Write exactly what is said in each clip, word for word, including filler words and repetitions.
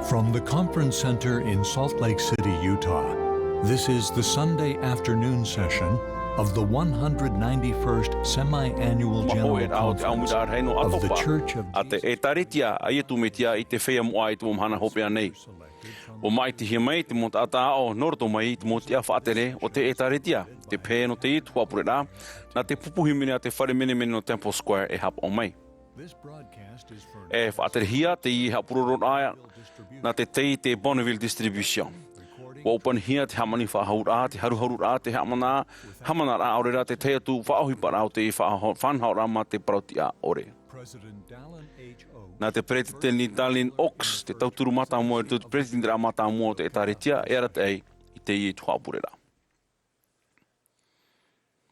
From the Conference Center in Salt Lake City, Utah, this is the Sunday afternoon session of the one hundred ninety-first Semi-Annual General Conference of the Church of Jesus Christ of Latter-day Saints. Ua maʻoe rā ʻo te ʻāmuiraʻa o te ʻāmuiraʻa rei nō ʻatopa a te ʻētārētia a Iesu Mesia i te feiā moʻa i te mau mahana hopeʻa nei. ʻO Maʻiti Hiamai te mau taʻata aʻo nō roto mai i te mau tiʻa faʻatere o te ʻētārētia, te pehe nō teie tuhaʻa pureraʻa, nā te pupu hīmene a te fare menemene nō Temple Square e haʻapaʻo mai. E faʻaterehia teie haʻapurororaʻa nā te tei te Bonneville Distribution. Ua ʻōpanihia te hāmani faʻahouhia, te haruharuraʻa, te haʻamana, haʻamanaraʻa, ʻaore rā te tahi atu faʻaʻohiparaʻa o te faʻaho-, faʻanahoraʻa mā te parau-tiʻa ʻore. Nā te Peretiteni Dallin Oaks te tauturu mātāmua i roto i te Peretiteniraʻa mātāmua o te ʻētārētia e arataʻi i teie tuhaʻa pureraʻa.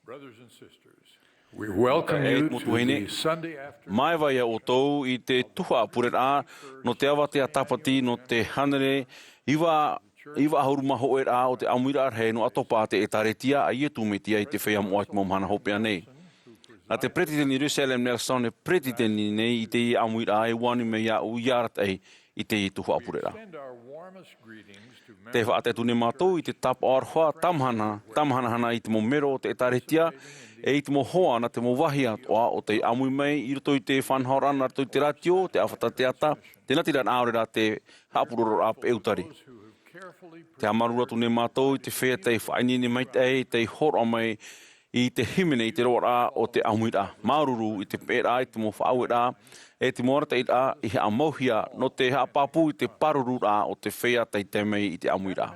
Brothers and sisters, we welcome you to the Sunday afternoon. E te mau tuahine, māevae ia ʻoutou i te tuhaʻa pureraʻa nō te avatea tāpati nō te hānere iva, iva ʻahuru mā hōʻē raʻa o te ʻāmuiraʻa rahi nō ʻatopa a te ʻētārētia a Iesu Mesia i te feiā moʻa i te mau mahana hopeʻa nei. Nā te Peretiteni Russell M. Nelson e peretiteni nei i teie ʻāmuiraʻa, e ʻua ani mai iāʻu ia arataʻi i teie tuhaʻa pureraʻa. Tē faʻatae atu nei mātou i te tāpaʻo aroha tāmahana, tāmahanahana i te mau mero o te ʻētārētia, e i te mau hoa nā te mau vāhi atoʻa o tei ʻāmui mai i roto i te faʻanahoraʻa nā roto i te rātio, te ʻāfata teata, te natiraraʻa, ʻaore rā te haʻapurororaʻa peʻutari. Tē haʻamāuruuru atu nei mātou i te feiā tei faʻaineine maitaʻi, tei hōroʻa mai i te hīmene i te roaraʻa o te ʻāmuiraʻa. Māuruuru i te peʻeraʻa, i te mau faʻaueraʻa, e te mau arataʻiraʻa i haʻamauhia nō te haʻapāpū i te pāruruaraʻa o te feiā tei tae mai i te ʻāmuiraʻa.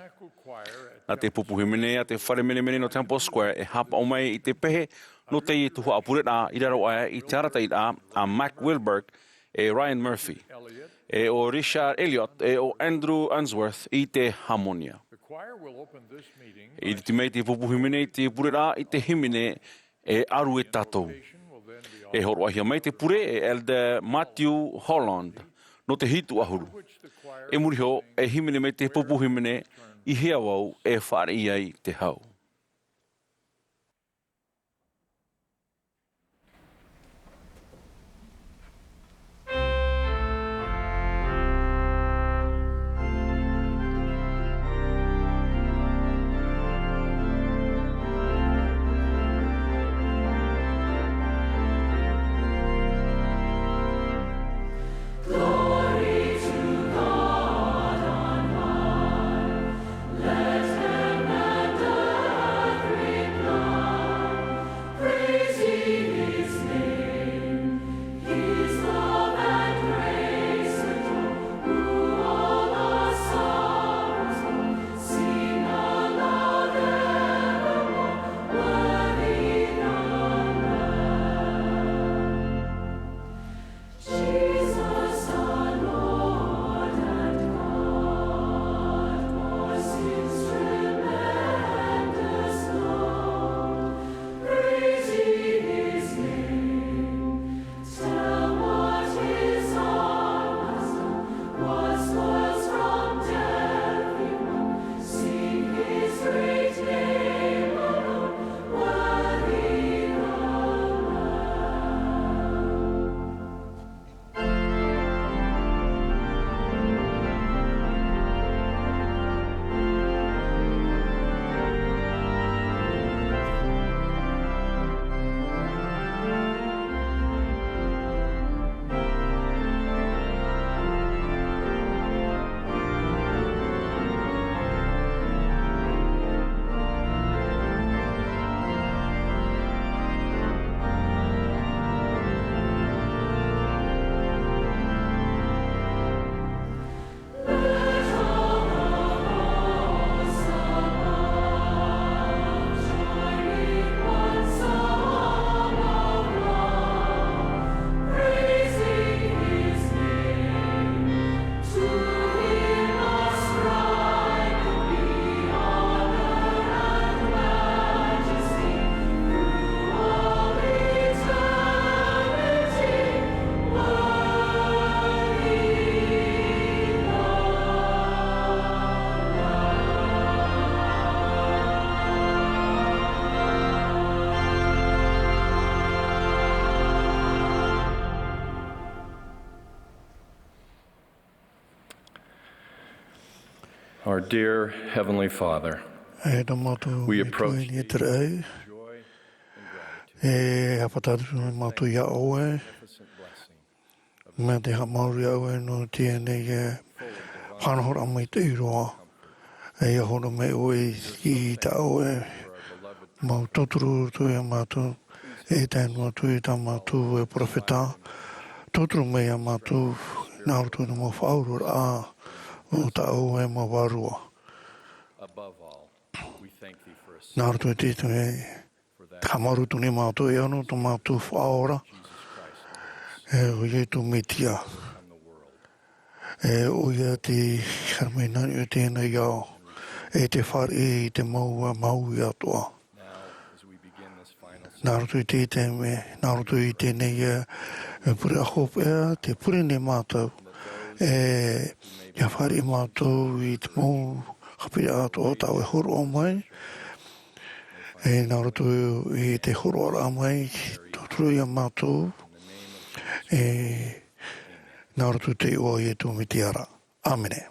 Nā te pupu hīmene a te fare menemene nō Temple Square e haʻapaʻo mai i te pehe nō teie tuhaʻa pureraʻa i raro aʻe i te arataʻiraʻa a Mack Wilberg, e Ryan Murphy, e ʻo Richard Elliott, e ʻo Andrew Unsworth i te hāmonia. E ʻiriti mai te pupu hīmene i te pureraʻa i te hīmene E ʻAru e Tātou. E hōroʻahia mai te pure e Elder Matthew Holland nō te hitu ʻahuru. I muri iho, e hīmene mai te pupu hīmene I Hea Vau e Fāriʻi Ai Te Hau. Our dear Heavenly Father, e tō mātou we approach thee with joy and gratitude. E hāpaʻo atu mātou iā ʻoe, mea te haʻamauri iā ʻoe nō teie nei e faʻanahoraʻa maitaʻi roa. E ia horo mai ʻoe i tā ʻoe mau tauturu atu iā mātou, e tae noa atu i tā mātou e perofeta, tauturu mai iā mātou, nā roto i te mau faʻaueraʻa o tā ʻoe mau vārua. Nā roto i te, te, te haʻamauri atu nei mātou e ʻoia tō mātou Faʻaora, e ʻo Iesu Mesia. E ʻoia te haere mai nā niʻa i teie nei ao, e te fāriʻi i te mau, mau atoʻa. Nā roto i te, te mea, nā roto i teie nei, e, e pure hopeʻa, tē pure nei mātou. E, ia fāriʻi mātou i te mau haʻapiʻiraʻa atoʻa tā ʻoe e hōroʻa mai. E, nā roto i te hōroʻaraʻa mai, tauturu iā mātou. E, nā roto i te iʻoa o Iesu Mesia ra. ʻĀmene.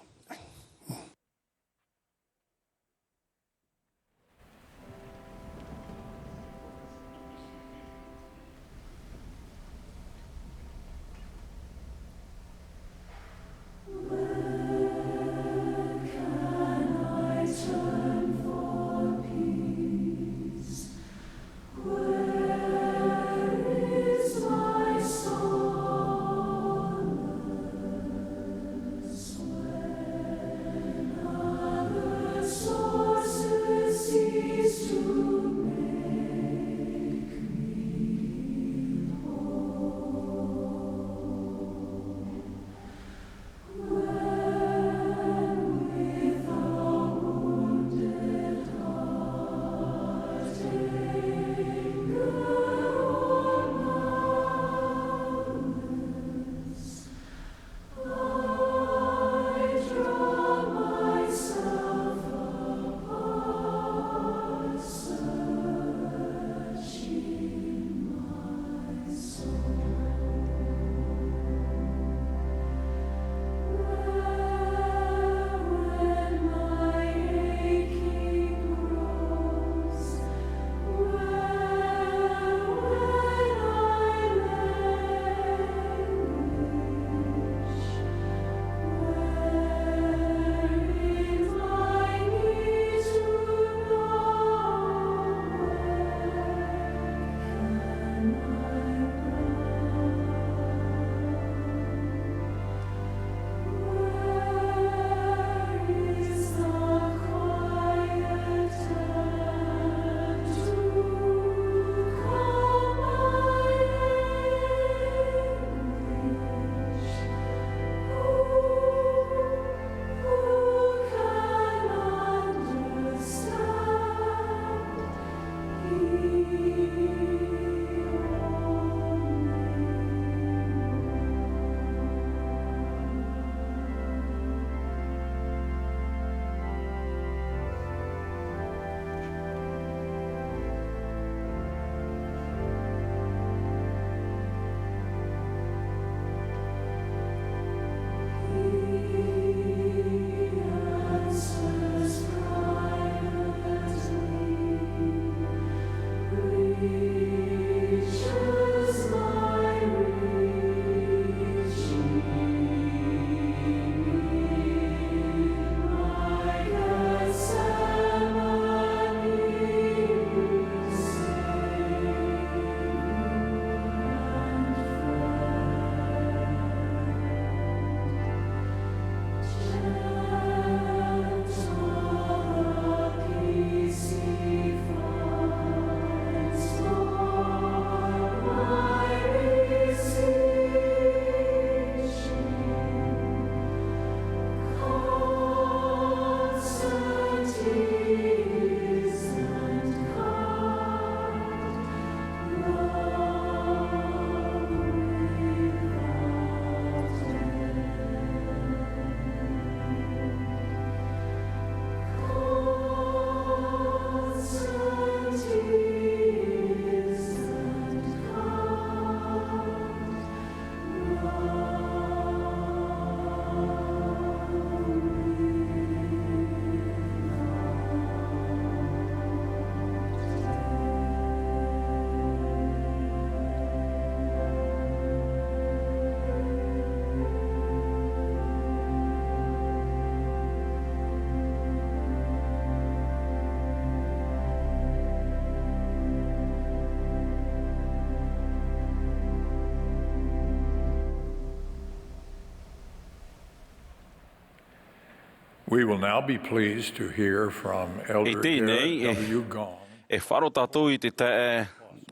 We will now be pleased to hear from Elder Garrett W. Gong. E faʻaroʻo tātou i te taeaʻe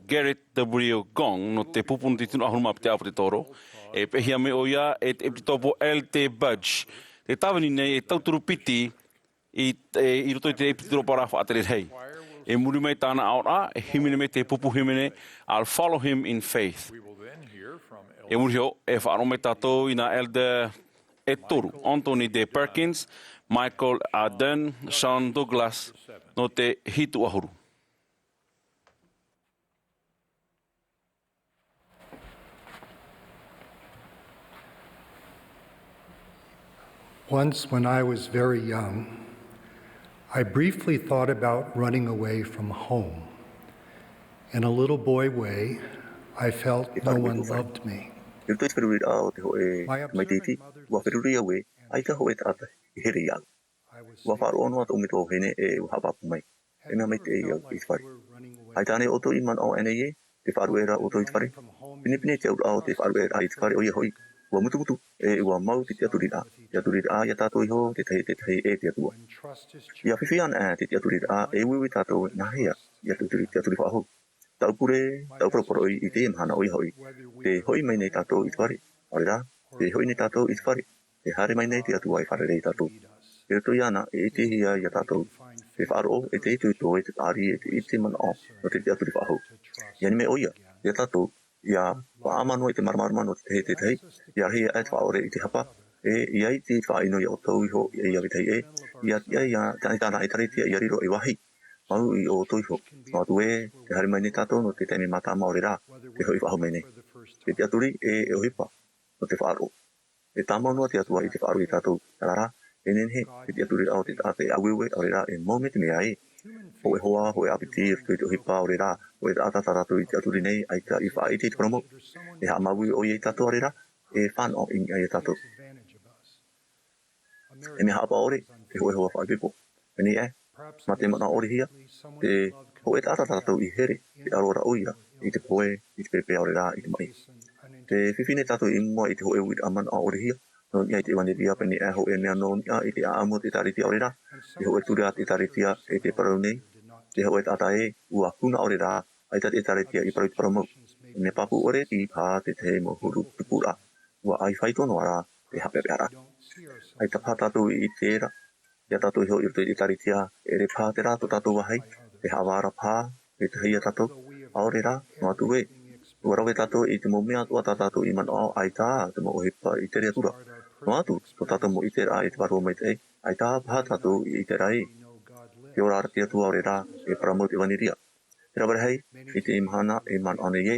Garrett W. Gong, nō te pupu nō te tino ʻahuru mā piti ʻāpōsetolo. E peʻehia mai ʻoia e te ʻEpitikopo L T Budge. Te tāvini nei e tauturu piti i, e, i roto i te ʻEpitikopo ra faʻatere rahi. E muri mai tāna aʻoraʻa, e hīmene mai te pupu hīmene, I'll Follow Him in Faith. E muri iho, e faʻaroʻo mai tātou i nā Elder e toru, Anthony D. Perkins, Michael A. Dunn, Sharon Douglas, nō te hitu ʻahuru. Once, when I was very young, I briefly thought about running away from home. In a little boy way, I felt no one loved me. I roto i te feruriraʻa o te hōʻē tamaiti iti, ʻua feruri au ē, ʻaita hōʻē taʻata i here iāʻu. ʻUa faʻaroʻo noa tōʻu metua vahine ē, ʻua haʻapāpū mai. E mea maitaʻi au i te fare. ʻAita ānei ʻoutou i manaʻo aʻenei ē, tē faʻaruʻe ra ʻoutou i te fare? Pinepine te auraʻa o te faʻaruʻeraʻa i te fare, ʻoia hoʻi, ʻua mutumutu, ē, ʻua mau te tiʻaturiraʻa. Tiʻaturiraʻa ia tātou iho, te tahi, te tahi, e te Atua. ʻIa fifi anaʻe te tiʻaturiraʻa, e uiui tātou, nāhea ʻia tiʻaturi, tiʻaturi faʻahou. Tāʻu pure, tāʻu paraparaʻoʻi i teie mahana, ʻoia hoʻi, tē hoʻi mai nei tātou i te fare, ʻaore rā, tē hoʻi nei tātou i te fare, tē haere mai nei te Atua e fārerei ia tātou. I roto iāna, e ʻitehia ia tātou te faʻaroʻo, e te itoito, e te paʻari, e te, e te manaʻo, nō te tiʻaturi faʻahou. ʻIa nime ʻoia ia tātou, ʻia faʻaʻama noa i te māramarama nō te tahi, te tahi, ʻia rahi aʻe te faʻaʻore i te hapa, e ʻia ʻite i te faʻaʻino ia ʻoutou iho, e ia vetahi ē, ʻia tiʻa ia tāna, tāna ʻĒkālesia ʻia riro ei vāhi, mau ia ʻoutou iho. Noa atu ē, tē haere mai nei tātou nō te taime mātāmua, ʻaore rā, tē hoʻi faʻahou mai nei. Te tiʻaturi, e, e ʻohipa nō te faʻaroʻo. E tāmau noa te Atua i te faʻaroʻo ia tātou, terā rā, e nehenehe te tiʻaturiraʻa o te taʻata e ʻāueue, ʻaore rā, e mau mai te mea ē. Hōʻē hoa, hōʻē ʻāpiti, i roto i te ʻohipa, ʻaore rā, hōʻē taʻata tā rātou i tiʻaturi nei, ʻaita i faʻaʻite i te parau mau. E haʻamāuiui ʻoia ia tātou, ʻaore rā, e fānaʻo i niʻa ia tātou. E mea haʻapaʻo ʻore te hōʻē hoa faʻaipoipo. Pēnei aʻe, mā te manaʻo ʻorehia, te hōʻē taʻata tā rātou i here, te ʻaro ra ʻoia i te pohe, i te pēpē, ʻaore rā, i te maʻi. Tē fifi nei tātou i mua i te hōʻē uiraʻa manaʻo ʻorehia nō niʻa i te ʻevanelia, pēnei aʻe, hōʻē mea nō niʻa i te ʻāʻamu o te ʻĒkālesia, ʻaore rā, te hōʻē ture a te ʻĒkālesia e tē parau nei, te hōʻē taʻata ē, ʻua huna, ʻaore rā, ʻaita te ʻĒkālesia i parau i te parau mau. E mea pāpū ʻore, ʻī paha te tahi mau huru tupuraʻa, ʻua ʻai faito noa rā te haʻapeʻapeʻaraʻa. ʻAita paha tātou i ʻite ra ia tātou iho i roto i te ʻĒkālesia, e ʻere paha terā tō tātou vāhi, e haʻavā ra paha te tahi ia tātou, ʻaore rā, noa atu ē, ʻua rave tātou i te mau mea atoʻa tā tātou i manaʻo, ʻaita te mau ʻohipa i tere atu ra. Noa atu tō tātou mau ʻiteraʻa i te Vārua Maitaʻi, ʻaita paha tātou i ʻite ra ē, te ora ra te Atua, ʻaore rā, e parau mau te ʻevanelia. Te rave rahi, i teie mahana e manaʻo nei ē,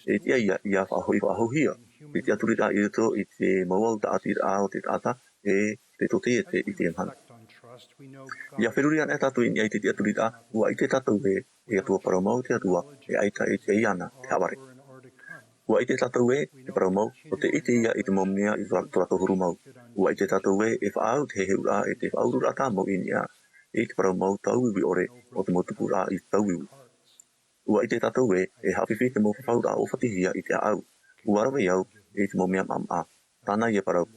e tiʻa ia, ʻia faʻahoʻi, faʻahouhia te tiʻaturiraʻa i roto i te mau au tāʻatiraʻa o te taʻata, e te tōtaiete i teie mahana. ʻIa feruri anaʻe tātou i niʻa i te tiʻaturiraʻa, ʻua ʻite tātou ē, e Atua parau mau te Atua, e ʻaita e tiʻa iāna te haʻavare. ʻUa ʻite tātou ē, te parau mau, ʻo tē ʻite ia i te mau mea i tō, tō rātou huru mau. ʻUa ʻite tātou ē, e faʻaau te heheuraʻa, e te faʻaururaʻa tāmau i niʻa i te parau mau tauiui ʻore, ʻo te mau tupuraʻa i tauiui. ʻUa ʻite tātou ē, e haʻafifi te mau fafauraʻa ʻōfatihia i te ʻāʻau. ʻUa rave au i te mau mea maʻamaʻa. Tāna ia parau.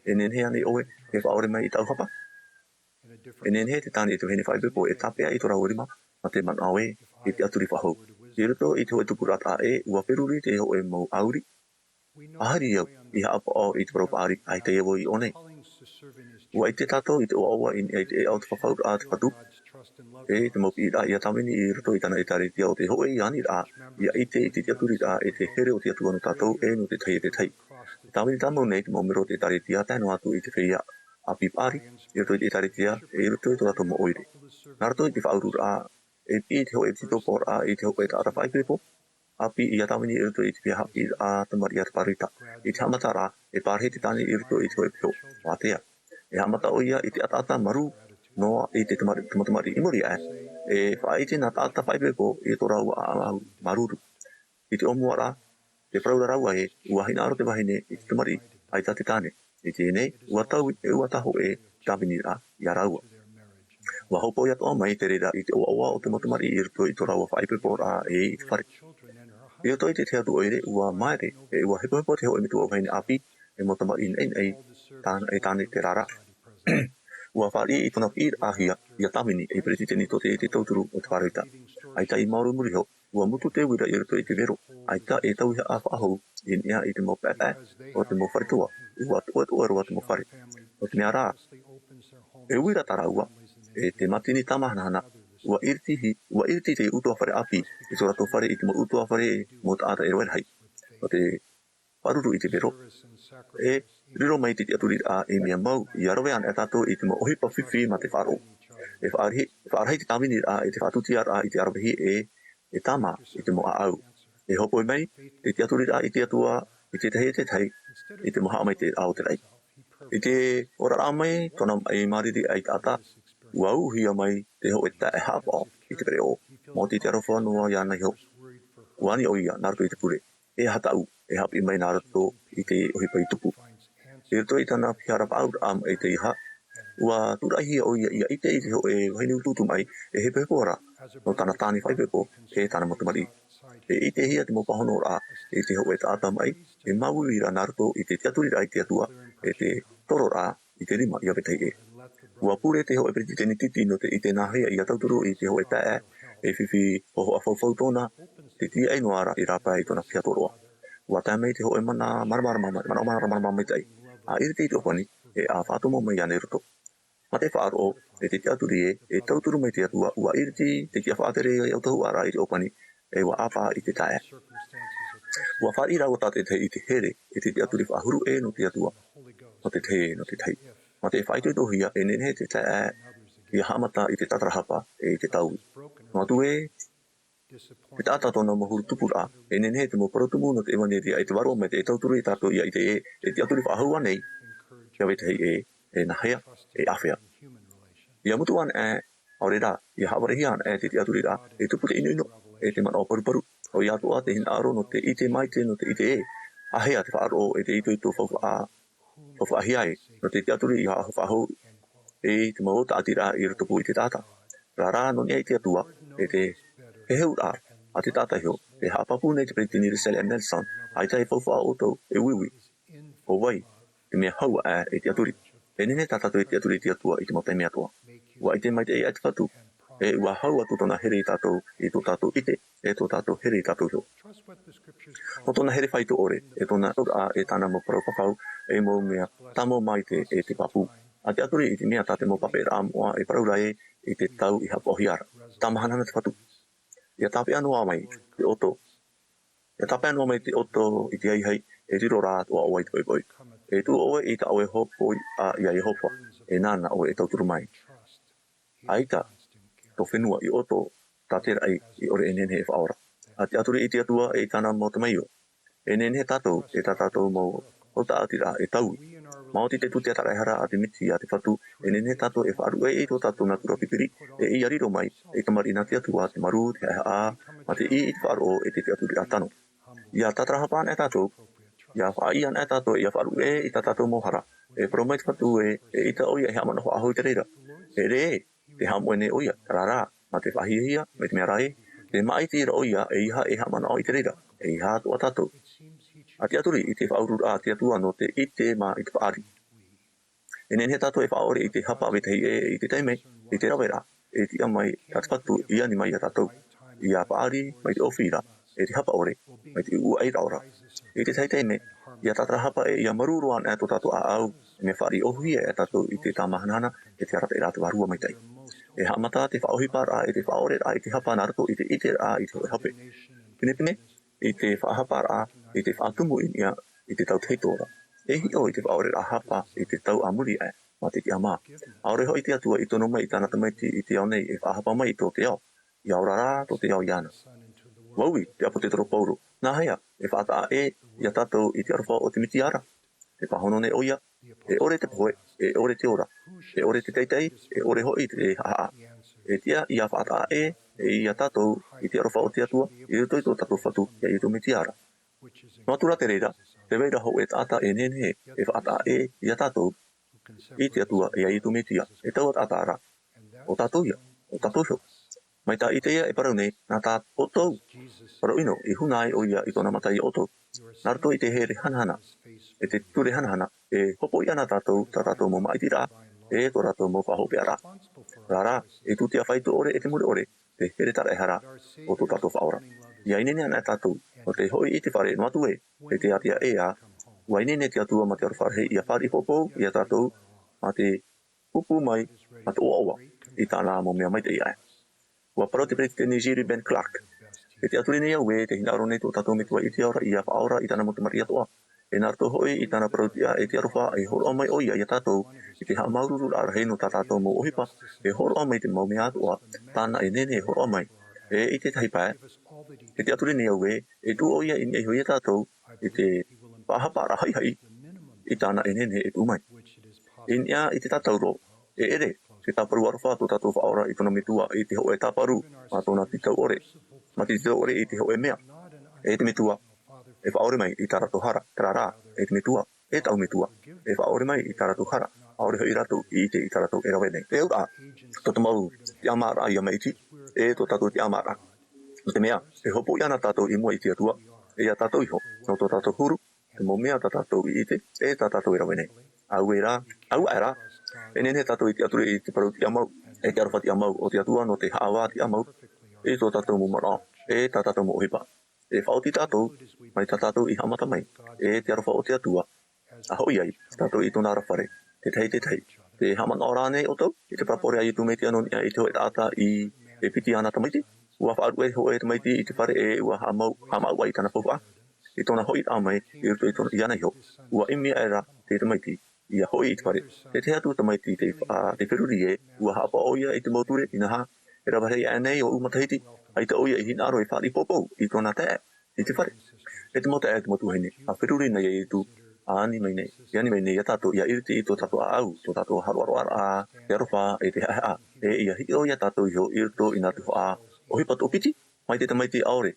E nehenehe ānei ʻoe e faʻaʻore mai i tāʻu hapa? E nehenehe te tāne e te vahine faʻaipoipo e tāpeʻa i tō rāua rima, mā te manaʻo ē, e tiʻaturi faʻahou. I roto i te hōʻē tupuraʻa taʻa ʻē, ʻua feruri te hōʻē mau ʻāuri. ʻA hari au i haʻapaʻo i te parau paʻari, ʻaita ia vau i ʻō nei. ʻUa ʻite tātou i te ʻoaʻoa i niʻa i te ʻēʻa o te fafauraʻa a te Fatu, e te mau piʻiraʻa ʻia tāvini i roto i tāna ʻĒkālesia ʻo te hōʻē aniraʻa, ʻia ʻite i te tiʻaturiraʻa e te here o te Atua nō tātou e nō te tahi e te tahi. E tāvini tāmau nei te mau mero o te ʻĒkālesia, tae noa atu i te feiā ʻāpī paʻari, i roto i te ʻĒkālesia, e i roto i tō rātou mau ʻoire. Nā roto i te faʻaururaʻa, e piʻi te hōʻē ʻepitikoporaʻa i te hōʻē taʻata faʻaipoipo ʻāpī ʻia tāvini i roto i te feiā haʻapiʻiraʻa tamariʻi a te Pārita. I te haʻamataraʻa, e pārahi te tāne i roto i te hōʻē peho, ʻua ātea. E haʻamata ʻoia i te ʻataʻata marū noa i te tamari-, te mau tamariʻi i muri aʻe, e faʻaʻite nā taʻata faʻaipoipo i tō rāua ʻāʻau māuruuru. I te ʻōmuaraʻa, tē parau ra rāua ē, ʻua hinaʻaro te vahine i te tamariʻi, ʻaita te tāne. I teie nei, ʻua taui, e ʻua tahoʻē te tāviniraʻa ia rāua. ʻUa hōpoi atoʻa mai te reira i te ʻoaʻoa o te mau tamariʻi i roto i tō rāua faʻaipoiporaʻa e i te fare. I roto i te tahi atu ʻoire, ʻua māere, e ʻua hepohepo te hōʻē metua vahine ʻāpī, e mau tamariʻi naʻinaʻi, tāna, e tāne terā rā. ʻUa fāriʻi i tōna piʻiraʻahia ia Tāvini ei peretiteni tō te, te tauturu o te pāroita. ʻAita i maoro i muri iho, ʻua mutu te uira i roto i te vero, ʻaita e tauihaʻa faʻahou i niʻa i te mau paepae o te mau fare toa, ʻua toʻetoʻe roa te mau fare. ʻO te mea rā, e uira tā rāua, e te mātini tāmāhanahana, ʻua ʻiriti, ʻua ʻiriti te ʻutuāfare ʻāpī i tō rātou fare i te mau ʻutuāfare mau taʻata e rave rahi. ʻO te pāruru i te vero, e riro mai te tiʻaturiraʻa ei mea mau, ʻia rave anaʻe tātou i te mau ʻohipa fifi mā te faʻaroʻo. E faʻarahi, faʻarahi te tāviniraʻa e te faʻatūtiaraʻa i te aravihi e, e tāmā i te mau ʻāʻau. E hōpoi mai te tiʻaturiraʻa i te Atua i te tahi e te tahi, i te mau haʻamaitaʻiraʻa o te raʻi. I te oraraʻa mai tōna maʻi māriri ʻaitaʻata, ʻua ūhia mai te hōʻē taeaʻe haʻapaʻo i te pereʻoʻo. Maoti te aroha noa iāna iho. ʻUa ani ʻoia nā roto i te pure. E aha tāʻu, e haʻapiʻi mai nā roto i te ʻohipa i tupu. I roto i tāna pīhaʻaraʻa paʻauraʻa maʻi i te ahiahi, ʻua tūraʻihia ʻoia ʻia ʻite i te hōʻē vahine utuutu maʻi e hepohepo ra nō tāna tāne faʻaipoipo e tāna mau tamariʻi. E ʻitehia te mau pāhonoraʻa i te hōʻē taʻata maʻi e māuiui ra nā roto i te tiʻaturiraʻa i te Atua, e te tororaʻa i te rima ia vetahi ʻē. ʻUa pure te hōʻē peretiteni titi nō te ʻite nāhea ʻia tauturu i te hōʻē taeaʻe e fifi hōhoʻa faufau tōna, te tīaʻi noa ra i rāpae i tōna pīha tōroʻa. ʻUa tae mai te hōʻē mana māramarama, manaʻo māramarama maitaʻi, ʻa ʻiriti i te ʻōpani, e ʻa faʻatomo mai iāna i roto. Mā te faʻaroʻo, e te tiʻaturi ē, e tauturu mai te Atua, ʻua ʻiriti te tiʻafaʻatere autahuʻaraʻa i te ʻōpani, e ʻua ʻāpaʻa i te taeaʻe. ʻUa fāriʻi rāua tātaʻitahi i te here, e te tiʻaturi faʻahuru ē nō te Atua, nō te tahi, nō te tahi. Mā te faʻaitoitohia, e nehenehe te taeaʻe ʻia haʻamata i te tātarahapa, e i te taui. Noa atu ē, te taʻata tōna mau huru tupuraʻa, e nehenehe te mau parau tumu nō te ʻevanelia e te vārua maitaʻi e tauturu ia tātou ʻia ʻite ē, e tiʻaturi faʻahou ānei ia vetahi ʻē, e nāhea, e āfea. ʻIa mutu anaʻe, ʻaore rā, ʻia haʻavarehia anaʻe te tiʻaturiraʻa, e tupu te ʻinoʻino, e te manaʻo paruparu, ʻoia atoʻa te hinaʻaro nō te ʻite maitaʻi nō te ʻite ē, āhea te faʻaroʻo, e te itoito faufaʻa, faufaʻahia ai, nō te tiʻaturi ʻia faʻahou, e te mau tāʻatiraʻa i rotopū i te taʻata. Rā rā, nō niʻa i te Atua, e te heheuraʻa a te taʻata iho, e haʻapāpū nei te peretiteni Russell M. Nelson, ʻaita e faufaʻa ʻoutou, e uiui. ʻO vai te mea hau aʻe e tiʻaturi? E nehenehe tā tātou e tiʻaturi i te Atua i te mau taime atoʻa. ʻUa ʻite maitaʻi aʻe te Fatu, e ʻua hau atu tōna here ia tātou, i tō tātou ʻite, e tō tātou here ia tātou iho. Nō tōna here faito ʻore, e tōna auraʻa, e tāna mau parau fafau, e mau mea tāmau maitaʻi e te pāpū. ʻA tiʻaturi i te mea tā te mau papaʻiraʻa moʻa e parau ra ē, i te tau i haʻapaʻohia ra. Tāmāhanahana te Fatu. ʻIa tāpeʻa noa mai te ʻoto. ʻIa tāpeʻa noa mai te ʻoto i te ahiahi, e riro rā atoʻa ʻoe i te poʻipoʻi. E tuʻu ʻoe i tā ʻoe hōpoiʻa ia Iehova, e nāna ʻoe e tauturu mai. ʻAita tō fenua i ʻoto tā te raʻi i ʻore e nehenehe e faʻaora. ʻA tiʻaturi i te Atua e i tāna mau tamaio. E nehenehe tātou, e tā tātou mau hau tāʻatiraʻa e taui. Maoti te tūteataraʻehara a te Mesia te Fatu, e nehenehe tātou e faʻaruʻe i tō tātou natura pipiri, e ʻia riro mai, e tamariʻi nā te Atua, te marū, te haʻehaʻa, mā te ʻī i te faʻaroʻo, e te tiʻaturiraʻa tano. ʻIa tātarahapa anaʻe tātou, ʻia faʻaʻī anaʻe tātou, ʻia faʻaruʻe i tā tātou mau hara. E parau mai te Fatu ē, eʻita ʻoia e haʻamanaʻo faʻahou i te reira. E ʻere ē, tē haʻamoʻe nei ʻoia, rā rā, mā te faʻahiahia, mai te mea ra ē, tē māʻiti ra ʻoia, ʻeiaha e haʻamanaʻo i te reira, ʻeiaha atoʻa tātou. ʻA tiʻaturi i te faʻaururaʻa a te Atua nō te ʻite mā i te paʻari. E nehenehe tātou e faʻaʻore i te hapa a vetahi ʻē, i te taime, i te raveraʻa, e tiʻa mai tā te Fatu i ani mai ia tātou. ʻIa paʻari mai te ʻōfira, e te hapa ʻore, mai te ʻūʻaʻiraʻa ora. I te tahi taime, ʻia tātarahapa e ʻia marū roa anaʻe tō tātou ʻāʻau, e mea fāriʻi ʻōhie ia tātou i te tāmāhanahana, e te arataʻiraʻa a te Vārua Maitaʻi. E haʻamata te faʻaʻohiparaʻa, e te faʻaʻoreraʻa, i te hapa nā roto i te ʻiteraʻa, i te hōʻē hape. Pinepine, i te faʻahaparaʻa, i te faʻatumu i niʻa, i te tau tahito ra. E hiʻo i te faʻaʻoreraʻa hapa, i te tau a muri aʻe, mā te tiʻamā. ʻAore hoʻi te Atua i tono mai i tāna tamaiti i te ao nei e faʻahapa mai i tō te ao, ʻia ora rā tō te ao iāna. ʻUa ui te ʻāpōsetolo Paulo, nāhea e faʻataʻa ʻē ia tātou i te aroha o te Mesia ra? E pāhono nei ʻoia, e ʻore te pohe, e ʻore te ora, e ʻore te teitei, e ʻore hoʻi te haʻahaʻa. E tiʻa ʻia faʻataʻa ʻē, e ia tātou i te aroha o te Atua, i roto i tō tātou Fatu, ia Iesu Mesia ra. Noa atu rā te reira, tē vai ra hōʻē taʻata e nehenehe e faʻataʻa ʻē ia tātou i te Atua, ia Iesu Mesia, e taua taʻata ra, ʻo tātou ia, ʻo tātou iho. Mai tā Isaia e parau nei, nā tā ʻoutou parau ʻino i huna ai ʻoia i tōna mata ia ʻoutou. Nā roto i te here hanahana, e te ture hanahana, e hopoiʻa na tātou, tā tātou mau māʻitiraʻa, e tō rātou mau faʻahopeʻaraʻa. Rā rā, e tūtia faʻaitoito ʻore e te mure ʻore te heretaraʻehara o tō tātou Faʻaora. ʻIa ineine ana tātou, nō te hoʻi i te fare noa atu ē, e te ātea ʻē ā, ʻua ineine te Atua mā te aroha rahi ʻia fāriʻi poupou ia tātou, mā te pūpū mai, mā te ʻoaʻoa, i tāna mau mea maitaʻi aʻe. ʻUa parau te peretiteni Jere Ben Clark. E tiʻaturi nei au ē, tē hinaʻaro nei tō tātou Metua i te ao ra ʻia faʻaora i tāna mau tamariʻi atoʻa. E nā roto hoʻi i tāna parautiʻa e te aroha, e hōroʻa mai ʻoia ia tātou i te haʻamāuruururaʻa rahi nō tā tātou mau ʻohipa, e hōroʻa mai te mau mea atoʻa, tāna e nehenehe e hōroʻa mai. E i te tahi pae, e tiʻaturi nei au ē, e tuʻu ʻoia i niʻa iho ia tātou, i te faʻahaparaʻa haʻihaʻi, i tāna e nehenehe e tuʻu mai. I niʻa i te tātauro, e ʻere, te tāparu aroha tō tātou Faʻaora i tōna Metua, i te hōʻē tāparu, mā tōna tītau ʻore, mā te tītau ʻore i te hōʻē mea. E te Metua, e faʻaʻore mai i tā rātou hara, terā rā, e te Metua, e tāʻu Metua, e faʻaʻore mai i tā rātou hara, ʻaore hoʻi rātou i ʻite i tā rātou e rave nei. E auraʻa, tō te mau tiʻamāraʻa ʻia maʻiti, e tō tātou tiʻamāraʻa. Nō te mea, e hopoiʻa na tātou i mua i te Atua, e ia tātou iho, nō tō tātou huru, te mau mea tā tātou i ʻite, e tā tātou e rave nei. Auē rā, auaʻe rā, e nehenehe tātou e tiʻaturi i te parautiʻa mau, e te aroha tiʻa mau o te Atua nō te haʻavā tiʻa mau, i tō tātou mau manaʻo, e tā tātou mau ʻohipa. E faʻaoti tātou, mai tā tātou i haʻamata mai, e te aroha o te Atua, a hoʻi ai, tātou i tōna ra fare, te tahi, te tahi. Te haʻamanaʻo rānei ʻoutou, i te parabole a Iesu Mesia nō niʻa i te hōʻē taʻata i, e piti āna tamaiti, ʻua faʻaruʻe te hōʻē tamaiti i te fare e ʻua haʻamau, haʻamau ai i tāna faufaʻa. I tōna hoʻiraʻa mai, i roto i tōna iāna iho, ʻua ʻimi aʻera te tamaiti, ʻia hoʻi i te fare. Te tahi atu tamaiti te, a, te feruri ē, ʻua haʻapaʻo ʻoia i te mau ture, inaha, e rave rahi aʻe nei ʻo ʻū matahiti, ʻaita ʻoia i hinaʻaro e fāriʻi poupou i tōna taeaʻe, i te fare. E te mau taeaʻe, te mau tuahine, a feruri na ia Iesu, a ani mai nei, i ani mai nei ia tātou, ʻia ʻiriti i tō tātou ʻāʻau, tō tātou haroʻaroʻaraʻa, te aroha, e te haʻehaʻa, e ʻia hiʻo ia tātou iho i roto i nā tuhaʻa ʻohipa toʻopiti, mai te tamaiti ʻaore,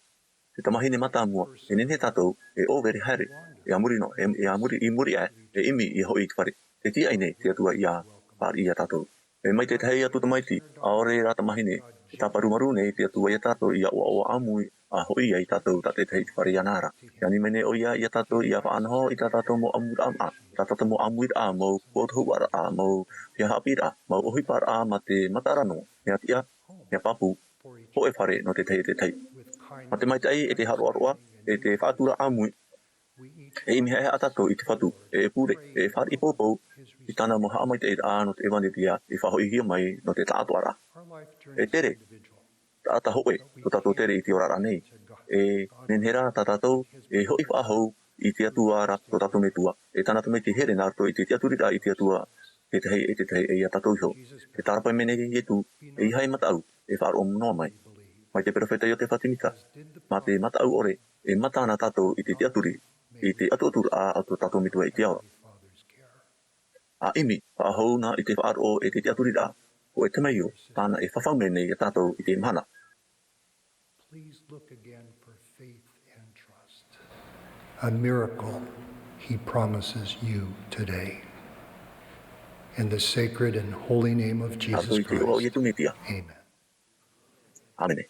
te tamahine mātāmua, e nehenehe tātou, e ʻōvere haere, e a muri noa, e, e a muri, i muri aʻe, e ʻimi ʻia hoʻi i te fare. E tīaʻi nei te Atua ʻia fāriʻi ia tātou. E mai te tahi atu tamaiti, ʻaore rā tamahine, e tāparu marū nei te Atua ia tātou ʻia ʻoaʻoa ʻāmui, a hoʻi ai tātou tā te tahi i te fare iāna ra. E ani mai nei ʻoia ia tātou ʻia faʻanaho i tā tātou mau ʻāmuiraʻa, tā tātou mau ʻāmuiraʻa, mau potohuaraʻa, mau piha haʻapiʻiraʻa, mau ʻohiparaʻa mā te mataara noa, mea tiʻa, mea pāpū, hōʻē fare nō te tahi e te tahi. Mā te maitaʻi e te haroʻaroʻa, e te faʻatura ʻāmui, e ʻimi haʻehaʻa tātou i te Fatu, e, e pure, e fāriʻi poupou, i tāna mau haʻamaitaʻiraʻa nō te ʻevanelia, i faʻahoʻihia mai nō te taʻatoʻaraʻa. E tere, taʻata hōʻē, tō tātou tere i te oraraʻa nei. E nehenehe rā tā tātou, e hoʻi faʻahou i te Atua ra, tō tātou Metua, e tāna tamaiti here nā roto i te tiʻaturiraʻa i te Atua, te tahi e te tahi e ia tātou iho. E tārapae mai nei Iesu, ʻeiaha e mataʻu, e faʻaroʻo noa mai. Mai te perofeta Iotefa Semita, mā te mataʻu ʻore, e mata ana tātou i te tiʻaturi, i te atuaturaʻa a tō tātou Metua i te ao ra. A ʻimi, faʻahou na i te faʻaroʻo e te tiʻaturiraʻa, hōʻē temeio, tāna e fafau mai nei ia tātou i teie mahana. Please look again for faith and trust. A miracle he promises you today. In the sacred and holy name of Jesus Christ. Amen. Amen.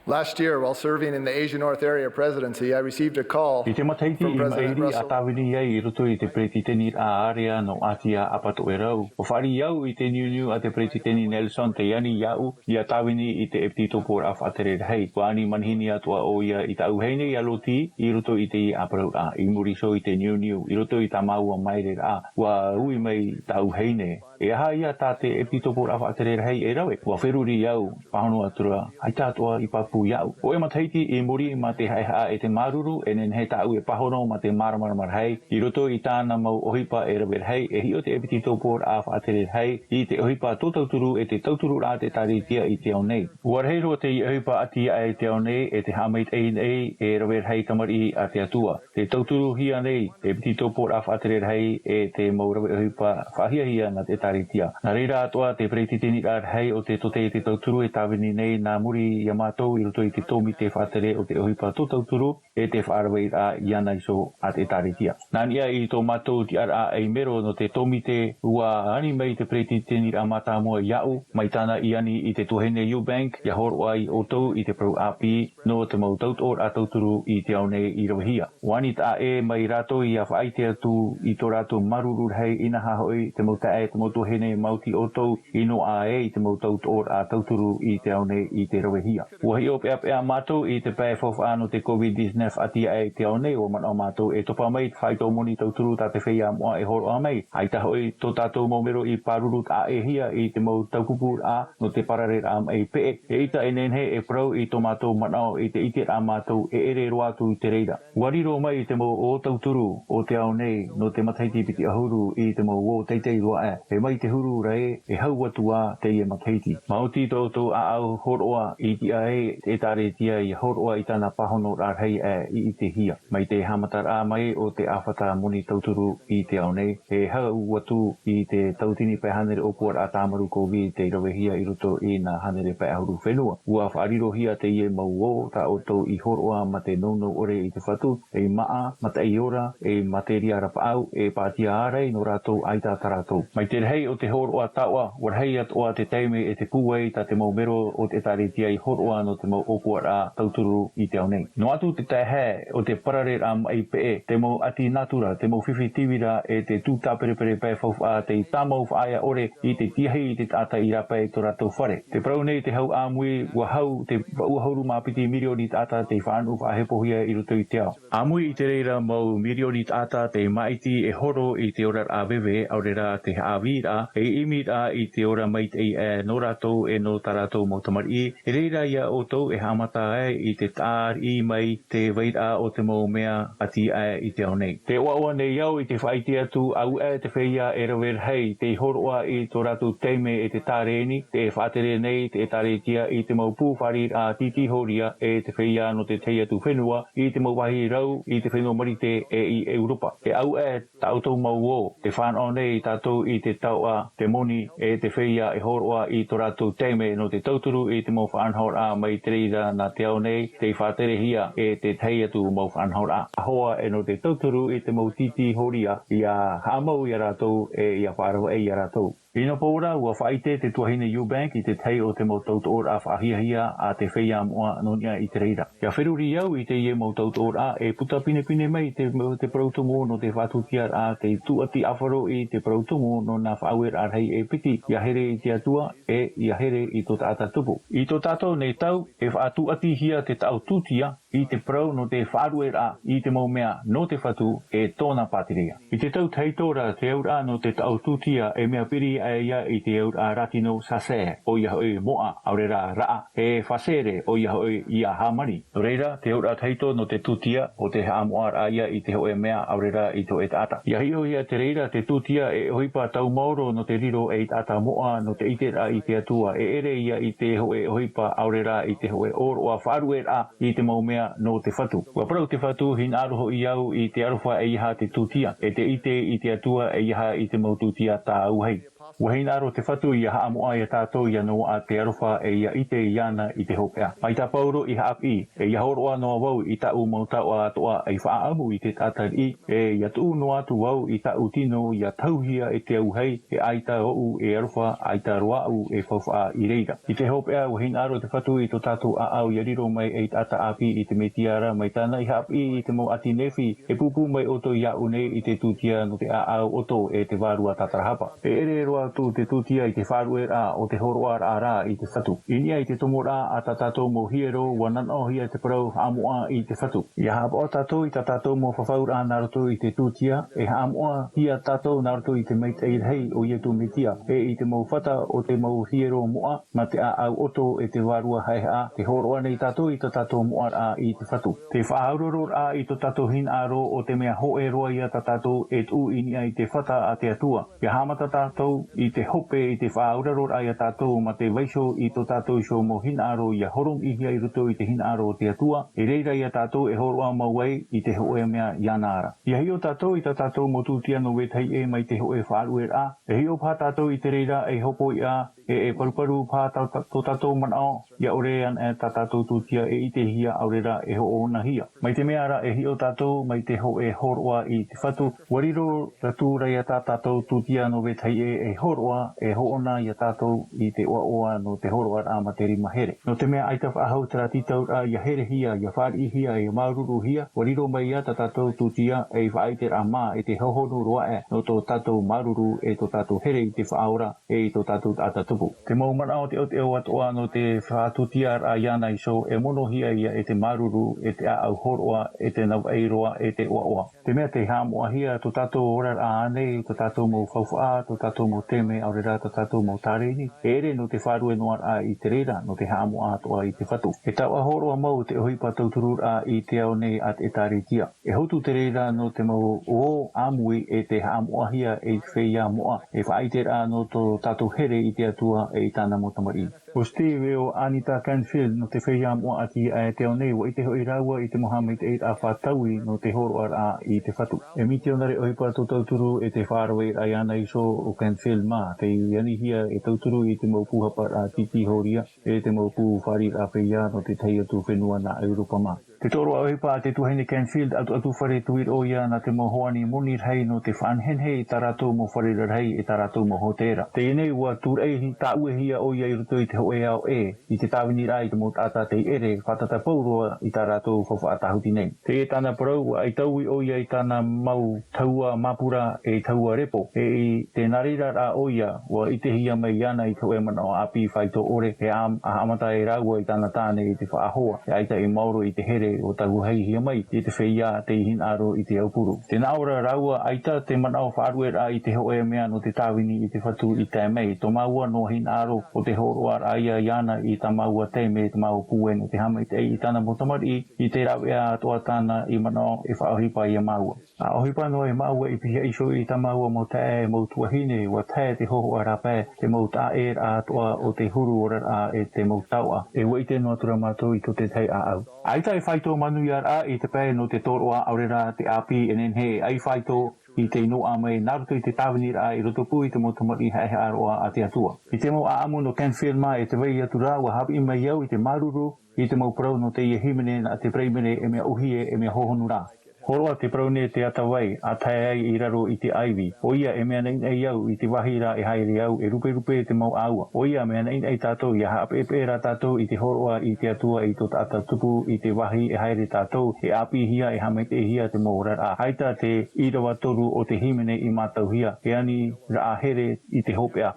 Last year, while serving in the Asia North Area Presidency, I received a call from President Russell. I te matahiti i maʻiri a tāvini ai i roto i te peretiteniraʻa ārea nō ʻĀtia ʻApatoʻerau. ʻUa fāriʻi au i te niuniu a te peretiteni Nelson Teiani iāʻu, ʻia tāvini i te ʻEpititoporaʻa Faʻatere Rahi. ʻUa ani manihini atoʻa ʻoia i tāʻu vahine ia Loti i roto i teie ʻāparauraʻa. I muri iho i te niuniu, i roto i tā māua māereraʻa, ʻua ui mai tāʻu vahine. E aha ia tā te ʻEpititoporaʻa Faʻatere Rahi e rave? ʻUa feruri au, pāhono atu ra, ʻaita atoʻa i pāpū iāʻu. ʻO e matahiti i muri mā te haʻehaʻa e te māuruuru, e nehenehe tāʻu e pāhono mā te māramarama rahi, i roto i tāna mau ʻohipa e rave rahi, e hiʻo te ʻEpititoporaʻa Faʻatere Rahi i te ʻohipa tō tauturu e te tautururaʻa a te ʻĒkālesia i te ao nei. ʻUa rahi roa teie ʻohipa ʻati aʻe i te ao nei, e te haʻamaitaʻi nei, e rave rahi tamariʻi a te Atua. Tē tauturuhia nei, ʻEpititoporaʻa Faʻatere Rahi, e te mau rave ʻohipa faʻahiahia nā te ʻĒkālesia. Nā reira atoʻa te peretiteniraʻa rahi o te Tote e te Tauturu e tāvini nei nā muri ia mātou roto i te tōmite faʻatere o te ʻohipa tōtauturu e te faʻaraveraʻa iāna iho a te ʻĒtārētia. Nā niʻa i tō mātou tiʻaraʻa ei mero nō te tōmite, ua ani mai te peretiteniraʻa mātāmua iāʻu, mai tāna i ani i te tuahine Eubank, ʻia hōroʻa ai ʻoutou i te parau ʻāpī nō te mau tautoʻoraʻa tauturu i te ao nei i ravehia. Ua ani taʻa ʻē mai rātou ʻia faʻaʻite atu i tō rātou māuruuru rahi, inaha hoʻi te mau taeaʻe, te mau tuahine, maoti ʻoutou i noaʻa ē i te mau tautoʻoraʻa tauturu i te ao nei i te ravehia. Ua hiʻo peʻapeʻa mātou i te pae faufaʻa nō te COVID nineteen ʻati aʻe i te ao nei, ua manaʻo mātou e topa mai te faito moni tauturu tā te feiā moʻa e hōroʻa mai. ʻAita hoʻi tō tātou mau mero i pāruru taʻa ʻēhia i te mau taupupuraʻa nō te parareraʻa maʻi peʻe, eʻita e nehenehe e parau i tō mātou manaʻo i te ʻiteraʻa mātou e ʻere roa atu i te reira. Ua riro mai i te mau ō tauturu o te ao nei nō te matahiti piti ʻahuru i te mau ō teitei roa aʻe, e mai te huru ra ē, e hau atu ā teie matahiti. Maoti tō ʻoutou ʻāʻau hōroʻa i tiʻa ai te ʻĒtārētia ʻia hōroʻa i tāna pāhonoraʻa rahi aʻe i ʻitehia. Mai te haʻamataraʻa mai o te ʻāfata moni tauturu i te ao nei, e hau atu i te tauatini pae hānere ʻōpuaraʻa tāmaru COVID tei ravehia i roto i nā hānere pae ʻahuru fenua. Ua faʻarirohia teie mau ō tā ʻoutou i hōroʻa mā te nounou ʻore i te Fatu, ei māʻa, mataʻi ora, ei materia rapaʻau, e pātia ārai nō rātou ʻaita tā rātou. Mai te rahi o te hōroʻa taoʻa, ua rahi atoʻa te taime e te pūai tā te mau mero o te ʻĒtārētia i hōroʻa nō te mau ʻōpuaraʻa tauturu i te ao nei. Noa atu te taehae o te parareraʻa maʻi peʻe, te mau ʻati natura, te mau fifi tīvira, e te tū tāperepere pae faufaʻa tei tāmau faʻaea ʻore i te tiahi i te taʻata i rāpae i tō rātou fare. Te parau nei te hau ʻāmui, ua hau te vaʻu ʻahuru mā piti mirioni taʻata tei faʻanuʻu faʻahepohia i roto i te ao. ʻĀmui i te reira mau mirioni taʻata tei māʻiti e horo i te oraraʻa veve, ʻaore rā te haʻavīraʻa, ei ʻimiraʻa i te ora maitaʻi aʻe nō rātou e nō tā rātou mau tamariʻi, e reira ia ʻoutou e haʻamata ai i te tāriʻi mai te vairaʻa o te mau mea ʻati aʻe i te ao nei. Tē ʻoaʻoa nei au i te faʻaʻite atu, ʻaita e te feiā e rave rahi tei hōroʻa i tō rātou taime e te tārēni, tē faʻatere nei te ʻĒtārētia i te mau pū fāriʻiraʻa tītīhoria e te feiā nō te tahi atu fenua, i te mau vāhi rau, i te fenua Marite e i ʻEuropa. E ʻaita tā ʻoutou mau ō, tē fānaʻo nei tātou i te taoʻa, te moni, e te feiā e hōroʻa i tō rātou taime nō te tauturu i te mau faʻanahoraʻa mai te reira nā te ao nei, tei faʻaterehia e te tahi atu mau faʻanahoraʻa. ʻAhoʻa e nō te tauturu i te mau tītīhoria, ʻia haʻamau ia rātou, e ʻia faʻaravaʻi ia rātou. I nā pō ra, ua faʻaʻite te tuahine Eubank i te tahi o te mau tautoʻoraʻa faʻahiahia a te feiā moʻa nō niʻa i te reira. ʻIa feruri au i teie mau tautoʻoraʻa e puta pinepine mai te, te parau tumu nō te faʻatūtiaraʻa, tei tūʻati ʻāfaro i te parau tumu nō nā faʻaueraʻa rahi e piti, ʻia here i te Atua, e ʻia here i tō taʻata tupu. I tō tātou nei tau, e faʻatūʻatihia te taʻo tūtia i te parau nō te faʻarueraʻa i te mau mea nō te Fatu e tōna pātireia. I te tau tahito ra, te auraʻa nō te taʻo tūtia e mea piri aʻe ia i te auraʻa rātino sasē, ʻoia hoʻi moʻa, ʻaore rā raʻa, e fasere, ʻoia hoʻi ia hāmani. Nō reira, te auraʻa tahito nō te tūtia, ʻo te haʻamoʻaraʻa ia i te hōʻē mea, ʻaore rā i te hōʻē taʻata. ʻIa hiʻohia te reira te tūtia e ʻohipa tau maoro nō te riro ei taʻata moʻa nō te ʻiteraʻa i te Atua, e ʻere ia i te hōʻē ʻohipa, ʻaore rā i te hōʻē ʻōroʻa faʻarueraʻa i te mau mea nō te Fatu. Ua parau te Fatu, hinaʻaro hoʻi au i te aroha ʻeiaha te tūtia, e te ʻite i te Atua ʻeiaha i te mau tūtia tāʻauahi. Ua hinaʻaro te Fatu ʻia haʻamoʻa ia tātou ʻia noaʻa te aroha e ʻia ʻite iāna i te hopeʻa. Mai tā Pauro i haʻapiʻi, e ʻia hōroʻa noa vau i tāʻu mau taoʻa atoʻa ei faʻaʻamu i te taʻata riʻi, e ʻia tuʻu noa atu vau i tāʻu tino ʻia tahuhia e te auahi, e ʻaita ōʻu e aroha, ʻaita roa aʻu e faufaʻa i reira. I te hopeʻa, ua hinaʻaro te Fatu i tō tātou ʻāʻau ʻia riro mai ei taʻata ʻāpī i te Mesia ra, mai tāna i haʻapiʻi i te mau ʻāti Nephi, e pūpū mai ʻoutou iāʻu nei i te tūtia nō te ʻāʻau ʻoto e te vārua tātarahapa. E ʻere roa atu te tūtia i te faʻarueraʻa o te hōroʻaraʻa ra i te Fatu. I niʻa i te tomoraʻa a tā tātou mau hiero, ua nanaʻohia te parau haʻamoʻa i te Fatu. ʻIa haʻapaʻo tātou i tā tātou mau fafauraʻa nā roto i te tūtia, e haʻamoʻahia tātou nā roto i te maitaʻi rahi o Iesu Mesia, e i te mau fata o te mau hiero moʻa, mā te ʻāʻau ʻoto e te vārua haʻehaʻa, tē hōroʻa nei tātou i tā tātou moʻaraʻa i te Fatu. Te faʻaauraroraʻa i tō tātou hinaʻaro, ʻo te mea hōʻē roa ia tā tātou e tuʻu i niʻa i te fata a te Atua. ʻIa haʻamata tātou i te hope i te faʻaauraroraʻa ia tātou mā te vaiiho i tō tātou iho mau hinaʻaro ʻia horomiʻihia i roto i te hinaʻaro o te Atua, i reira ia tātou e hōroʻa mau ai i te hōʻē mea iāna ra. ʻIa hiʻo tātou i tā tātou mau tūtia nō vetahi ʻē mai te hōʻē faʻarueraʻa, e hiʻo paha tātou i te reira ei hopoiʻa, E, e paruparu paha tā, tā, tō tātou manaʻo, ʻia ʻore anaʻe tā tātou tūtia e ʻitehia ʻaore rā e hoʻonahia. Mai te mea ra e hiʻo tātou mai te hō-, e hōroʻa i te Fatu, ʻua riro atu ra ia tā tātou tūtia nō vetahi ʻē e hōroʻa, e hoʻona ia tātou i te ʻoaʻoa nō te hōroʻaraʻa ma te rima here. Nō te mea ʻaita faʻahou terā tītauraʻa ʻia herehia, ʻia fāriʻihia, ʻia māuruuruhia, ʻua riro mai ia tā tātou tūtia ei faʻaʻiteraʻa mā e te hohonu roa aʻe nō tō tātou māuruuru e tō tātou here i te Faʻaora, e i tō tātou taʻata tupu. Te mau manaʻo teʻoteʻo atoʻa nō te faʻatūtiaraʻa iāna iho, e monohia ia e te māuruuru, e te ʻāʻau hōroʻa, e te navaʻi roa, e te ʻoaʻoa. Te mea tē haʻamoʻahia tō tātou oraraʻa ānei, tō tātou mau faufaʻa, tō tātou mau taime, ʻaore rā tā tātou mau tārēni, e ʻere nō te fārue noa raʻa i te reira, nō te haʻamoʻa atoʻa i te Fatu. E taoʻa hōroʻa mau te ʻohipa tautururaʻa i te ao nei a te ʻĒtārētia. E hotu te reira nō te mau ō ʻāmui e te haʻamoʻahia e te feiā moʻa, e faʻaʻiteraʻa nō tō tātou here i te Atua e i tāna mau tamariʻi. ʻO Steve e ʻo Anita Canfield nō te feiā moʻa ʻati aʻe te ao nei, ʻua ʻite hoʻi rāua i te mau haʻamaitaʻiraʻa fātaui nō te hōroʻaraʻa i te Fatu. E mitionare ʻohipa tō tauturu e te faʻaraveraʻa iāna iho ʻo Canfield mā, tei anihia e tauturu i te mau pūhaparaʻa tītī hōria, e te mau pū fāriʻiraʻa feiā nō te tahi atu fenua nā ʻEuropa mā. Te tōroʻa ʻohipa a te tuahine Canfield, ʻatuʻatu fare tuiroʻo ia nā te mau hoani moni rahi nō te faʻanehenehe i tā rātou mau fare rarahi e tā rātou mau hōtēra. Teie nei ʻua tūraʻi tāʻuehia ʻoia i roto i te hōʻē ao ʻē, i te tāviniraʻa i te mau taʻata tei ʻere, fātata pauroa i tā rātou faufaʻa tāhuti nei. Teie tāna parau, ʻua ʻaitaui ʻoia i tāna mau tahua māpura e tahua repo, e i te nā reira rā ʻoia, ʻua ʻitehia mai iāna i te hōʻē manaʻo ʻāpī faito ʻore, e ʻa-, ʻa haʻamata ai rāua i tāna tāne i te faʻahoa, e ʻaita i maoro i te here ʻo tāuahihia mai i te feiā tei hinaʻaro i te aupuru. Tē nā ʻō ra rāua, ʻaita te manaʻo faʻarueraʻa i te hōʻē mea nō te tāvini i te Fatu i tae mai, tō māua noa hinaʻaro ʻo te hōroʻaraʻa ia iāna i tā māua taime, tā māua pūai nō te haʻamaitaʻi i tāna mau tamariʻi, i te rāveʻa atoʻa tāna i manaʻo e faʻaʻohipa ia māua. ʻA ʻohipa noa e māua i pihaʻi iho i tā māua mau taeaʻe, mau tuahine, ʻua tae te hōhoʻa rāpae, te mau taʻaʻēraʻa atoʻa o te huru oraraʻa e te mau taoʻa. E ʻua ʻite noa atu ra mātou i tō te tahi ʻāʻau. ʻAita e faito manuiaraʻa i te pae nō te tōroʻa ʻaore rā te ʻāpī e nehenehe e ʻai faito i te inoaʻa mai nā roto i te tāviniraʻa i rotopū i te mau tamariʻi haʻehaʻa roa a te Atua. I te mau ʻāʻamu nō Canfield mā e te vai atu ra, ʻua haʻapiʻi mai au i te māuruuru i te mau parau nō teie hīmene nā te Paraimere, e mea ʻōhie, e mea hohonu rā. Hōroʻa te parau nei te ata vai, ʻa tae ai i raro i te ʻaivi. ʻOia e mea naʻinaʻi au i te vāhi ra e haere au, e ruperupe te mau ʻāua. ʻOia mea naʻinaʻi tātou ʻia haʻapeʻepeʻe rā tātou i te hōroʻa i te Atua i tō taʻata tupu i te vāhi e haere tātou, e ʻāpīhia, e haʻamaitaʻihia te mau oraraʻa. ʻAita te ʻīrava toru o te hīmene i mātauhia, e aniraʻa here i te hopeʻa.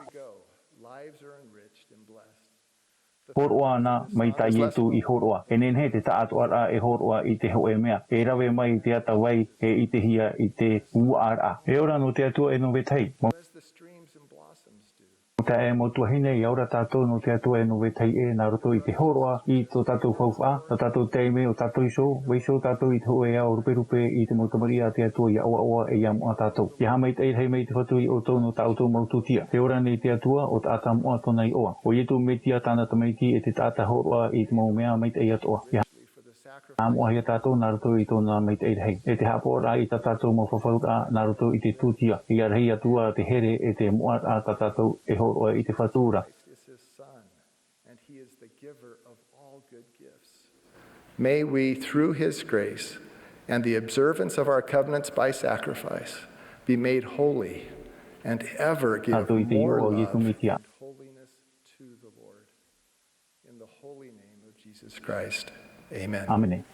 Hōroʻa na mai tā Ietu i hōroʻa. E nehenehe te taʻatoʻaraʻa e hōroʻa i te hōʻē mea. E rave mai te ata vai, e ʻitehia i te uaʻaraʻa. E ora nō te Atua e nō vetahi. Mau taeaʻe, mau tuahine, ʻia ora tātou nō te Atua e nō vetahi ʻē, nā roto i te hōroʻa i tō tātou faufaʻa, tā tātou taime, ʻo tātou iho, vaiiho tātou i te hōʻē ao ruperupe i te mau tamariʻi a te Atua ʻia ʻoaʻoa e ʻia moʻa tātou. ʻIa haʻamaitaʻi rahi mai te Fatu ia ʻoutou nō tā ʻoutou mau tūtia. Tē ora nei te Atua, ʻo Taʻata Moʻa tōna iʻoa. ʻO Ietu Metia tāna Tamaiti, e te taʻata hōroʻa i te mau mea maitaʻi atoʻa. ʻIa haʻamoʻahia tātou nā roto i tōna maitaʻi rahi. E te haʻapaʻoraʻa i tā tātou mau fafauraʻa nā roto i te tūtia. ʻIa rahi atu ā te here e te moʻaraʻa tā tātou e hōroʻa i te Fatu ra. And he is the giver of all good gifts. May we, through his grace and the observance of our covenants by sacrifice, be made holy and ever give more love and holiness to the Lord. In the holy name of Jesus Christ, amen. Amen.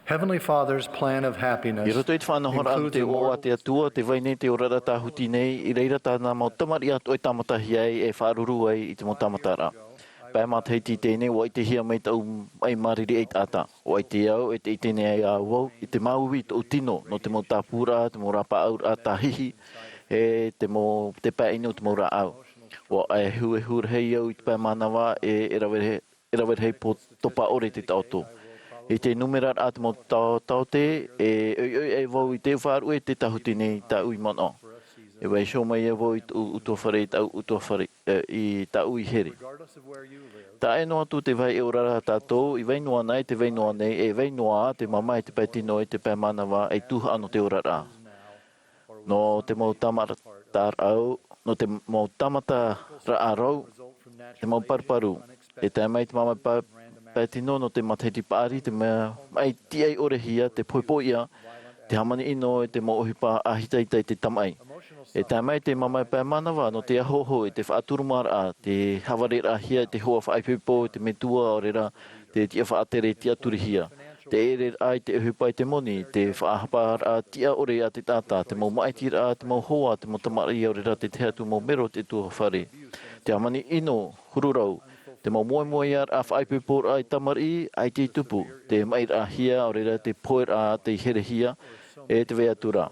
Heavenly Father's plan of happiness I roto i te faʻanahoraʻa includes te a ʻoaʻoa moral a te Atua, tē vai nei te oraraʻa tāhuti nei, i reira tāna mau tamariʻi atoʻa e tāmatahi ai, e faʻaruru ai i te mau tāmataraʻa. Pae matahiti i teie nei, ʻua ʻitehia mai tāʻu maʻi māriri ʻaitaʻata. ʻUa ʻite au, e tē ʻite nei ai au, i te māuiui i tōʻu tino, nō te mau tāpūraʻa, te mau rāpaʻauraʻa tāhihi, e te mau, te pae ʻino, te mau rāʻau. ʻUa ʻehuʻehu rahi au i te pae mānava, e, e rave rahi, e rave rahi pō topa ʻore te taʻoto. I te numeraraʻa te mau tao-, taote, e ʻoiʻoi ai vau i te faʻaruʻe te tāhuti nei tāʻu i manaʻo. E vaiiho mai ai vau i tōʻu ʻutuāfare, i tāʻu ʻutuāfare, e, i tāʻu i here. Taʻa ʻē noa atu te vāhi e ora ra tātou, i vai noa nei, te vai noa nei, e vai noa te mamae, te pae tino, e te pae mānava, e tuhaʻa nō te oraraʻa. Nō te mau tāmataraʻa rau, nō te mau tāmataraʻa rau, te mau paruparu. E tae mai te mamae pa-, pae tino nō te matahiti paʻari, te mea maʻi tiʻai ʻore hia, te poʻipoʻia, te hāmani ʻino e te mau ʻohipa ʻāhitaʻita i te tamaʻi. E tae mai te mamae pae mānava nō te ahoaho e te faʻaturumāraʻa, te hāvareraʻahia e te hoa faʻaipoipo, te metua, ʻaore rā, te tiʻa faʻatere, tiʻaturihia. Te ʻereraʻa i te ʻohipa i te moni, te faʻahaparaʻa tiʻa ʻore a te taʻata, te mau māʻitiraʻa, te mau hoa, te mau tamariʻi, ʻaore rā te tahi atu mau mero o te ʻutuāfare. Te hāmani ʻino, huru rau, te mau moemoeāraʻa faʻaipoiporaʻa i tamariʻi, ʻaita i tupu, te maʻiraʻahia, ʻaore rā te poeraʻa tei herehia, e tē vai atu ra.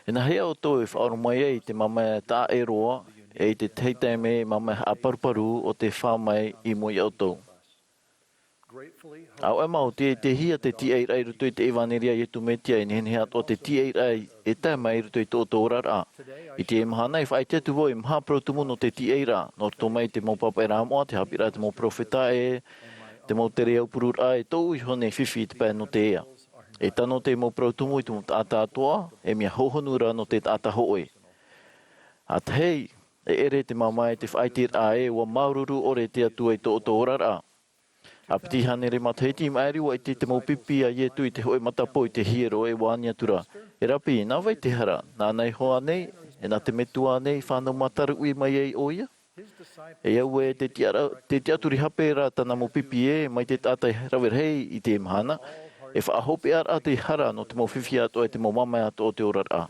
E nāhea ʻoutou e faʻaoromaʻi ai i te mamae taʻa ʻē roa, e i te tahi taime mamae haʻaparuparu ʻo tē fā mai i mua ia ʻoutou? ʻAuē mau, tē ʻitehia te tiʻairaʻa i roto i te ʻevanelia a Iesu Mesia, e nehenehe atoʻa te tiʻairaʻa e tae mai i roto i tō ʻoutou oraraʻa. I teie mahana e faʻaʻite atu vau e maha parau tumu nō te tiʻairaʻa, nō roto mai te mau pāpaʻiraʻa moʻa, te haʻapiʻiraʻa te mau perofeta, e te mau tere aupururaʻa, e tōʻu iho nei fifi i te pae nō te ea. E tano te mau parau tumu i te mau taʻata atoʻa, e mea hohonu ra nō te taʻata hōʻē. ʻA tahi, e ʻere te mamae te faʻaʻiteraʻa ē, ʻua māuruuru ʻore te Atua i tō ʻoutou oraraʻa. ʻA piti hānere matahiti i maʻiri, ʻua ʻite te mau pipi a Iesu i te hōʻē matapō i te hiero, e ʻua ani atu ra: E Rapi, nā vai te hara? Nāna iho ānei, e nā te Metua ānei i fānau mātaraʻa mai ai ʻoia? E au ē, tē tiʻa-, tē tiʻaturi hape ra tāna mau pipi ē, mai te taʻata e rave rahi i teie mahana, e faʻahopeʻaraʻa te hara nō te mau fifi atoʻa, e te mau mamae atoʻa o te oraraʻa.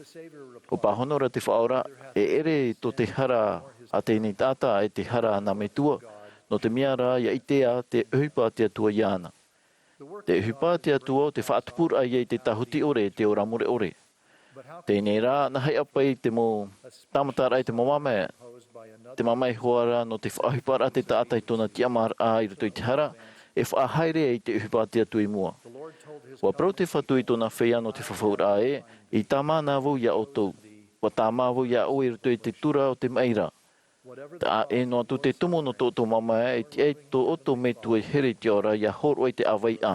ʻUa pāhono ra te Faʻaora, e ʻere tō te hara a teie nei taʻata, e te hara a nā Metua, nō te mea rā, ʻia ʻitea te ʻohipa a te Atua iāna. Te ʻohipa a te Atua ʻo te faʻatupuraʻa ia i te tāhuti ʻore, te ora mure ʻore. Teie nei rā, nāhea paʻi te mau tāmataraʻa e te mau mamae, te mamae hoʻi ra nō te faʻaʻohiparaʻa a te taʻata i tōna tiʻamāraʻa i roto i te hara, e faʻahaere ai i te ʻohipa a te Atua i mua. ʻUa parau te Fatu i tōna feiā nō te fafauraʻa ē: I tāmā na vau ia ʻoutou. ʻUa tāmā vau ia ʻoe i roto i te tura o te maʻi ra. Taʻa ʻē noa atu te tumu nō tō ʻoutou mamae, e tiʻa i tō ʻoutou Metua i here i te ao ra ʻia hōroʻa i te ʻāvaiʻa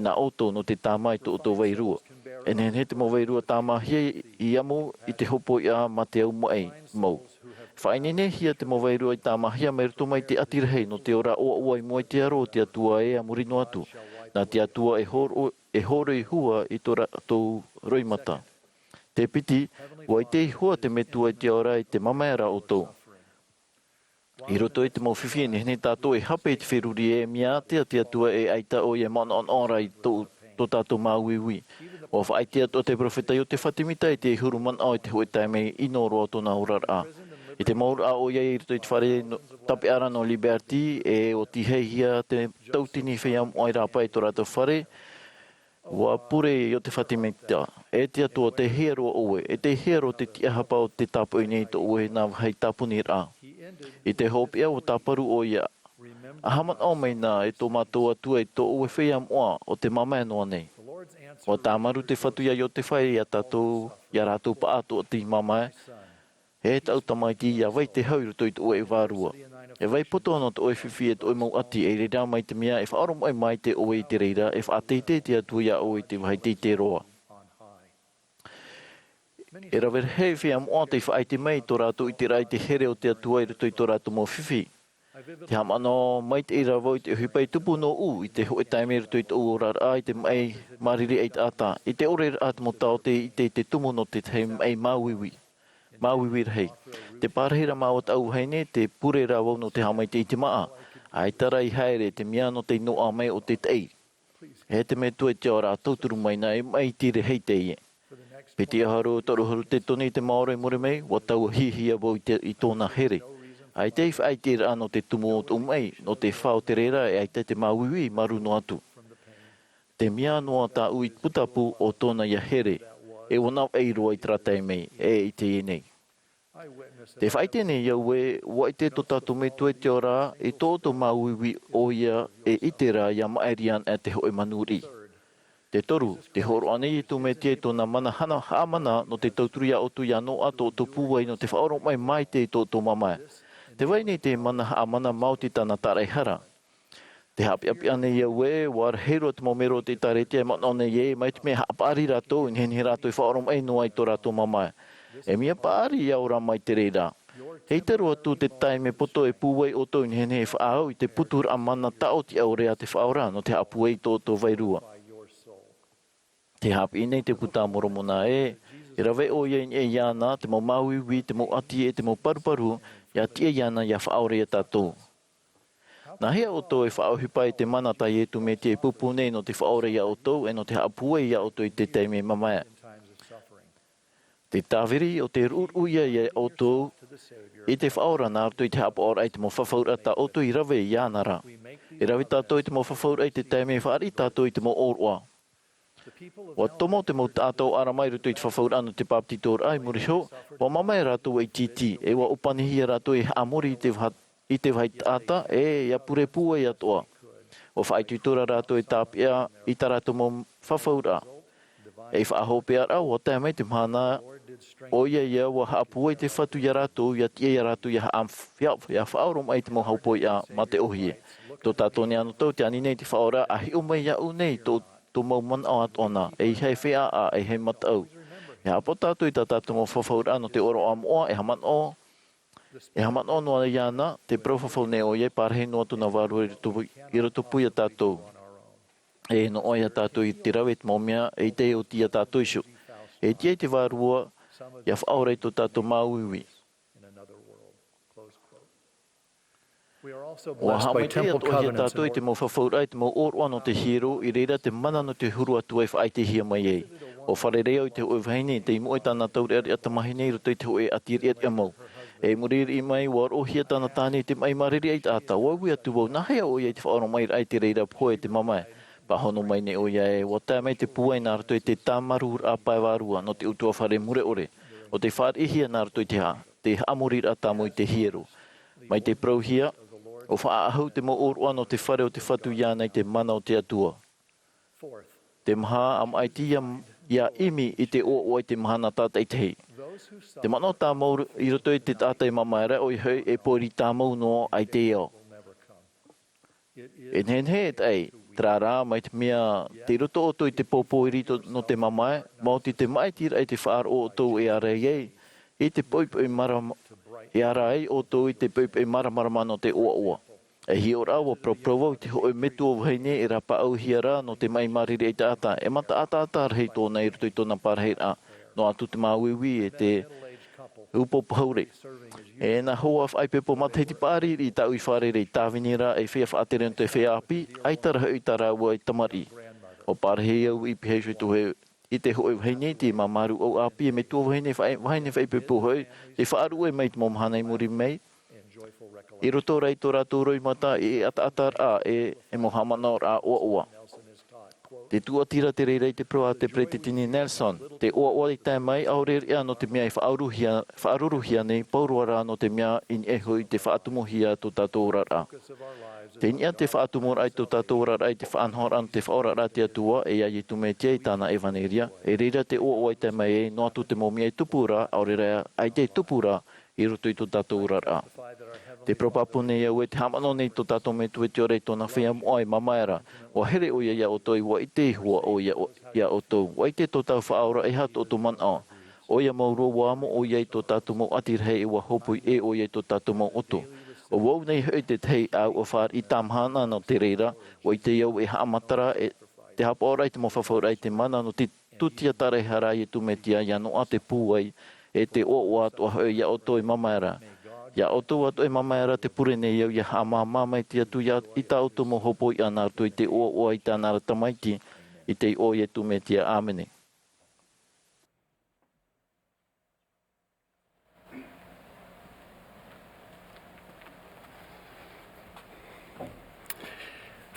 nā ʻoutou nō te tāmā i tō ʻoutou vairua. E nehenehe te mau vairua tāmāhia i ʻamu i te hopoiʻa mā te au maʻi mau. Faʻaineinehia te mau vairua i tāmāhia mai roto mai te ʻati rahi nō te ora ʻoaʻoa i mua i te aro o te Atua ē a muri noa atu. Nā te Atua e hōro-, e hōroʻa i hua i tō rātou roimata. Te piti, ʻua ʻite i hua te Metua i te ao ra i te mamae ra ʻoutou. I roto i te mau fifi e nehenehe tātou e hape i te feruri ē, mea ātea te Atua e ʻaita ʻoia e manaʻonaʻo ra i tō, tō tātou māuiui. ʻUa faʻaʻite atoʻa te perofeta Iosepha Semita i te huru manaʻo i te hōʻē taime ʻino roa o tōna oraraʻa. I te mau oraraʻa ʻoia i roto i te fare nō, tāpeʻa ra nō Liberty, e ʻua tīhaihia te tauatini feiā moʻa i rāpae i tō rātou fare, ʻua pure Iosepha Semita: E te Atua, tei hea roa ʻoe, e tei hea roa te tiʻahapa o te tāpoʻi nei i tō ʻoe nā vāhi tāponiraʻa? I te hopeʻa ʻua tāparu ʻoia: ʻA haʻamanaʻo mai na, e tō mātou Atua, i tō ʻoe feiā moʻa ʻo te mamae noa nei. ʻUa tāmaru te Fatu ia Iosepha, ia tātou, ia rātou paʻi atoʻa te mamae: E tāʻu tamaiti, ʻia vai te hau i roto i tō ʻoe vārua. E vai poto ana tō ʻoe fifi, e tō ʻoe mau ʻati, e reira mai te mea e faʻaoromaʻi maitaʻi ʻoe i te reira, e faʻateitei te Atua ia ʻoe i te vāhi teitei roa. E rave rahi feiā moʻa tei faʻaʻite mai i tō rātou ʻiteraʻa i te here o te Atua i roto i tō rātou mau fifi. Tē haʻamanaʻo maitaʻi ra vau i te ʻohipa i tupu nōʻu i te hōʻē taime i roto i tōʻu oraraʻa i te maʻi māriri ʻaitaʻata, i te ʻoreraʻa a te mau taote i te, i te tumu nō te tahi maʻi māuiui, māuiui rahi. Tē pārahi ra māua tāʻu vahine, tē pure ra vau nō te haʻamaitaʻi i te māʻa. ʻAita rā i haere, te mea nō te noaʻa mai o te taʻi. E te metua i te ao rā tauturu mai nā e maʻiti rahi teie. Piti ʻahuru toru ʻahuru te tone i te maoro i muri mai, ʻua taua hiahia vau i te, i tōna here. ʻAita i faʻaʻiteraʻa nō te tumu o tōʻu maʻi, nō te fā o te reira e ʻaita te māuiui i maru noa atu. Te mea noa tāʻu i putapū o tōna ia here, e ʻua navaʻi roa i terā taime, e i teie nei. Te faʻaʻite nei au ē, ʻua ʻite tō tātou Metua i te ao ra, i tō ʻoutou māuiui ʻoia e ʻite ra ia maʻiri ana te hōʻē manurī. Te toru, te hōroʻa nei Iesu Mesia i tōna mana hana, haʻamana nō te tauturu ia ʻoutou ia noaʻa tō ʻoutou pūai nō te faʻaoromaʻi maitaʻi i tō ʻoutou mamae. Tē vai nei te mana haʻamana maoti tāna tāraʻehara. Te haʻapeʻapeʻa nei au ē, ʻua rahi roa te mau melo o te ʻĒtārētia e manaʻo nei ē, mai te mea haʻapaʻari rātou, i nehenehe rātou e faʻaoromaʻi noa i tō rātou mamae. E mea paʻari ia ora mai te reira. E ʻite roa atu te taime poto e pūai ʻoutou i nehenehe e faʻaau i te puturaʻa mana tāʻoti ʻaore a te Faʻaora nō te haʻapūai i tō ʻoutou vairua. Te haʻapiʻi nei te Puta a Moromona ē, e rave ʻoia i niʻa iāna, te mau māuiui, te mau ʻati e te mau paruparu, ia tiʻa iāna ia faʻaora ia tātou. Nāhea ʻoutou e faʻaʻohipa i te mana tā Iesu Mesia i pūpū nei nō te faʻaora ia ʻoutou, e nō te haʻapūai ia ʻoutou i te taime mamae? Te tāviri o te ruʻuruʻu ia ia ʻoutou i te Faʻaora nā roto i te haʻapaʻoraʻa i te mau fafauraʻa tā ʻoutou i rave iāna ra. E rave tātou i te mau fafauraʻa i te taime e fāriʻi tātou i te mau ʻōroʻa. ʻUa tomo te mau taʻata o ʻArama i roto i te fafauraʻa nō te bāpetizoraʻa i muri iho, ʻua mamae rātou ʻītītī, e ʻua ʻōpanihia rātou e haʻamori i te vaha-, i te vāhi taʻata, e ia pure pūai atoʻa. ʻUa faʻaitoito ra rātou e tāpeʻa i tā rātou mau fafauraʻa. E faʻahopeʻaraʻa, ʻua tae mai te mahana, ʻoia ia ʻua haʻapūai te Fatu ia rātou, ia tiʻa ia rātou ia haʻa-, ia, ia faʻaoromaʻi i te mau haupoiʻa mā te ʻōhie. Tō tātou nei anotau, tē ani nei te Faʻaora, ʻa hiʻo mai iāʻu nei tō tō mau manaʻo atoʻa na, ʻeiaha e feiā, ʻeiaha e mataʻu. E haʻapaʻo tātou i tā tātou mau fafauraʻa nō te ʻōroʻa moʻa, e haʻamanaʻo, e haʻamanaʻo noa iāna, te parau fafau nei ʻoia e parahi noa tōna vārua i roto, i roto pū ia tātou. E noaʻa ia tātou i te rave i te mau mea, e ʻite oti ia tātou iho. E tiʻa i te vārua, ia faʻaora i tō tātou māuiui. ʻUa haʻamaitaʻi atoʻa ia tātou i te mau fafauraʻa, i te mau ʻōroʻa nō te hiero, i reira te mana nō te huru atu e faʻaʻitehia mai ai. ʻUa fārerei au i te hōʻē vahine, tei moʻe tāna taureʻareʻa tamāhine i roto i te hōʻē ʻati reʻareʻa mau. E muri riʻi mai, ʻua roʻohia tāna tāne i te maʻi māriri ʻaita. ʻUa ui atu vau, nāhea ʻoia i te faʻaoromaʻiraʻa i te reira pohe e te mamae. Pāhono mai nei ʻoia ē, ʻua tae mai te pūai nā roto i te tāmarūraʻa pae vārua nō te ʻutuāfare mure ʻore. ʻO tē fāriʻihia nā roto i te hā, te haʻamoriraʻa tāmau i te hiero. Mai te parauhia, ʻua faʻaʻahu te mau ʻōroʻa nō te fare o te Fatu iāna i te mana o te Atua. Te maha ʻāmaʻiti ia, ia ʻimi i te ʻoaʻoa i te mahana tātaʻitahi. Te manaʻo tāmau i roto i te taʻata e mamae ra, ʻoia hoʻi e pōiri tāmau noa ai te ao. E nehenehe e taʻi, terā rā, mai te mea tei roto ʻoutou i te pōpōiri to-, nō te mamae, maoti te maʻitiraʻa i te faʻaroʻo ʻoutou e ārai ai, i te poʻipoʻi māram-, e ārai ʻoutou i te poʻipoʻi māramarama nō te ʻoaʻoa. E hiʻoraʻa, ʻua paraparau vau i te hōʻē metua vahine e rāpaʻauhia ra nō te maʻi māriri ʻaita, e mata ʻataʻata rahi tōna i roto i tōna parahiraʻa, noa atu te māuiui e te upoʻo pahure. E nā hoa faʻaipoipo matahiti paʻari riʻi tāʻu i fārerei, tāvini rā e feiā faʻatere nō te feiā ʻāpī, ʻaita rā hoʻi tā rāua e tamariʻi. ʻUa parahi au i pihaʻi iho i te hōʻē, i te hōʻē vahine i te māmārū ʻāpī, e metua vahine faʻai-, vahine faʻaipoipo hoʻi, tei faʻaruʻe mai i te mau mahana i muri mai, i roto rā i tō rātou roimata, e ʻataʻataraʻa, e, e mau haʻamanaʻoraʻa ʻoaʻoa. Te tūʻatira te reira i te parau a te Peretiteni Nelson, te ʻoaʻoa i tae mai, ʻaore reʻa nō te mea e faʻaruruhia, faʻaruruhia nei, pauroa rā nō te mea i niʻa iho i te faʻatumuhia tō tātou oraraʻa. Tei niʻa te faʻatumuraʻa i tō tātou oraraʻa i te faʻanahoraʻa nō te Faʻaoraraʻa a te Atua, e ia Iesu Mesia i tāna ʻevaneria, e reira te ʻoaʻoa i tae mai ai, noa atu te mau mea e tupu ra, ʻaore rā, ʻaita e tupu ra, i roto i tō tātou oraraʻa. Tē parau pāpū nei au ē, tē haʻamanaʻo nei tō tātou Metua i te ao ra i tōna feiā moʻa e mamae ra, ʻua here ʻoia ia ʻoutou, ʻua ʻite iho ʻoia, ʻo, ia ʻoutou. ʻUa ʻite tō tātou Faʻaora e aha tō ʻoutou manaʻo. ʻOia mau roa ʻua amo ʻoia i tō tātou mau ʻati rahi, e ʻua hōpoi ʻē ʻoia i tō tātou mau ʻoto. ʻO vau nei hoʻi te tahi ā ʻua fāriʻi tāmahana nō te reira, ʻua ʻite au e haʻamata ra, e, te haʻapaʻoraʻa i te mau fafauraʻa i te mana nō te tūtia tāraʻehara a Iesu Mesia, ia noaʻa te pūai, e te ʻoaʻoa atoʻa hoʻi ia ʻoutou e mamae ra. Ia ʻoutou atoʻa e māmaea ra te pure nei au, ia haʻamāmā maitaʻi atu ia, i tā ʻoutou mau hopoiʻa nā roto i te ʻoaʻoa i tāna ra Tamaiti, i te iʻoa o Iesu Mesia. ʻĀmene.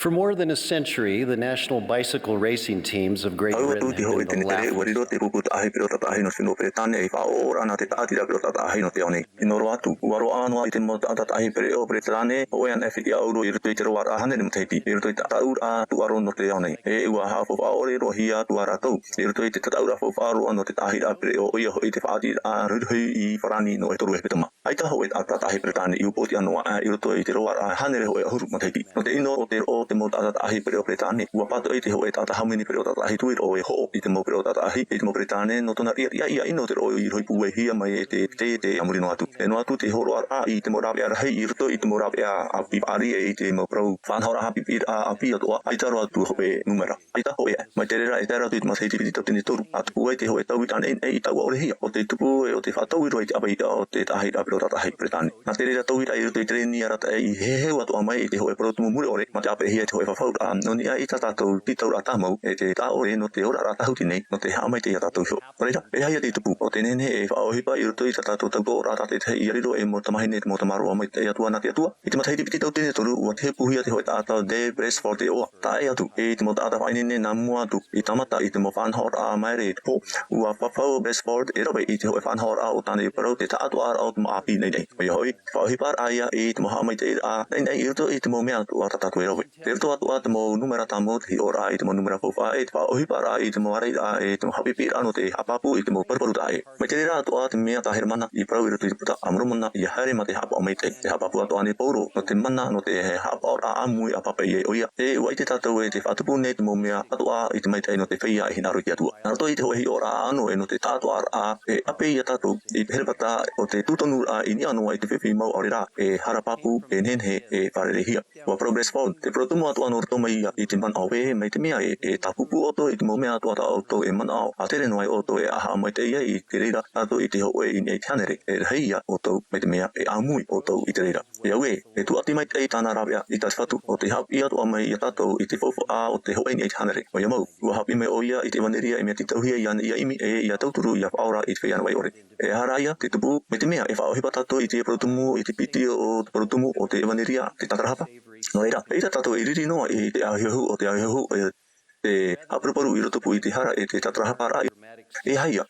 For more than a century, the national bicycle racing teams of Great Britain have been the laughing stock. Ua riro te pupu taʻahi pereʻoʻo taʻahi nō te fenua Peretāne ei faʻaʻoʻoraʻa nā te tāʻatiraʻa pereʻoʻo taʻahi nō te ao nei. ʻIa ʻite roa atu, ʻua roaʻa noa i te mau taʻata taʻahi pereʻoʻo Peretāne, hōʻē anaʻe feiā ʻauro i roto i te roaraʻa hānere matahiti, i roto i te tataʻuraʻa tūʻaro nō te ao nei. E ʻua faʻaʻore roa hia atu ā rātou, i roto i te tataʻuraʻa faufaʻa roa nō te tāʻatiraʻa pereʻoʻo, ʻoia hoʻi te faʻaʻiteraʻa ruhiruhi i Farāni nō te toru e piti mā. ʻAita hōʻē taʻata taʻahi Peretāne i upoʻotiʻa noa, e, i roto i te roaraʻa hānere hōʻē ʻahuru matahiti. Nō te ʻino o te roʻo o te mau taʻata taʻahi pereʻoʻo Peretāne, ʻua pātoʻi te hōʻē taʻata hāmani pereʻoʻo taʻahi tuiroʻo e hoʻo i te mau pereʻoʻo taʻata taʻahi, i te mau Peretāne, nō tōna riʻariʻa ʻia ʻino te roʻo i rohipuʻehia mai e te, te, te ʻāmui noa atu. E noa atu te hōroʻaraʻa i te mau rāveʻa rahi i roto i te mau rāveʻa ʻāpī paʻari e i te mau parau faʻanahoraʻa haʻapiʻiraʻa ʻāpī atoʻa, ʻaita roa atu hōʻē nūmera. ʻAita hōʻē, mai te reira e tae ra atu i te matahiti piti tauatini e toru, ʻa tupu ai te hōʻē tauiraʻa nei, nei i taua ʻore hia, ʻo te tupu e, ʻo te faʻatauiraʻa i te ʻāpī o te taʻahiraʻa pereʻoʻo taʻahi Peretāne. Nā te reira tauiraʻa i roto i te reni arataʻi i heheu atoʻa mai i te hōʻē parau tumu mure ʻore, mā te ʻāpeʻehia te hōʻē fafauraʻa, nō niʻa i tā tātou tītauraʻa tāmau, e te taʻa ʻore nō te oraraʻa tāhuti nei, nō te haʻamaitaʻi ia tātou iho. Nō reira, e aha ia te tupu, ʻo te nehenehe e faʻaʻohipa i roto i tā tātou tautooraʻa tātaʻitahi ʻia riro ei mau tamāhine, te mau tamaroa maitaʻi atu ā nā te Atua, i te matahiti piti tauatini e toru, ʻua tehepuhia te hōʻē taʻata Dave Brailsford e ʻoaʻoa. Tae atu, e te mau taʻata faʻaineine nā mua atu, i tāmata i te mau faʻanahoraʻa māere i te pō, ʻua fafau Brailsford e rave i te hōʻē faʻanahoraʻa o tāna i parau te taʻatoʻaraʻa o te mau ʻāpī nainai. ʻOia hoʻi, te faʻaʻohiparaʻa ia i te mau haʻamaitaʻiraʻa nainai i roto i te mau mea atoʻa tā tātou e rave. Tei roto atoʻa te mau nūmera tāmau, te hiʻoraʻa i te mau nūmera faufaʻa, e te faʻaʻohiparaʻa i te mau ārairaʻa, e te mau haʻapiʻiraʻa nō te haʻapāpū i te mau parau parau taʻa ʻē. Mai te reira atoʻa te mea tā Heremana i parau i roto i te Puta a Moromona, ʻia haere mā te haʻapaʻo maitaʻi. Te haʻapāpū atoʻa nei Pauro, nō te mana, nō te haʻapaʻoraʻa ʻāmui ʻa pāpaʻi e ʻoia. E ʻua ʻite tātou e te faʻatupu nei te mau mea atoʻa i te maitaʻi nō te feiā e hinaʻaro i te Atua. Nā roto i te hōʻē hiʻoraʻa ʻānoʻe nō te taʻatoʻaraʻa, e ʻape ia tātou i te herepata o te tūtonuraʻa i niʻa noa i te fifi mau ʻaore rā, e hara pāpū, e nehenehe e fārereihia. ʻUa parau Brailsford, te parau tumu atoʻa nō roto mai ia i te manaʻo ē, mai te mea ē, e tāpūpū ʻoutou i te mau mea atoʻa tā ʻoutou e manaʻo, ʻa tere noa ai ʻoutou e haʻamaitaʻi ai i te reira tātou i te hōʻē i niʻa i te hānere, e rahi ia ʻoutou mai te mea e ʻāmui ʻoutou i te reira. E au ē, e tūʻati maitaʻi tāna rāveʻa i tā te Fatu, ʻo te haʻapiʻi atoʻa mai ia tātou i te faufaʻa o te hōʻē i niʻa i te hānere. ʻOia mau, ʻua haʻapiʻi mai ʻoia i te ʻevaneria e mea tītauhia iāna ʻia ʻimi, e ʻia tauturu ʻia faʻaora i te feiā navaʻi ʻore. E aha rā ia te tupu, mai te mea e faʻaʻohipa tātou i te parau tumu, i te piti o te parau tumu o te ʻevaneria, te tātarahapa. Nō reira, eʻita tātou e riri noa i te ahiahu o te ahiahu, e te haʻaparuparu i rotopū i te hara e te tātarahaparaʻa. E aha ia?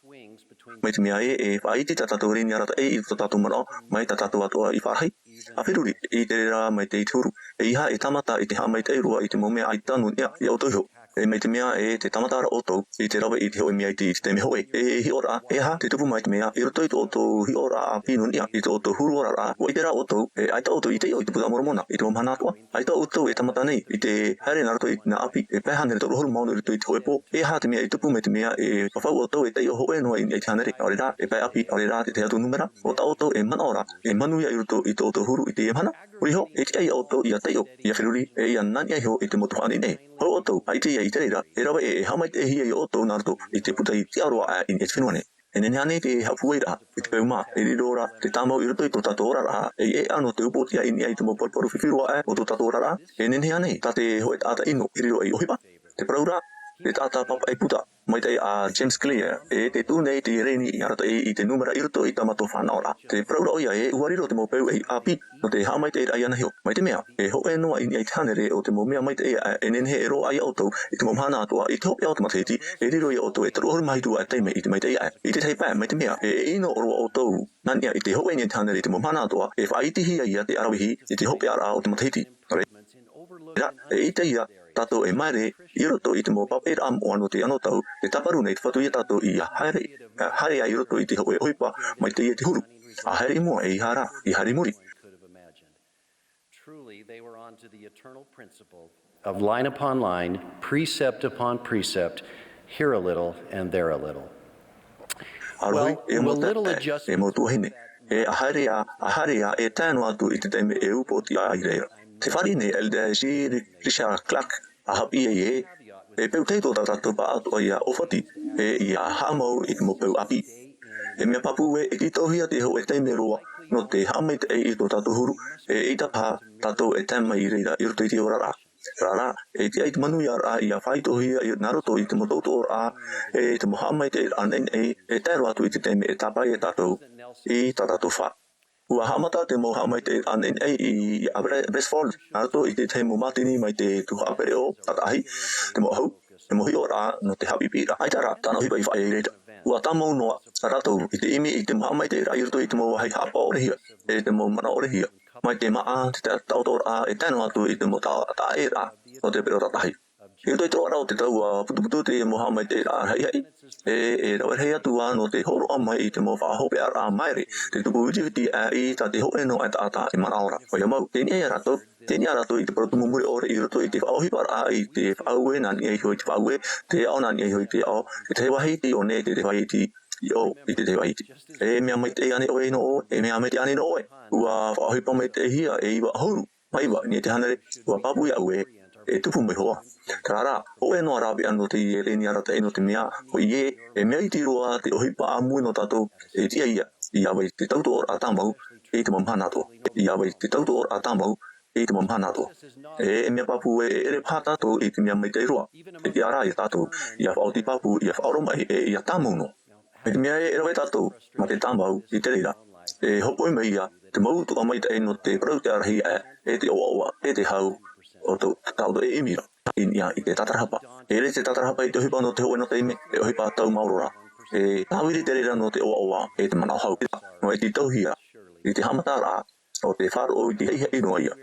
Mai te mea ē, e faʻaiti tā tātou reni arataʻi i tō tātou manaʻo, mai tā tātou atoʻa i fārahi, ʻa feruri i te reira mai te, i te huru. E ʻeiaha e tāmata i te haʻamaitaʻi roa i te mau mea ʻaita nō niʻa ia ʻoutou iho. E mai te mea ē, tē tāmata ra ʻoutou i te rave i te hōʻē mea iti i te taime hōʻē. E hiʻoraʻa, e aha te tupu mai te mea, i roto i tō ʻoutou hiʻoraʻa ʻāpī nō niʻa, i tō ʻoutou huru oraraʻa, ʻua ʻite rā ʻoutou, e ʻaita ʻoutou i taiʻo i te Puta a Moromona, i te mau mahana atoʻa. ʻAita ʻoutou e tāmata nei i te haere nā roto i nā ʻāpī, e pae hānere toru ʻahuru mā ono i roto i te hōʻē pō. E aha te mea i tupu mai te mea e fafau ʻoutou e taiʻo hōʻē noa i niʻa i te hānere, ʻaore rā, e pae ʻāpī, ʻaore rā, te tahi atu nūmera, ʻo tā ʻoutou e manaʻo ra, e manuia i roto i tō ʻoutou huru i teie mahana? Huri iho, e tiʻa ia ʻoutou ʻia taiʻo, ʻia feruri, e ʻia nā niʻa iho i te mau tuhaʻa nainai. Hou ʻoutou, ʻaita ia i te reira, e rave ē, e haʻamaitaʻihia ia ʻoutou nā roto i te Puta i tiʻa roa aʻe i niʻa i te fenua nei. E nehenehe ānei te haʻapūairaʻa i te peu mā, e riro ra te tāmau i roto i tō tātou oraraʻa, e ʻeʻa nō te upoʻotiʻa i niʻa i te mau paruparu fifi roa aʻe o tō tātou oraraʻa? E nehenehe ānei tā te hōʻē taʻata ʻino e riro ei ʻohipa? Te parau ra, te taʻata pāpaʻi puta maitaʻi a James Clear, e tē tuʻu nei te reni arataʻi i te nūmera i roto i tā mātou fānaʻoraʻa. Te parau ra ʻoia ē, ʻua riro te mau peu ei ʻāpī nō te haʻamaitaʻiraʻa iāna iho. Mai te mea, e hōʻē noa i niʻa i te hānere o te mau mea maitaʻi aʻe, e nehenehe e roaʻa ia ʻoutou i te mau mahana atoʻa, i te hopeʻa o te matahiti, e riro ia ʻoutou e toru ʻahuru mā hitu ā taime i te maitaʻi aʻe. I te tahi pae, mai te mea, e, e ʻino roa ʻoutou nā niʻa i te hōʻē i niʻa i te hānere i te mau mahana atoʻa, e faʻaitihia ia te ʻaravihi i te hopeʻaraʻa o te matahiti. Nō reira, e ʻaita ia tātou e māere i roto i te mau pāpaʻiraʻa moʻa nō te anotau, tē tāparu nei te Fatu ia tātou ʻia haere, haere ai i roto i te hōʻē ʻohipa, mai teie te huru. ʻA haere i mua, e ʻeiaha rā, ʻia haere i muri. Truly, they were on to the eternal principle of line upon line, precept upon precept, here a little and there a little. Well, e mau taeaʻe, e mau tuahine, e ʻa haere ā, ʻa haere ā, e tae noa atu i te taime e upoʻotiʻa ai ra. Tē fāriʻi nei Elder G. Richard Clark, ʻa haʻapiʻi ai ē, e peu tahi tō tā tātou pāʻatoʻa ʻia ʻōfati, e ʻia haʻamau i te mau peu ʻāpī. E mea pāpū ē, e tītauhia te hōʻē taime roa, nō te haʻamaitaʻi i tō tātou huru, e ʻaita paha tātou e tae mai i reira i roto i te oraraʻa. Terā rā, e tiʻa i te manuiaraʻa ʻia faʻaitohia i, nā roto i te mau tautoʻoraʻa, e te mau haʻamaitaʻiraʻa naʻinaʻi, e tae roa atu i te taime e tāpae ai tātou i tā tātou fā. ʻUa haʻamata te mau haʻamaitaʻiraʻa naʻinaʻi i, i Abra-, Abbotsford, nā roto i te tahi mau mātini mai te tuhaʻa pereʻoʻo tātaʻahi, te mau ʻahu, te mau hiʻoraʻa nō te haʻapiʻipiʻiraʻa. ʻAita rā tāna ʻohipa i faʻaea i reira. ʻUa tāmau noa rātou i te ʻimi i te mau haʻamaitaʻiraʻa i roto i te mau vāhi haʻapaʻo-ʻore-hia, e te mau manaʻo-ʻore-hia, mai te māʻa, te ta-, taʻotoraʻa, e tae noa atu i te mau ta-, taʻaʻēraʻa nō te pereʻoʻo tātaʻahi. I roto i te roaraʻa o te tau, ʻua putuputu te mau haʻamaitaʻiraʻa rahiahi, e, e rave rahi atu ā nō te hōroʻa mai i te mau faʻahopeʻaraʻa māere, te tupu vitiviti aʻe i tā te hōʻē noa e taʻata e manaʻo ra. ʻOia mau, tei niʻa ia rātou, tei niʻa rātou i te parau tumu mure ʻore i roto i te faʻaʻohiparaʻa i te faʻaue nā niʻa iho i te faʻaue, te aʻo nā niʻa iho i te aʻo, te tahi vāhi iti i ʻō nei, te tahi vāhi iti i ʻō, i te tahi vāhi iti. E mea maitaʻi ānei ʻoe nō ʻō, e mea maitaʻi ānei nō ʻoe? ʻUa faʻaʻohipa maitaʻihia e iva ʻahuru mā iva i niʻa i te hānere, ʻua pāpū iāʻu ē, e tupu mai hoʻi. Terā rā, hōʻē noa rāveʻa nō teie reni arataʻi nō te mea, hōʻē, e mea iti roa te ʻohipa ʻāmui nō tātou, e tiʻa ia, ʻia vai te tautoʻoraʻa tāmau, i te mau mahana atoʻa. ʻIa vai te tautoʻoraʻa tāmau, i te mau mahana atoʻa. E, e mea pāpū ē, e ʻere paha tātou i te mea maitaʻi roa. E tiʻa rā ia tātou, ʻia faʻaoti pāpū, ʻia faʻaoromaʻi, e ʻia tāmau noa. Mai te mea ē, e rave tātou, mā te tāmau, i te reira. E hopoi mai ia, te mau tuʻa maitaʻi nō te parau-tiʻa rahi aʻe, e te ʻoaʻoa, e te hau, o tō, tā ʻoutou e ʻimi ra, i niʻa i te tātarahapa. E ʻere te tātarahapa i te ʻohipa nō te hōʻē noa taime, e ʻohipa tau maoro ra. E tāviri te reira nō te ʻoaʻoa, e te manaʻo hau. Noa e tītauhia, i te haʻamataraʻa, o te faʻaroʻo i te haʻihaʻi noa ia.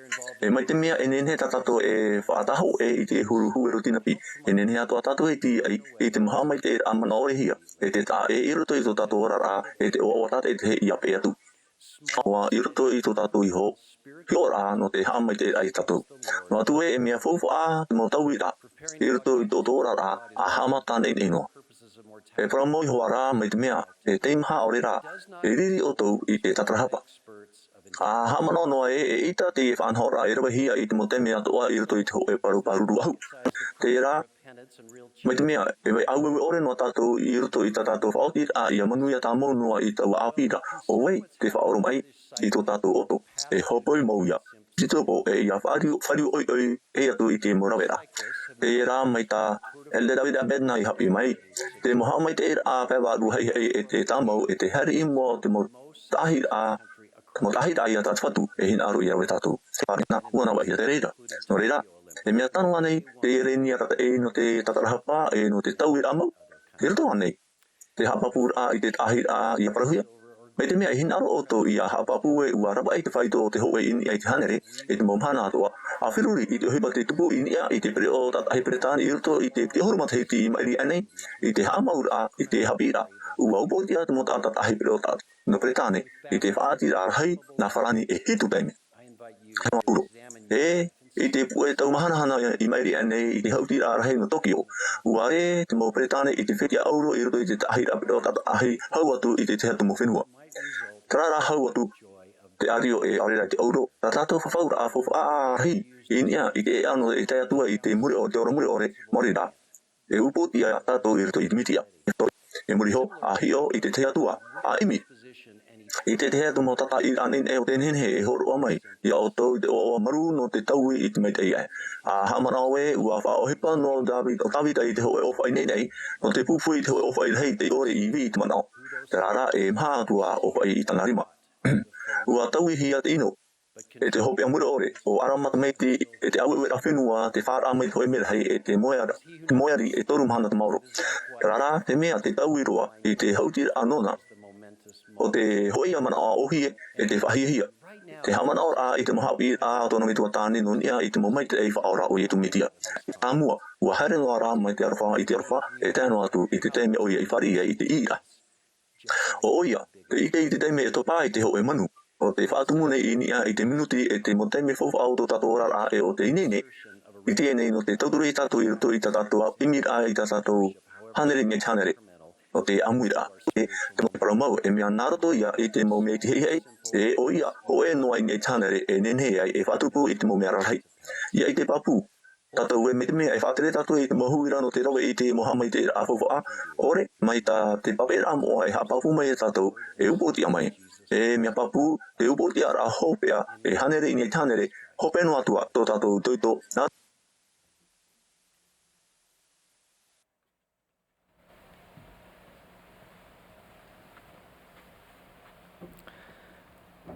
E mai te mea e nehenehe tā tātou e faʻatahoʻe i te huru huero tinapi, e nehenehe atoʻa tātou e tīaʻi i te mau haʻamaitaʻiraʻa manaʻo-ʻore-hia, e te taʻa ʻē i roto i tō tātou oraraʻa, e te ʻoaʻoa tātaʻitahi ʻia peʻe atu. ʻOaʻoa i roto i tō tātou iho, hiʻoraʻa nō te haʻamaitaʻiraʻa ia tātou. Noa atu ē, e mea faufaʻa te mau tauiraʻa i roto i tō tātou oraraʻa, ʻa haʻamata naʻinaʻi noa. E parau mau iho ā ra mai te mea, e teimaha ʻaore rā, e riri ʻoutou i te tātarahapa. ʻA haʻamanaʻo noa ē, eʻita te faʻanahoraʻa e ravehia i te mau taime atoʻa i roto i te hōʻē parau pāruru ʻahu. Terā, mai te mea, e vai aueue ʻore noa tātou i roto i tā tātou faʻaotiraʻa ʻia manuia tāmau noa i taua ʻāpīraʻa, ʻo vai te faʻaoromaʻi i tō tātou ʻoto, e hopoi mau ia. Titopo e ʻia fāriu, fāriu ʻoiʻoi e atu i te mau raveraʻa. Terā mai tā Elder David A. Bednar i haʻapiʻi mai, te mau haʻamaitaʻiraʻa pae vārua haʻihaʻi e te tāmau, e te haere i mua o te mau taʻahiraʻa, te mau taʻahiraʻa ia tā te Fatu e hinaʻaro ia rave tātou. Te faʻaʻite nā, ʻua navaʻihia te reira. Nō reira, e mea tano ānei te reni arataʻi nō te tātarahapa, e nō te tauiraʻa mau? I roto ānei te haʻapāpūraʻa i te taʻahiraʻa ʻia parauhia? Mai te mea e hinaʻaro ʻoutou ʻia haʻapāpū ē, ʻua ravaʻi te faito o te hōʻē i niʻa i te hānere i te mau mahana atoʻa, ʻa feruri i te ʻohipa tei tupu i niʻa i te pereʻoʻo tātaʻahi Peretāne i roto i te piti ʻahuru matahiti i maʻiri aʻe nei, i te haʻamauraʻa i te haʻapiʻiraʻa, ʻua upootiʻa te mau taʻata taʻahi pereʻoʻo tātaʻahi nō Peretāne i te faʻaʻiteraʻa rahi nā Farāni e hitu taime. Hema ʻuro. E, i te puʻe tau mahanahana i maʻiri aʻe nei i te haʻutiraʻa rahi nō Tokyo, ʻua ʻere te mau Peretāne i te fetiʻa ʻauro i roto i te taʻahiraʻa pereʻoʻo tātaʻahi hau atu i te tahi atu mau fenua. Terā rā hau atu te ʻārio e ʻaore rā i te ʻauro, tā tātou fafauraʻa faufaʻa rahi i niʻa i te ʻēʻa nō te tae atu ai i te mure ʻore, te ora mure ʻore, maori rā. E upootiʻa tātou i roto i te mītia. E muri iho, ʻa hiʻo i te tahi atu ā, ʻa ʻimi i te tahi atu mau tātaʻiraʻa naʻinaʻi o tē nehenehe e hōroʻa mai ia ʻoutou i te ʻoaʻoa marū nō te taui i te maitaʻi aʻe. ʻA haʻamanaʻo ē, ʻua faʻaʻohipa noa ʻo Dāvida, ʻo Dāvida i te hōʻē ʻōfaʻi naʻinaʻi, nō te pupu i te hōʻē ʻōfaʻi rahi tei ʻore i vī i te manaʻo. Terā rā, e maha atu ā ʻōfaʻi i tāna rima. ʻUa tauihia te ʻino e te hopeʻa mure ʻore, ʻo Arama tamaiti, e te ʻāueueraʻa fenua, te fāraʻa mai te hōʻē merahi, e te moeara, te moeari e toru mahana te maoro. Terā rā, te mea te taui roa i te haʻutiraʻa nōna, ʻo te hōʻē ia manaʻo ʻōhie, e te faʻahiahia. Te haʻamanaʻoraʻa i te mau haʻapiʻiraʻa a tōna metua tāne nō niʻa i te mau maitaʻi faʻaora o Iesu Mesia. Tāmua, ʻua haere noa rā mai te aroha i te aroha, e tae noa atu i te taime ʻoia i fāriʻi ai i te ʻīraʻa. ʻO ʻoia, tē ʻite i te taime e topa ai te hōʻē manu, ʻo tē faʻatumu nei i niʻa i te minuti e te mau taime faufaʻa o tō tātou oraraʻa e ʻo te ineine, i teie nei nō te tauturu ia tātou i roto i tā tātou ʻimiraʻa i tā tātou hānere i niʻa i te hānere, nō te ʻāmuiraʻa. E, te mau parau mau, e mea nā roto ia i te mau mea iti haʻihaʻi, e ʻoia, hōʻē noa i niʻa i te hānere e nehenehe ai e faʻatupu i te mau mea rarahi. ʻIa ʻite pāpū tātou ē, mai te mea e faʻatere tātou i te mau huiraʻa nō te rave i te mau haʻamaitaʻiraʻa faufaʻa ʻore, mai tā te papaʻiraʻa moʻa e haʻapāpū mai ia tātou, e upootiʻa mai. E mea pāpū te upoʻotiʻaraʻa hopeʻa, e hānere i niʻa i te hānere, hopeʻa noa atu ā tō tātou itoito. Nā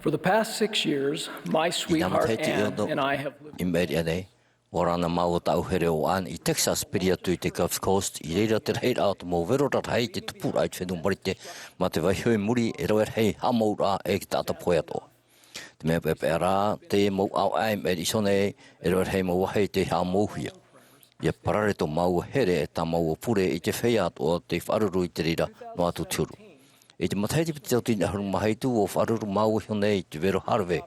For the past six years, my sweetheart Anne and I have lived. I maʻiri aʻe nei, ʻua ora na māua tāʻu here ʻo Anne i Texas, piri atu i te Gulf Coast, i reira te rahiraʻa o te mau vero rarahi i te tupuraʻa i te fenua Marite, mā te vaiho i muri e rave rahi haʻamouraʻa e te taʻata pohe atoʻa. Te mea peʻapeʻa rā, te mau ʻāvaʻe i maʻiri iho nei, e rave rahi mau vāhi tei haʻamouhia. ʻIa parare tō māua here e tā māua pure i te feiā atoʻa tei faʻaruru i te reira noa atu te huru. I te matahiti piti tauatini ʻahuru mā hitu, ʻua faʻaruru māua iho nei i te vero Harvey.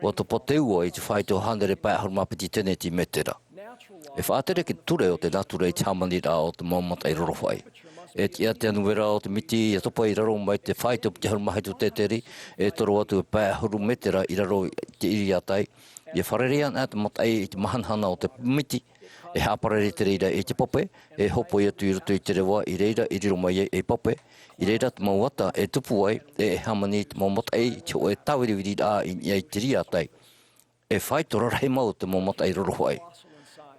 ʻUa topa te ua i te fāito hānere pae ʻahuru mā piti teneti mētera. E faʻatere te ture o te nātura i te hāmaniraʻa o te mau mataʻi rorofaʻi. E tiʻa te anuvera o te miti ʻia topa i raro mai te fāito piti ʻahuru mā hitu tēteri, e toro atu e pae ʻahuru mētera i raro i te ʻiriātai. ʻIa fārerei ana te mataʻi i te mahanahana o te miti, e haʻaparare te reira i te pape, e hopoi atu i roto i te reva i reira i riro mai ai ei pape, i reira te mau ata e tupu ai, e e hāmani i te mau mataʻi i te hōʻē tāviriviriraʻa i niʻa i te ʻiriātai. E fāito rarahi mau te mau mataʻi rorofaʻi.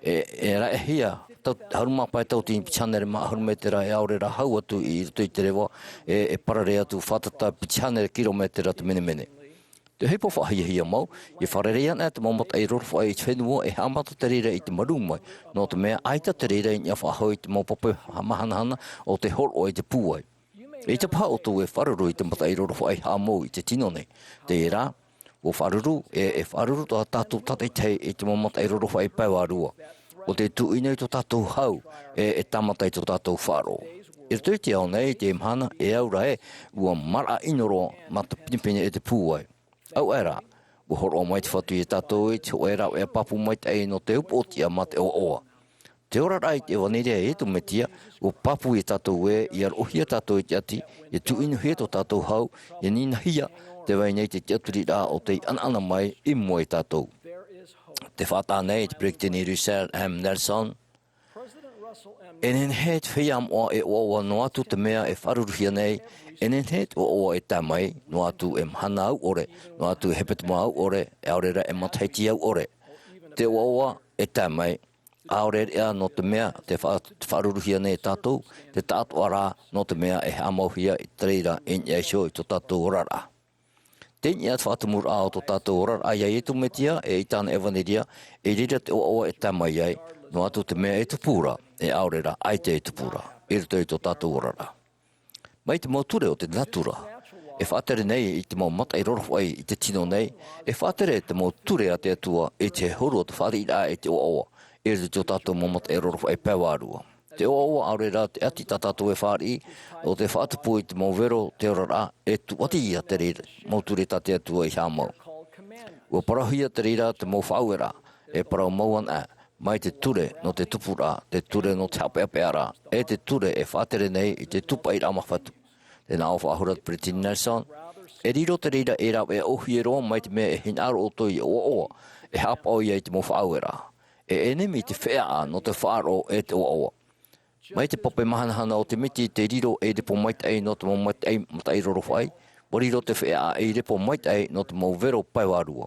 E, e raʻehia, tau, ʻahuru mā pae tauatini piti hānere mā ʻahuru mētera e ʻaore rā hau atu i roto i te reva, e, e parare atu fātata piti hānere kiromētera te menemene. Te ʻohipa faʻahiahia mau, ʻia fārerei ana te mau mataʻi rorofaʻi i te fenua e haʻamata te reira i te marū mai, nō te mea ʻaita te reira i niʻa faʻahou i te mau pape mahanahana o te hōroʻa i te pūai. ʻEita paha ʻoutou e faʻaruru i te mataʻi rorofaʻi haʻamou i te tino nei. Terā, ʻua faʻaruru, e, e faʻaruru tā tātou tātaʻitahi i te mau mataʻi rorofaʻi pae vārua. ʻO te tuʻu ʻino i tō tātou hau, e, e tāmata i tō tātou faʻaroʻo. I roto i te ao nei, i te mahana, e au ra ē, ʻua maraʻa ʻino roa mā te pinepine e te pūai. Auaʻe rā, ʻua hōroʻa mai te Fatu ia tātou i te hōʻē rāveʻa pāpū maitaʻi nō te upoʻotiʻa mā te ʻoaʻoa. Te oraraʻa i te ʻevaneria a Iesu Mesia, ʻua pāpū ia tātou ē, ʻia roʻohia tātou i te ʻati, ʻia tuʻu ʻinohia tō tātou hau, ʻia ninahia, tē vai nei te tiʻaturiraʻa o tei ʻanaʻana mai i mua ia tātou. Tē faʻataʻa nei te Peresideni Russell M. Nelson, E nehenehe te feiā moʻa e ʻoaʻoa noa atu te mea e faʻaruruhia nei, e nehenehe te ʻoaʻoa e tae mai, noa atu e mahana au ʻore, noa atu e hepetoma au ʻore, e ʻaore rā e matahiti au ʻore. Te ʻoaʻoa e tae mai, ʻaore rā nō te mea te faʻa-, te faʻaruruhia nei e tātou, te taʻatoʻaraʻa nō te mea e haʻamauhia i te reira i niʻa iho i tō tātou oraraʻa. Teie te faʻatumuraʻa o tō tātou oraraʻa ia Iesu Mesia, e i tāna ʻevaneria, i reira te ʻoaʻoa e tae mai ai, noa atu te mea e tupu ra, e ʻaore rā, ʻaita e tupu ra, i roto i tō tātou oraraʻa. Mai te mau ture o te natura, e faʻatere nei i te mau mataʻi rorofaʻi i te tino nei, e faʻatere te mau ture a te Atua i te huru o te fāriʻiraʻa i te ʻoaʻoa, i roto i tō tātou mau mataʻi rorofaʻi pae vārua. Te ʻoaʻoa ʻaore rā te ʻati tā tātou e fāriʻi, ʻo te faʻatupu i te mau vero te oraraʻa, e tūʻati ia te reira, mau ture tā te Atua i haʻamau. ʻUa parauhia te reira te mau faʻaueraʻa, e parau mau ana, mai te ture nō te tupuraʻa, te ture nō te haʻapeʻapeʻaraʻa, e te ture e faʻatere nei i te tūpaʻiraʻa mā Fatu. Tē nā ʻō faʻahou ra te Peresideni Nelson, e riro te reira ei rāveʻa ʻōhie roa mai te mea e hinaʻaro ʻoutou i ʻoaʻoa, e haʻapaʻo ia i te mau faʻaueraʻa. E ʻenemi te feʻaʻa nō te faʻaroʻo e te ʻoaʻoa. Mai te pape mahanahana o te miti tei riro ei repo maitaʻi nō te mau mataʻi, mataʻi rorofaʻi, ʻua riro te feʻaʻa ei repo maitaʻi nō te mau vero pae vārua.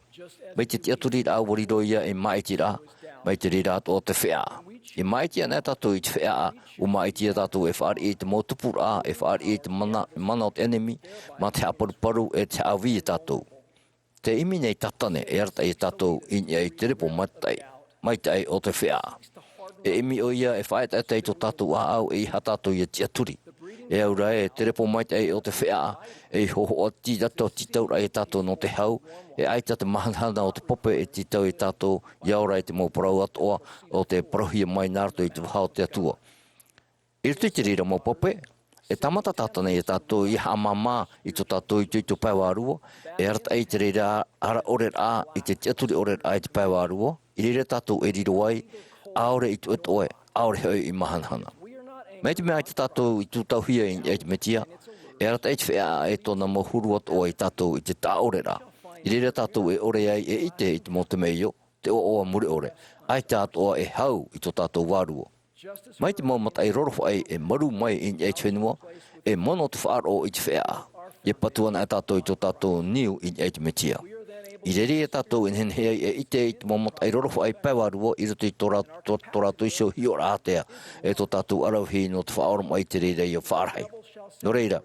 Mai te tiʻaturiraʻa ʻua riro ia ei māʻitiraʻa, mai te reira atoʻa te feʻaʻa. E māʻiti ana tātou i te feʻaʻa, ʻua māʻiti ia tātou e fāriʻi i te mau tupuraʻa, e fāriʻi i te mana, mana o te ʻenemi, mā te haʻaparuparu e te haʻavī ia tātou. Tē ʻimi nei Tātane e arataʻi ia tātou i niʻa i te repo maitaʻi, maitaʻi o te feʻaʻa. E ʻimi ʻoia e faʻaetaeta i tō tātou ʻāʻau eiaha tātou ʻia tiʻaturi. E au ra ē, te repo maitaʻi o te feʻaʻa, ei hōhoʻa tītau, tītauraʻa ia tātou nō te hau, e ʻaita te mahanahana o te pape e tītau ia tātou ʻia ora i te mau parau atoʻa o tē parauhia mai nā roto i te vaha o te Atua. I roto i te reira mau pape, e tāmata Tātane ia tātou ʻia haʻamāmā i tō tātou itoito pae vārua, e arataʻi i te reira ara ʻoreraʻa, i te tiʻaturi ʻoreraʻa i te pae vārua, i reira tātou e riro ai, ʻaore i toʻetoʻe, ʻaore hoʻi i mahanahana. Mai te mea ʻaita tātou i tūtauhia i niʻa i te Mesia, e arataʻi te feʻaʻa e tōna mau huru atoʻa ia tātou i te taʻaʻoreraʻa. I reira tātou e ʻore ai e ʻite i te mau temeio, te ʻoaʻoa mure ʻore, ʻaita atoʻa e hau i tō tātou vārua. Mai te mau mataʻi rorofaʻi e marū mai i niʻa i te fenua, e mono te faʻaroʻo i te feʻaʻa. ʻIa patu ana e tātou i tō tātou niu i niʻa i te Mesia. I reira ia tātou e nehenehe ai e ʻite i te mau mataʻi rorofaʻi pae vārua i roto i tō rā-, tō, tō rātou iho hiʻoraʻa ātea, e tō tātou aravihi nō te faʻaoromaʻi i te reira ʻia faʻarahi. Nō reira,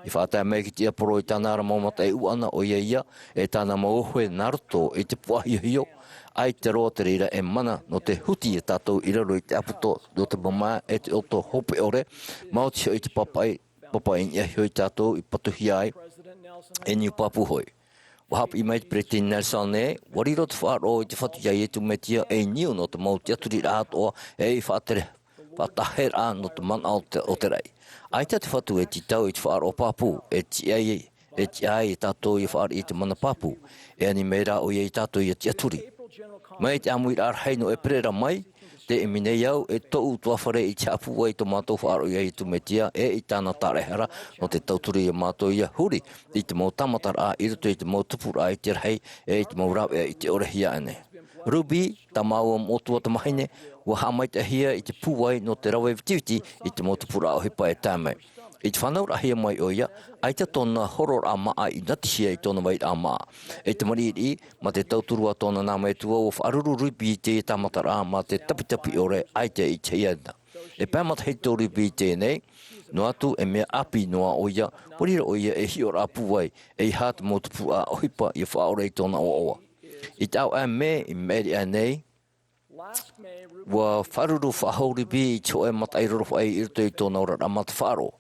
i faʻatae mai ki te ʻāporo i tāna ra mau mataʻi ʻuʻana, ʻoia ia, e tāna mau ohe nā roto i te puaʻa hiʻohiʻo, ʻaita roa te reira e mana nō te huti ia tātou i raro i te ʻāpō, nō te mamae e te ʻoto hope ʻore, maoti hoʻi te pāpaʻi, pāpaʻi i niʻa iho ia tātou i patuhia ai, e niu pāpū hoʻi. ʻUa haʻapiʻi mai te Peresideni Nelson ē, ʻua riro te faʻaroʻo i te Fatu ia Iesu Mesia ei niu nō te mau tiʻaturiraʻa atoʻa ei faʻatere-, faʻataheraʻa nō te manaʻo o te, o te raʻi. ʻAita te Fatu e tītau i te faʻaroʻo pāpū, e tiʻa ai, e tiʻa ai ia tātou ʻia fāriʻi i te mana pāpū, e ani mai rā ʻoia ia tātou ʻia tiʻaturi. Mai te ʻāmuiraʻa rahi nō ʻEperēra mai, tē ʻimi nei au e tōʻu tuāfare i te haʻapūai i tō mātou faʻaroʻo ia Iesu Mesia, e i tāna taraehara, nō te tauturu ia mātou ʻia huri i te mau tāmataraʻa i roto i te mau tupuraʻa ʻite rahi, e i te mau rāveʻa ʻite ʻore hia ʻānei. Ruby, tā māua moʻotua tamahine, ʻua haʻamaitaʻihia i te pūai nō te rave vitiviti i te mau tupuraʻa ʻohipa e tae mai. I te fānauraʻahia mai ʻoia, ʻaita tōna hororaʻa māʻa i natihia i tōna vairaʻa māʻa. E te tamariʻi, mā te tauturu a tōna nā metua ʻua faʻaruru Ruby i te tāmataraʻa mā te tapitapi ʻore ʻaita i te hia na. E pae matahiti tō Ruby i teie nei, noa atu e mea ʻāpī noa ʻoia, ʻua riro ʻoia ei hiʻoraʻa pūai, ʻeiaha te mau tupuraʻa ʻohipa ʻia faʻaora i tōna ʻoaʻoa. I te ʻāvaʻe mē i maʻiri aʻe nei, ʻua faʻaruru faʻahou Ruby i te hōʻē mataʻi rorofaʻi i roto i tōna oraraʻa mā te faʻaroʻo.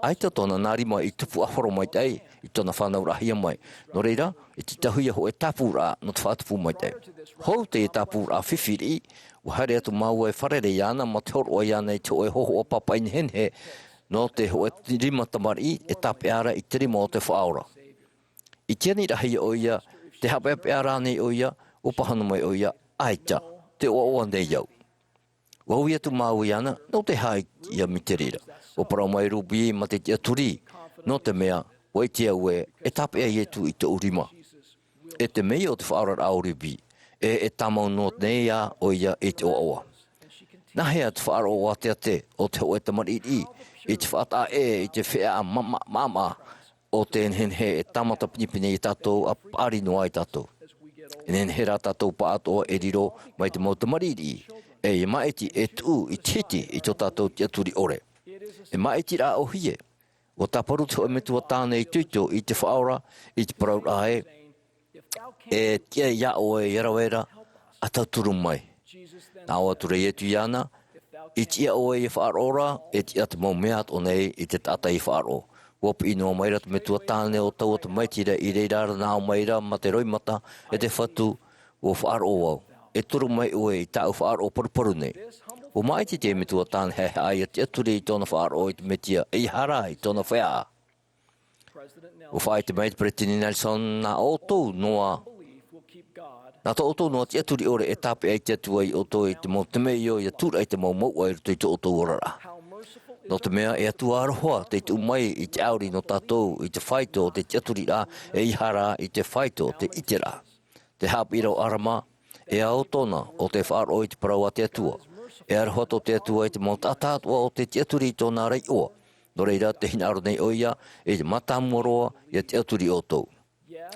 ʻAita tōna nā rima i tupu ʻāfaro maitaʻi i tōna fānauraʻahia mai. Nō reira, i te tauhia hōʻē tāpūraʻa nō te faʻatupu maitaʻi. Hou teie tāpūraʻa fifi riʻi, ʻua haere atu māua e fārerei iāna mā te hōroʻa iāna i te hōʻē hōhoʻa pāpaʻi nehenehe nō te hōʻē rima tamariʻi e tāpeʻa ra i te rima o te Faʻaora. I te aniraʻahia ʻoia, tē haʻapeʻapeʻa ra ānei ʻoia? ʻUa pāhono mai ʻoia, ʻaita, tē ʻoaʻoa nei au. ʻUa ui atu māua iāna, nō te aha ʻia mitere ra? ʻUa parau mai Ruby mā te tiʻaturi, nō te mea, ʻua ʻite au ē, e tāpeʻa Iesu i tōʻu rima. E te mea o te faʻaoraraʻa o Ruby, e, e tāmau noa nei ā ʻoia i te ʻoaʻoa. Nāhea te faʻaroʻo ʻāteate o te hōʻē tamariʻi i te faʻataʻa ʻē i te feiā māʻa, māʻa, ʻo tē nehenehe e tāmata pinepine ia tātou ʻa paʻari noa ia tātou. E nehenehe rā tātou pāʻatoʻa e riro mai te mau tamariʻi, e ʻia māʻiti e tuʻu i te hiti i tō tātou tiʻaturi ʻore. E māʻitiraʻa ʻōhie, ʻua tāparu te hōʻē metua tāne itoito i te Faʻaora, i te parauraʻa ē, e tiʻa iā ʻoe ia rave ra, ʻa tauturu mai. Nā ʻō atu ra Iesu iāna, i tiʻa ʻoe ʻia faʻaroʻo ra, e tiʻa te mau mea atoʻa nei i te taʻata ʻia faʻaroʻo. ʻUa piʻi noa mai ra te metua tāne ʻo taua tamaiti ra i reira ra nā ʻō mai ra mā te roimata, e te Fatu, ʻua faʻaroʻo au. E turu mai ʻoe i tāʻu faʻaroʻo paruparu nei. ʻUa māʻiti te metua tāne haʻehaʻa ʻia tiʻaturi i tōna faʻaroʻo i te Mesia, ʻeiaha rā i tōna feiā. ʻUa faʻaʻite mai te Peresideni Nelson, nā ʻoutou noa, nā tō ʻoutou noa tiʻaturi ʻore e tāpeʻa i te Atua ia ʻoutou i te mau temeio ʻia tūraʻi te mau mouʻa i roto i tō ʻoutou oraraʻa. Nō te mea e Atua aroha tei tuʻu mai i te ʻauri nō tātou, i te fāito o te tiʻaturiraʻa, ʻeiaha rā i te fāito o te ʻiteraʻa. Te haʻapiʻiraʻa o ʻArama, e ao tōna ʻo tē faʻaroʻo i te parau a te Atua. E aroha tō te Atua i te mau taʻata atoʻa ʻo tē tiʻaturi i tōna ra iʻoa. Nō reira, tē hinaʻaro nei ʻoia i te mātāmua roa ʻia tiʻaturi ʻoutou.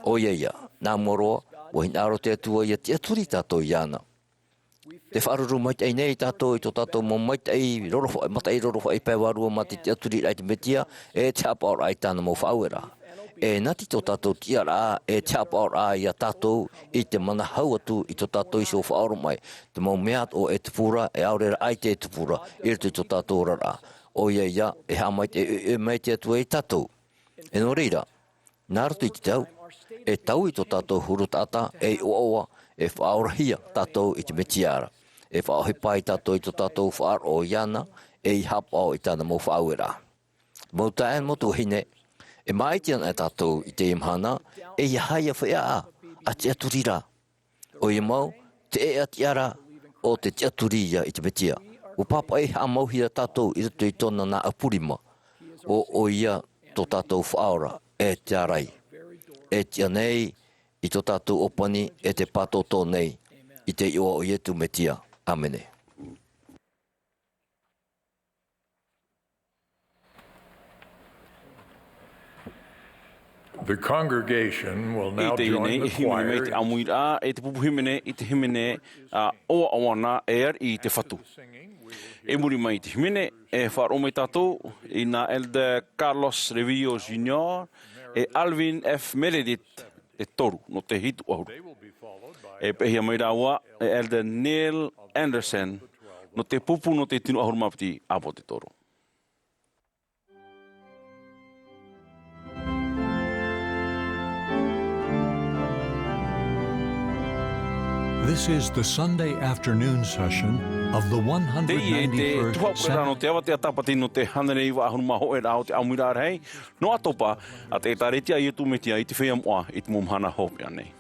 ʻOia ia, nā mua roa, ʻua hinaʻaro te Atua ʻia tiʻaturi tātou iāna. Tē faʻaruru maitaʻi nei tātou i tō tātou mau maitaʻi rorofaʻi, mataʻi rorofaʻi pae vārua mā te tiʻaturiraʻa i te Mesia, e te haʻapaʻoraʻa i tāna mau faʻaueraʻa. E nati tō tātou tiʻaraʻa, e te haʻapaʻoraʻa ia tātou i te mana hau atu i tō tātou iho faʻaoromaʻi, te mau mea atoʻa e tupu ra, e ʻaore rā ʻaita e tupu ra, i roto i tō tātou oraraʻa. ʻOia ia, e haʻamaitaʻi, e, e mai te Atua ia tātou. E nō reira, nā roto i te tau, e taui tō tātou huru taʻata, ei ʻoaʻoa, e faʻaorahia tātou i te Mesia ra. E faʻaʻohipa ai tātou i tō tātou faʻaroʻo iāna, e ʻia haʻapaʻo i tāna mau faʻaueraʻa. Mau taeaʻe, mau tuahine, e māʻiti ana e tātou i teie mahana, ʻeiaha ia feiā, ʻa tiʻaturi rā. ʻOia mau, te ʻēʻa tiʻa ra o te tiʻaturi ia i te Mesia. ʻUa pāpaʻi haʻamauhia tātou i roto i tōna nā ʻapu rima. ʻO, ʻoia tō tātou Faʻaora, e te ārai. E tiʻa nei i tō tātou ʻōpani, e te pātōtō nei, i te iʻoa o Iesu Mesia. ʻĀmene. The congregation will now join the choir. I teie nei, e hīmene mai te ʻāmuiraʻa, e te pupu hīmene, i te hīmene, ā, ʻoaʻoa na, e ariʻi i te Fatu. I muri mai i te hīmene, e faʻaroʻo mai tātou i nā Elder Carlos Revillo Junior, e Alvin F. Meredith, e toru, nō te hitu ʻahuru. E peʻehia mai rāua, e Elder Neil Andersen, nō te pupu nō te tino ʻahuru mā piti ʻāpōsetolo. This is the Sunday afternoon session of the Teie te tuhaʻa pureraʻa nō te avatea Tāpati nō te hānere iva ʻahuru mā hōʻē raʻa o te ʻāmuiraʻa rahi, nō ʻAtopa, a te ʻĒtārētia a Iesu Mesia i te feiā moʻa i te mau mahana hopeʻa nei.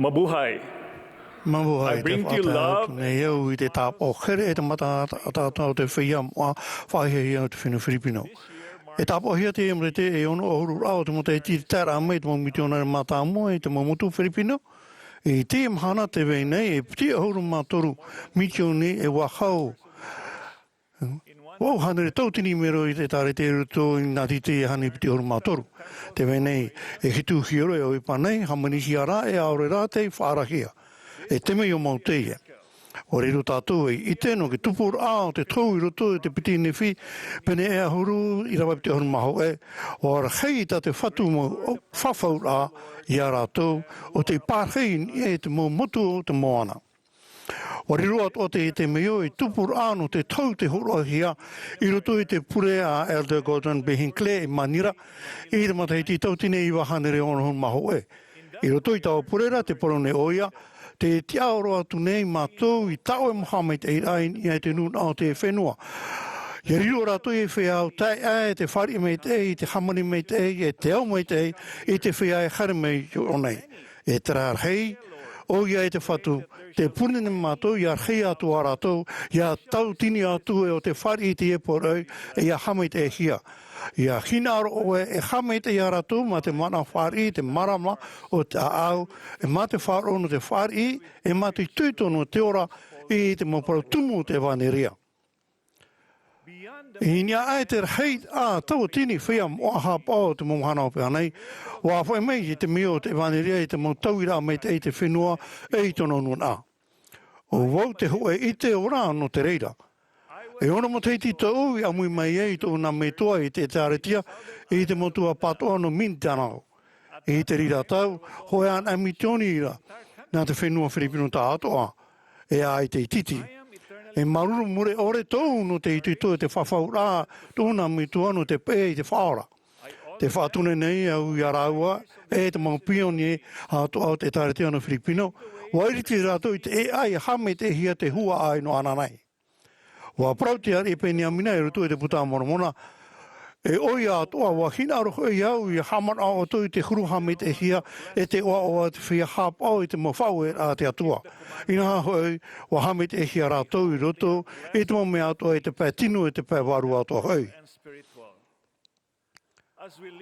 Mabuhay. Mabuhay. I bring to you love. Nei au i te tāpaʻo here e te mata ata-, ata-, ata o te feiā moʻa faʻahiahia o te fenua Firipino. E tāpaʻohia teie mō te, e ono ʻahuru raʻa o te matahiti i te taeraʻa mai te mau mitionare mātāmua i te mau motu Firipino. I teie mahana tē vai nei e piti ʻahuru mā toru mitioni e ua hau Vaʻu hānere tauatini mero i te ʻĒtārētia i roto i nā tītī e hānere piti ʻahuru mā toru. Tē vai nei e hitu hiero e ʻohipa nei, hāmanihia rā e ʻaore rā tei faʻaarahia. E temeio mau teie. ʻUa riro tātou ei ʻite nō te tupuraʻa o te tohu i roto i te piti Nephi, pene e ʻahuru ʻīrava piti ʻahuru mā hōʻē, ʻua rahi tā te Fatu mau fafauraʻa ia rātou, ʻo tei pārahi i niʻa i te mau motu o te moana. ʻUa riro atoʻa teie temeio ei tupuraʻa nō te tau tei hōroʻahia i roto i te pure a Elder Gordon B. Hinckley i Manira, i te matahiti tauatini e iva hānere ono ʻahuru mā hōʻē. I roto i taua pure ra, tē parau nei ʻoia, tē tiʻaoro atu nei mātou i tā ʻoe mau haʻamaitaʻiraʻa i niʻa i te nūnaʻa o te fenua. ʻIa riro rātou ei feiā taeaʻe, tē fāriʻi maitaʻi, tē hāmani maitaʻi, e tē au maitaʻi i te feiā e haere mai iho nei. E terā rahi, ʻoia e te Fatu, tē pure nei mātou, ʻia rahi atu ā rātou, ʻia tauatini atu ē ʻo tē fāriʻi i teie poroʻi, e ʻia haʻamaitaʻihia. ʻIa hinaʻaro ʻoe e haʻamaitaʻi ia rātou mā te manaʻo fāriʻi, te mārama o te ʻāʻau, e mā te faʻaroʻo nō te fāriʻi, e mā te itoito nō te ora i te mau parau tumu o te ʻevaneria. I niʻa aʻe i te rahi ā tauatini feiā moʻa haʻapaʻo o te mau mahana hopeʻa nei, ʻua faʻaʻite mai te mea o te ʻevanelia i te mau tauiraʻa maitaʻi i te fenua ʻe i tōna nūnaʻa. ʻO vau te hōʻē ʻite ora nō te reira. E ono matahiti tōʻu i ʻāmui mai ai i tōʻu nā metua i te ʻĒtārētia i te motu ʻāpatoʻa nō Mindanao. I te reira tau, hōʻē anaʻe mitioni ra nā te fenua Firipino tāʻatoʻa, e ʻaita ʻiteraʻa. E māuruuru mure ʻore tōʻu nō te itoito e te fafauraʻa tōʻu nā metua nō te peʻe i te Faʻaora. Tē faʻatura nei au ia rāua ʻe te mau pionie atoʻa o te ʻĒtārētia nō Firipino, ʻua iriti rātou i te ʻēʻa ʻia haʻamaitaʻihia te huaʻai nō ananahi. ʻUa parau te ariʻi Peniamina i roto i te Buka a Moromona, e ʻoia atoʻa ʻua hinaʻaro hoʻi au ʻia haʻamanaʻo atu i te huru haʻamaitaʻihia e te ʻoaʻoa te feiā haʻapaʻo i te mau faʻaueraʻa a te Atua. Inaha hoʻi, ʻua haʻamaitaʻihia rātou i roto i te mau mea atoʻa i te pae tino ʻe te pae vārua atoʻa hoʻi.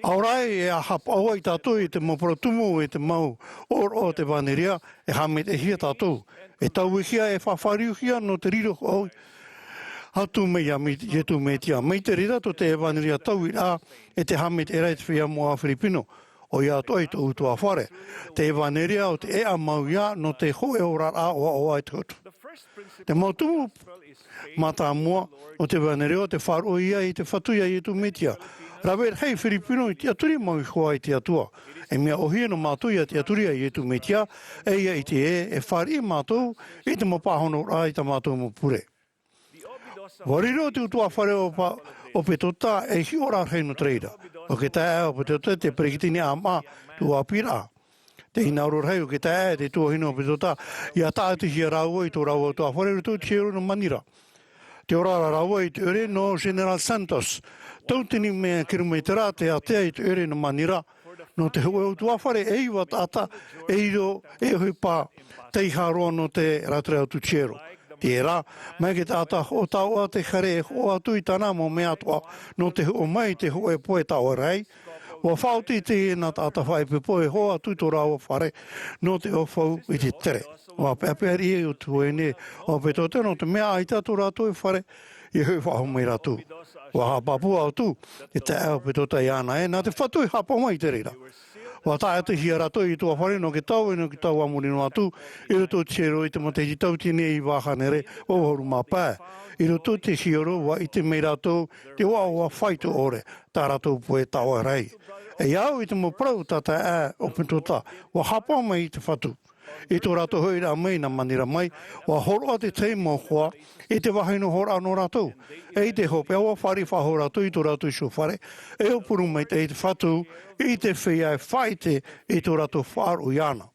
ʻAore rā e haʻapaʻo ai tātou i te mau parau tumu ʻe te mau ʻōroʻa o te ʻevanelia, e haʻamaitaʻihia tātou, e tauihia, e faʻafāriuhia nō te riro hoʻi atu mai iā Iesu Mesia. Mai te reira tō te ʻevanelia tauiraʻa ʻe te haʻamaitaʻiraʻa i te feiā moʻa Firipino, ʻoia atoʻa i tōʻu ʻutuāfare. Te ʻevanelia ʻo te ʻēʻa mau ia nō te hōʻē oraraʻa ʻoaʻoa e te hotu. Te mau tumu mātāmua o te ʻevanelia ʻo te faʻaroʻo ia i te Fatu iā Iesu Mesia. Rave rahi Firipino i tiʻaturi mau iho ā i te Atua. E mea ʻōhie nō mātou ʻia tiʻaturi iā Iesu Mesia, ʻe ʻia ʻite ē, e fāriʻi mātou i te mau pāhonoraʻa i tā mātou mau pure. ʻUa riro te ʻutuāfare o Pa-, ʻo Petota ei hiʻoraʻa rahi nō te reira. ʻO te taeaʻe o Petota te peretiteni ʻāmaʻa, tuaʻapiraʻa. Te hinaʻaro rahi o te taeaʻe, te tuahine o Petota, ʻia tāʻatihia rāua i tō rāua ʻutuāfare i roto i te hiero nō Manila. Tē ora ra rāua i te ʻoire nō General Santos. Tauatini mea kilometera te ātea i te ʻoire nō Manila, nō te hōʻē ʻutuāfare e iva taʻata e riro ei ʻohipa teiaha roa nō te ratere atu tiero. Terā, mai te taʻata hoʻo taoʻa te here e hoʻo atu i tāna mau mea atoʻa, nō te hoʻo mai i te hōʻē pohe taoʻa rahi, ʻua faʻaoti i teie nā taʻata faʻaipoipo e hoʻo atu i tō rāua fare, nō te ʻaufau i te tere. ʻUa peʻapeʻa riʻi ʻo te tuahine o Petota nō te mea ʻaita tō rātou e fare, ʻia hoʻi faʻahou mai rātou. ʻUa haʻapāpū atu te taeaʻe o Petota iāna ē, nā te Fatu e haʻapaʻo mai i te reira. ʻUa tāʻatihia rātou ei ʻutuāfare nō te tau ʻe nō te tau a muri noa atu, i roto i te hiero i te matahiti tauatini e iva hānere vaʻu ʻahuru mā pae. I roto i te hiero, ʻua ʻite mai rātou te ʻoaʻoa faito ʻore, tā rātou pohe taoʻa rahi. E au i te mau parau tā te taeaʻe o Petota, ʻua haʻapaʻo mai te Fatu. I tō rātou hoʻiraʻa mai nā Manila mai, ʻua hōroʻa te tahi mau hoa i te vāhi nohoraʻa nō rātou. ʻE i te hopeʻa, ʻua fāriʻi faʻahou rātou i tō rātou iho fare, e ʻōpū maitaʻi i te Fatu, i te feiā e faʻaʻite i tō rātou faʻaroʻo iāna.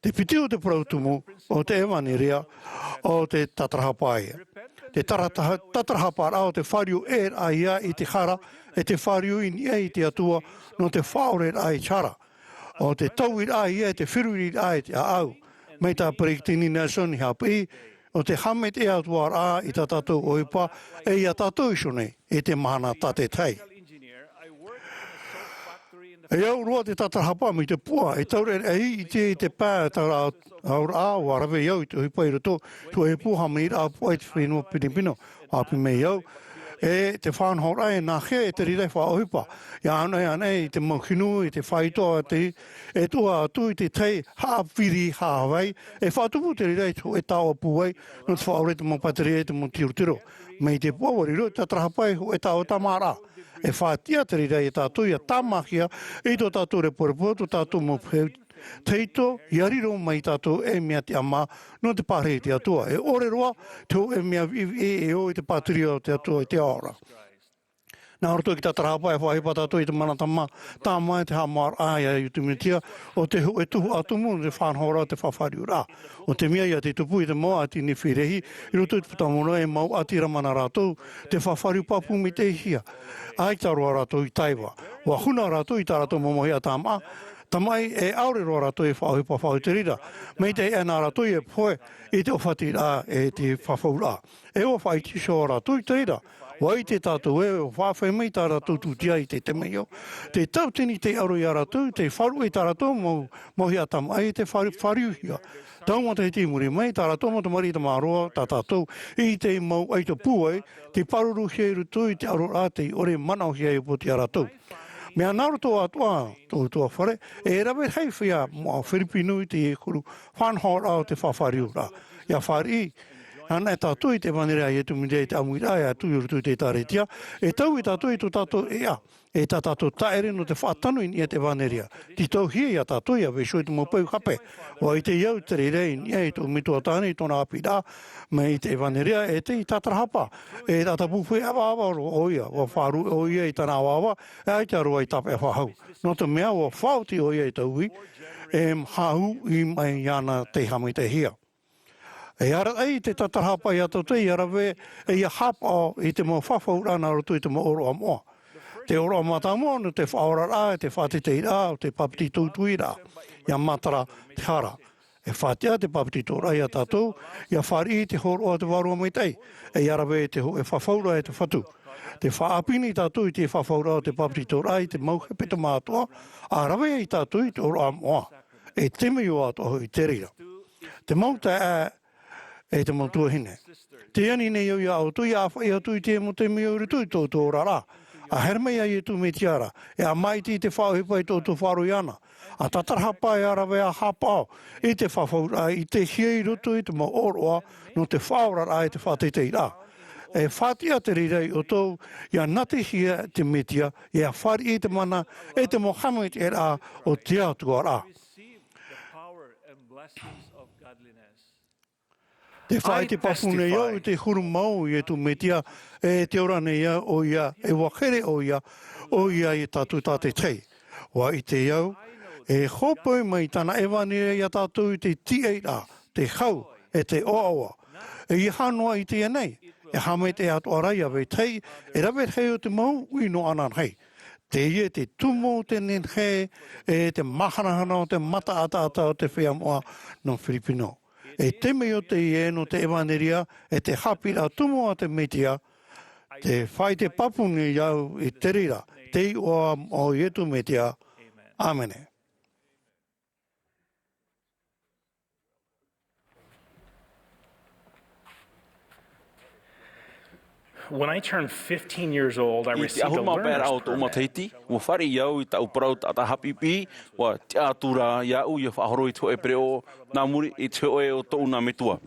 Te piti o te parau tumu o te ʻevanelia, ʻo te tatarahapa ïa. Te tara-, tatarahaparaʻa ʻo te fāriu ʻē raʻa ïa i te hara, ʻe te fāriu i niʻa i te Atua, nō te faʻaʻoreraʻa i te hara. ʻO te tauiraʻa ïa ʻe te feruriraʻa i te ʻāʻau. Mai tā Peretiteni Nelson i haʻapiʻi, ʻo te haʻamaitaʻi atoʻa ra i tā tātou ʻohipa, ʻe iā tātou iho nei, i te mahana tātaʻitahi. E au roa te tatarahapa mai te puʻa, e taureʻareʻa i te, i te pae tatarahaparaʻa, ʻua rave au i te ʻohipa i roto i te hōʻē pū hāmaniraʻa puʻa i te fenua Firipino. ʻUa ʻāpī mai au, e te faʻanahoraʻa e nāhea e te reira e faʻaʻohipa. ʻIa anaʻe, anaʻe i te mau hinu, i te faito a te, e tua atu i te tahi haʻapiri haʻavai, e faʻatupu te reira i te hōʻē taoʻa pūai, nō te faʻaora i te mau pātireia i te mau tirotiro. Mai te puʻa ʻua riro te tatarahapa ei hōʻē taoʻa tāmāraʻa. E faʻatiʻa te reira iā tātou ʻia tāmāhia i tō tātou reporepo, tō tātou mau peu-, tahito, ʻia riro mai tātou ei mea tiʻamā nō te pārahi i te Atua. E ʻore roa te hōʻē mea viʻiviʻi e ō i te pātireia o te Atua i te ao ra. Nā roto i te tatarahapa e faʻaʻohipa tātou i te mana tāmā, tāmā e te haʻamāuruuru iā Iesu Mesia, ʻo te hōʻē tuhaʻa tumu nō te faʻanahoraʻa o te faʻafāriuraʻa. ʻO te mea ʻia tupu i te mau ʻāti Nefi rahi, i roto i te Puta Moromona e mau ʻāti Lamana rātou, tē faʻafāriu pāpū maitaʻihia. ʻAita roa rātou i taiva. ʻUa huna rātou i tā rātou mau mauhaʻa tāmā, tamaʻi e ʻaore roa rātou e faʻaʻohipa faʻahou i te reira. Maitaʻi aʻe nā rātou e pohe i te ʻōfatiraʻa ʻe te fafauraʻa. E ʻua faʻaʻite iho rātou i te reira. ʻUa ʻite tātou ē, ʻua faʻaʻite mai tā rātou tūtia i te temeio, te tauatini tei aro ia rātou, tei faʻaruʻe i tā rātou mau, mau hiʻa tamaʻi, tei faʻa-, faʻaruʻehia. Tau matahiti i muri mai, tā rātou mau tamariʻi tamaroa, tā tātou, i te mau ʻaito pūai, tei pāruruhia i roto i te aroraʻa, tei ʻore manaʻohia e upoʻotiʻa rātou. Mea nā roto atoʻa tō ʻoutou fare, e rave rahi feiā moʻa Firipino i te huru faʻanahoraʻa o te faʻafāriuraʻa. ʻIa fāriʻi anaʻe tātou i te ʻevaneria a Iesu Mesia i te ʻāmuiraʻa, e atu i roto i te ʻĒkālesia, e taui tātou i tō tātou ʻēʻa, e tā tātou tāʻere nō te faʻatano i niʻa i te ʻevaneria. Tītauhia ia tātou ʻia vaiiho i te mau peu hape. ʻUa ʻite au i te reira i niʻa i tōʻu metua tāne i tōna haʻapiʻiraʻa, mai te ʻevaneria, e tei tātarahapa, e tātapu feiā ʻavaʻava roa ʻoia, ʻua faʻaruʻe ʻoia i tāna ʻavaʻava, e ʻaita roa i tāpeʻa faʻahou. Nō te mea ʻua faʻaoti ʻoia i taui, e haʻahuʻi mai iāna tei haʻamaitaʻihia. E arataʻi te tātarahapa ia tātou ʻia rave, e ʻia haʻapaʻo i te mau fafauraʻa nā roto i te mau ʻōroʻa moʻa. Te ʻōroʻa mātāmua nō te faʻaoraraʻa, e te faʻateiteiraʻa, ʻo te bāpetizo tuiraʻa. ʻIa matara te hara. E faʻatiʻa te bāpetizoraʻa ia tātou, ʻia fāriʻi i te hōroʻa o te Vārua Maitaʻi, e ʻia rave i te hōʻē fafauraʻa e te Fatu. Tē faʻaʻāpī nei tātou i te fafauraʻa o te bāpetizoraʻa i te mau hepetoma atoʻa, ʻa rave ai tātou i te ʻōroʻa moʻa. E temeio atoʻa hoʻi te reira. Te mau taeaʻe, e te mau tuahine. Tē ani nei au ia ʻoutou ʻia ʻāfaʻi atu i te mau temeio i roto i tō ʻoutou oraraʻa. ʻA haere mai ia Iesu Mesia ra, e ʻa māʻiti i te faʻaʻohipa i tō ʻoutou faʻaroʻo iāna. ʻA tātarahapa e ʻa rave ʻa haʻapaʻo i te fafauraʻa, i te hia i roto i te mau ʻōroʻa, nō te faʻaoraraʻa e te faʻateiteiraʻa. E faʻatiʻa te reira ia ʻoutou, ʻia nātihia te Mesia, ʻia fāriʻi i te mana, e te mau haʻamaitaʻiraʻa o te Atua ra. Te faʻaʻite pāpū nei au i te huru mau o Iesu Mesia, e te ora nei ʻoia, e ʻua here ʻoia, ʻoia ia tātou tātaʻitahi. ʻUa ʻite au, e hōpoi mai tāna ʻevaneria ia tātou i te tiʻairaʻa, te hau, e te ʻoaʻoa. E ʻeiaha noa i teie nei, e haʻamaitaʻi atoʻa ra ia vetahi, e rave rahi o te mau uʻi nō ananahi. Teie te tumu o te nehenehe, e te māhanahana o te mata ʻataʻata o te feiā moʻa nō Firipino. E temeio teie nō te ʻevaneria, e te haʻapiʻiraʻa tumu a te Mesia, te faʻaʻite pāpū nei au i te reira, te iʻoa o Iesu Mesia. ʻĀmene. When I turned fifteen years old, I I te received a ahuru mā pae learner's raʻa o tōʻu permit. Matahiti, ʻua fāriʻi au i tāʻu parau taʻata haʻapiʻipiʻi, ʻua tiʻa atu ra iāʻu ʻia faʻahoro i te hōʻē pereʻoʻo, nā muri i te hōʻē o tōʻu nā metua.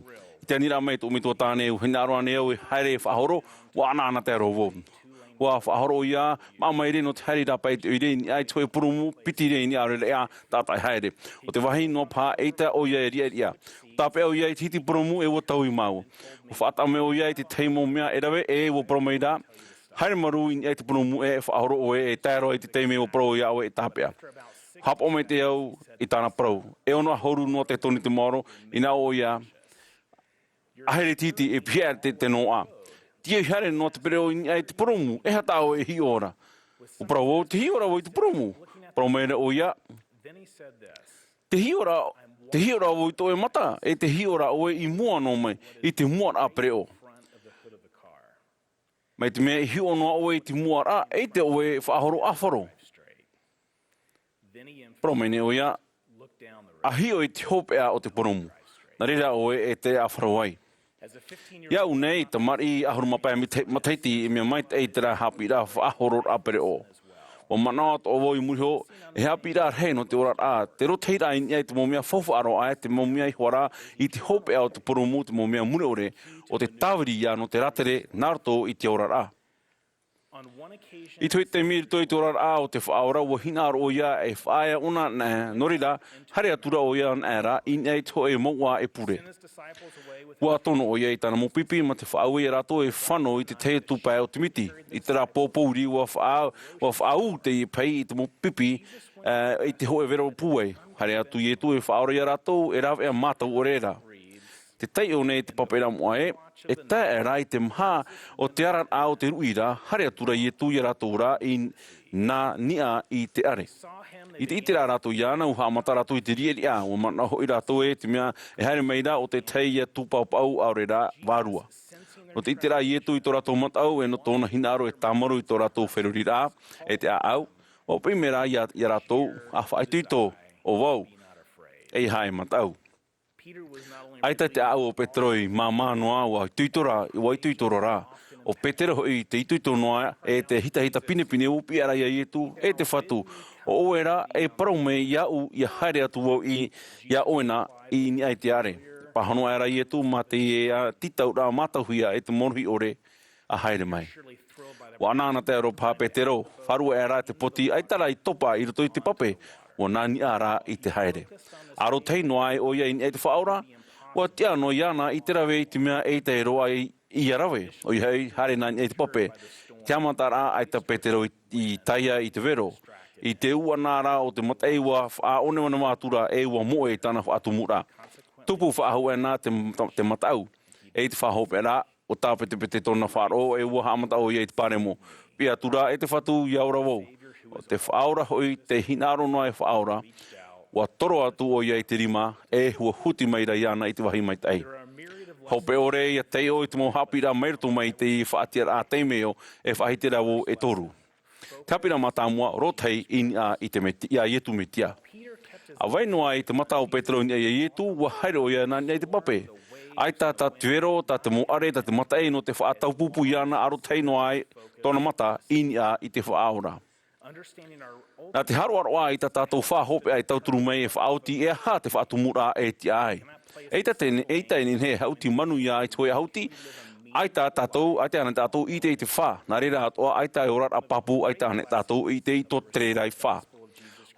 I te aniraʻa mai tōʻu metua tāne, ʻua hinaʻaro ānei au e haere e faʻahoro, ʻua ʻanaʻana tae roa vau. ʻUa faʻahoro ʻoia, maʻa maere nō te haere i rāpae i te ʻoire i niʻa i te hōʻē purūmu, piti rē i niʻa i te reira taʻata e haere. ʻO te vāhi noa paha, ʻeita ʻoia e riʻariʻa. Tāpeʻa ʻoia i te hiti purūmu, e ʻua taui māua. ʻUa faʻataʻa mai ʻoia i te tahi mau mea e rave, e ʻua parau mai ra, haere marū i niʻa i te purūmu, e faʻahoro ʻoe, e tae roa i te taime ʻua parau iā ʻoe e tāpeʻa. Haʻapaʻo maitaʻi au i tāna parau. E ono ʻahuru noa te tonu te maoro, ʻinaʻo ʻoia, ʻa haere tītī, e pihaʻi te, te noaʻa. Tiʻa haere noa te pereʻoʻo i niʻa i te purūmu, e aha tā ʻoe e hiʻo ra? ʻUa parau vau, tē hiʻo ra vau i te purūmu. Parau mai ra ʻoia, tē hiʻo ra, tē hiʻo ra vau i tō ʻoe mata, e tē hiʻo ra ʻoe i mua noa mai, i te muaraʻa pereʻoʻo. Mai te mea e hiʻo noa ʻoe i te muaraʻa, ʻeita ʻoe e faʻahoro ʻāfaro. Parau mai nei ʻoia, ʻa hiʻo i te hopeʻa o te purūmu. Nā reira ʻoe e tere ʻāfaro ai. Iāʻu nei, tamariʻi ʻahuru mā pae mita-, matahiti, e mea maitaʻi terā haʻapiʻiraʻa faʻahororaʻa pereʻoʻo. ʻUa manaʻo atoʻa vau i muri iho, e haʻapiʻiraʻa rahi nō te oraraʻa, te rotahiraʻa i niʻa i te mau mea faufaʻa roa aʻe, te mau mea iho ā rā i te hopeʻa o te purūmu, te mau mea mure ʻore, ʻo te tāviri ia nō te rātere nā roto i te oraraʻa. I te hōʻē taime i roto i te oraraʻa o te Faʻaora, ʻua hinaʻaro ʻoia e faʻaea ʻōna anaʻe, nō reira, haere atu ra ʻoia anaʻe ra, i niʻa i te hōʻē mouʻa e pure. ʻUa tono ʻoia i tāna mau pipi, mā te faʻaue ia rātou e fano i te tahi atu pae o te miti. I terā pō pōuri, ʻua faʻa-, ʻua faʻaū teie pahi i te mau pipi, ā, i te hōʻē vero pūai. Haere atu Iesu e faʻaora ia rātou, e rāveʻa mātau ʻore ra. Tē taiʻo nei te papaʻiraʻa moʻa ē, e tae aʻera i te maha o te araraʻa o te ruʻi ra, haere atu ra Iesu ia rātou ra i nā niʻa i te ʻare. I te ʻite ra rātou iāna, ʻua haʻamata rātou i te riʻariʻa, ʻua manaʻo hoʻi rātou ē te mea e haere mai ra ʻo te tahi ia tūpaʻupaʻu ʻaore rā vārua. Nō te ʻite rā a Ietu i tō rātou mataʻu, e nō tōna hinaʻaro e tāmarū i tō rātou feruriraʻa, e te ʻāʻau, ʻua piʻi mai rā ia, ia rātou, ʻa faʻaitoito ʻo vau, ʻeiaha e mataʻu. ʻAita te ʻāʻau o Petero i māmā noa, ʻua itoito rā, ʻua itoito roa rā. ʻO Petero hoʻi te itoito noa, e te hitahita pinepine ʻua piʻi ra ia Ietu, e te Fatu, ʻo ʻoe rā, e parau mai iāʻu, ʻia haere atu vau i, iā ʻoe na, i niʻa i te ʻare. Pāhono aʻera Ietu, mā te, ā, tītauraʻa mātauhia e te mōrohi ʻore, ʻa haere mai. ʻUa ʻanaʻanatae roa paha Petero, faʻaruʻe aʻera te poti, ʻaita rā i topa i roto i te pape, ʻua nā niʻa rā i te haere. ʻA roto tahi noa ai ʻoia i niʻa i te Faʻaora, ʻua tiʻa noa iāna i te rave i te mea ʻeita e roaʻa ʻia rave, ʻoia hoʻi, haere nā niʻa i te pape. Te haʻamataraʻa, ʻaita Petero i, i tae ai i te vero. I te ʻuʻana rā o te mataʻi ʻua faʻaʻoneʻoneraʻa atu ra e ʻua moʻe i tāna faʻatumuraʻa. Tupu faʻahou aʻena te, te mataʻu. E i te faʻahopeʻa rā, ʻua tāpetepete tōna faʻaroʻo e ʻua haʻamata ʻoia i te paremo. Piʻi atu ra, e te Fatu, ʻia ora vau. ʻO te Faʻaora hoʻi, te hinaʻaro noa e faʻaora, ʻua toro atu ʻoia i te rima, e ʻua huti mai ra iāna i te vāhi maitaʻi. Hope ʻore ʻia taiʻo i te mau haʻapiʻiraʻa mai roto mai i te faʻatiʻaraʻa Timaeo, e faʻahiti ra vau e toru. Te haʻapiʻiraʻa mātāmua, roto tahi i niʻa i te Meti-, iā Ietu Metia. ʻA vai noa ai te mata o Petero i niʻa iā Ietu, ʻua haere ʻoia nā niʻa i te pape. ʻAita tā te vero, tā te mau ʻare, tā te mataʻi nō te faʻataupupū iāna, ʻa roto tahi noa ai tōna mata i niʻa i te Faʻaora. Nā te haroʻaroʻa i tā tātou faʻahopeʻa e tauturu mai e faʻaoti e aha te faʻatumuraʻa e tiʻa ai. ʻEita te, ʻeita e nehenehe e haʻuti manuia i te hōʻē ʻahuti, ʻaita tātou, ʻaita ana tātou i ʻite i te fā, nā reira atoʻa, ʻaita e oraraʻa pāpū, ʻaita ana tātou i ʻite i tō te reira i fā.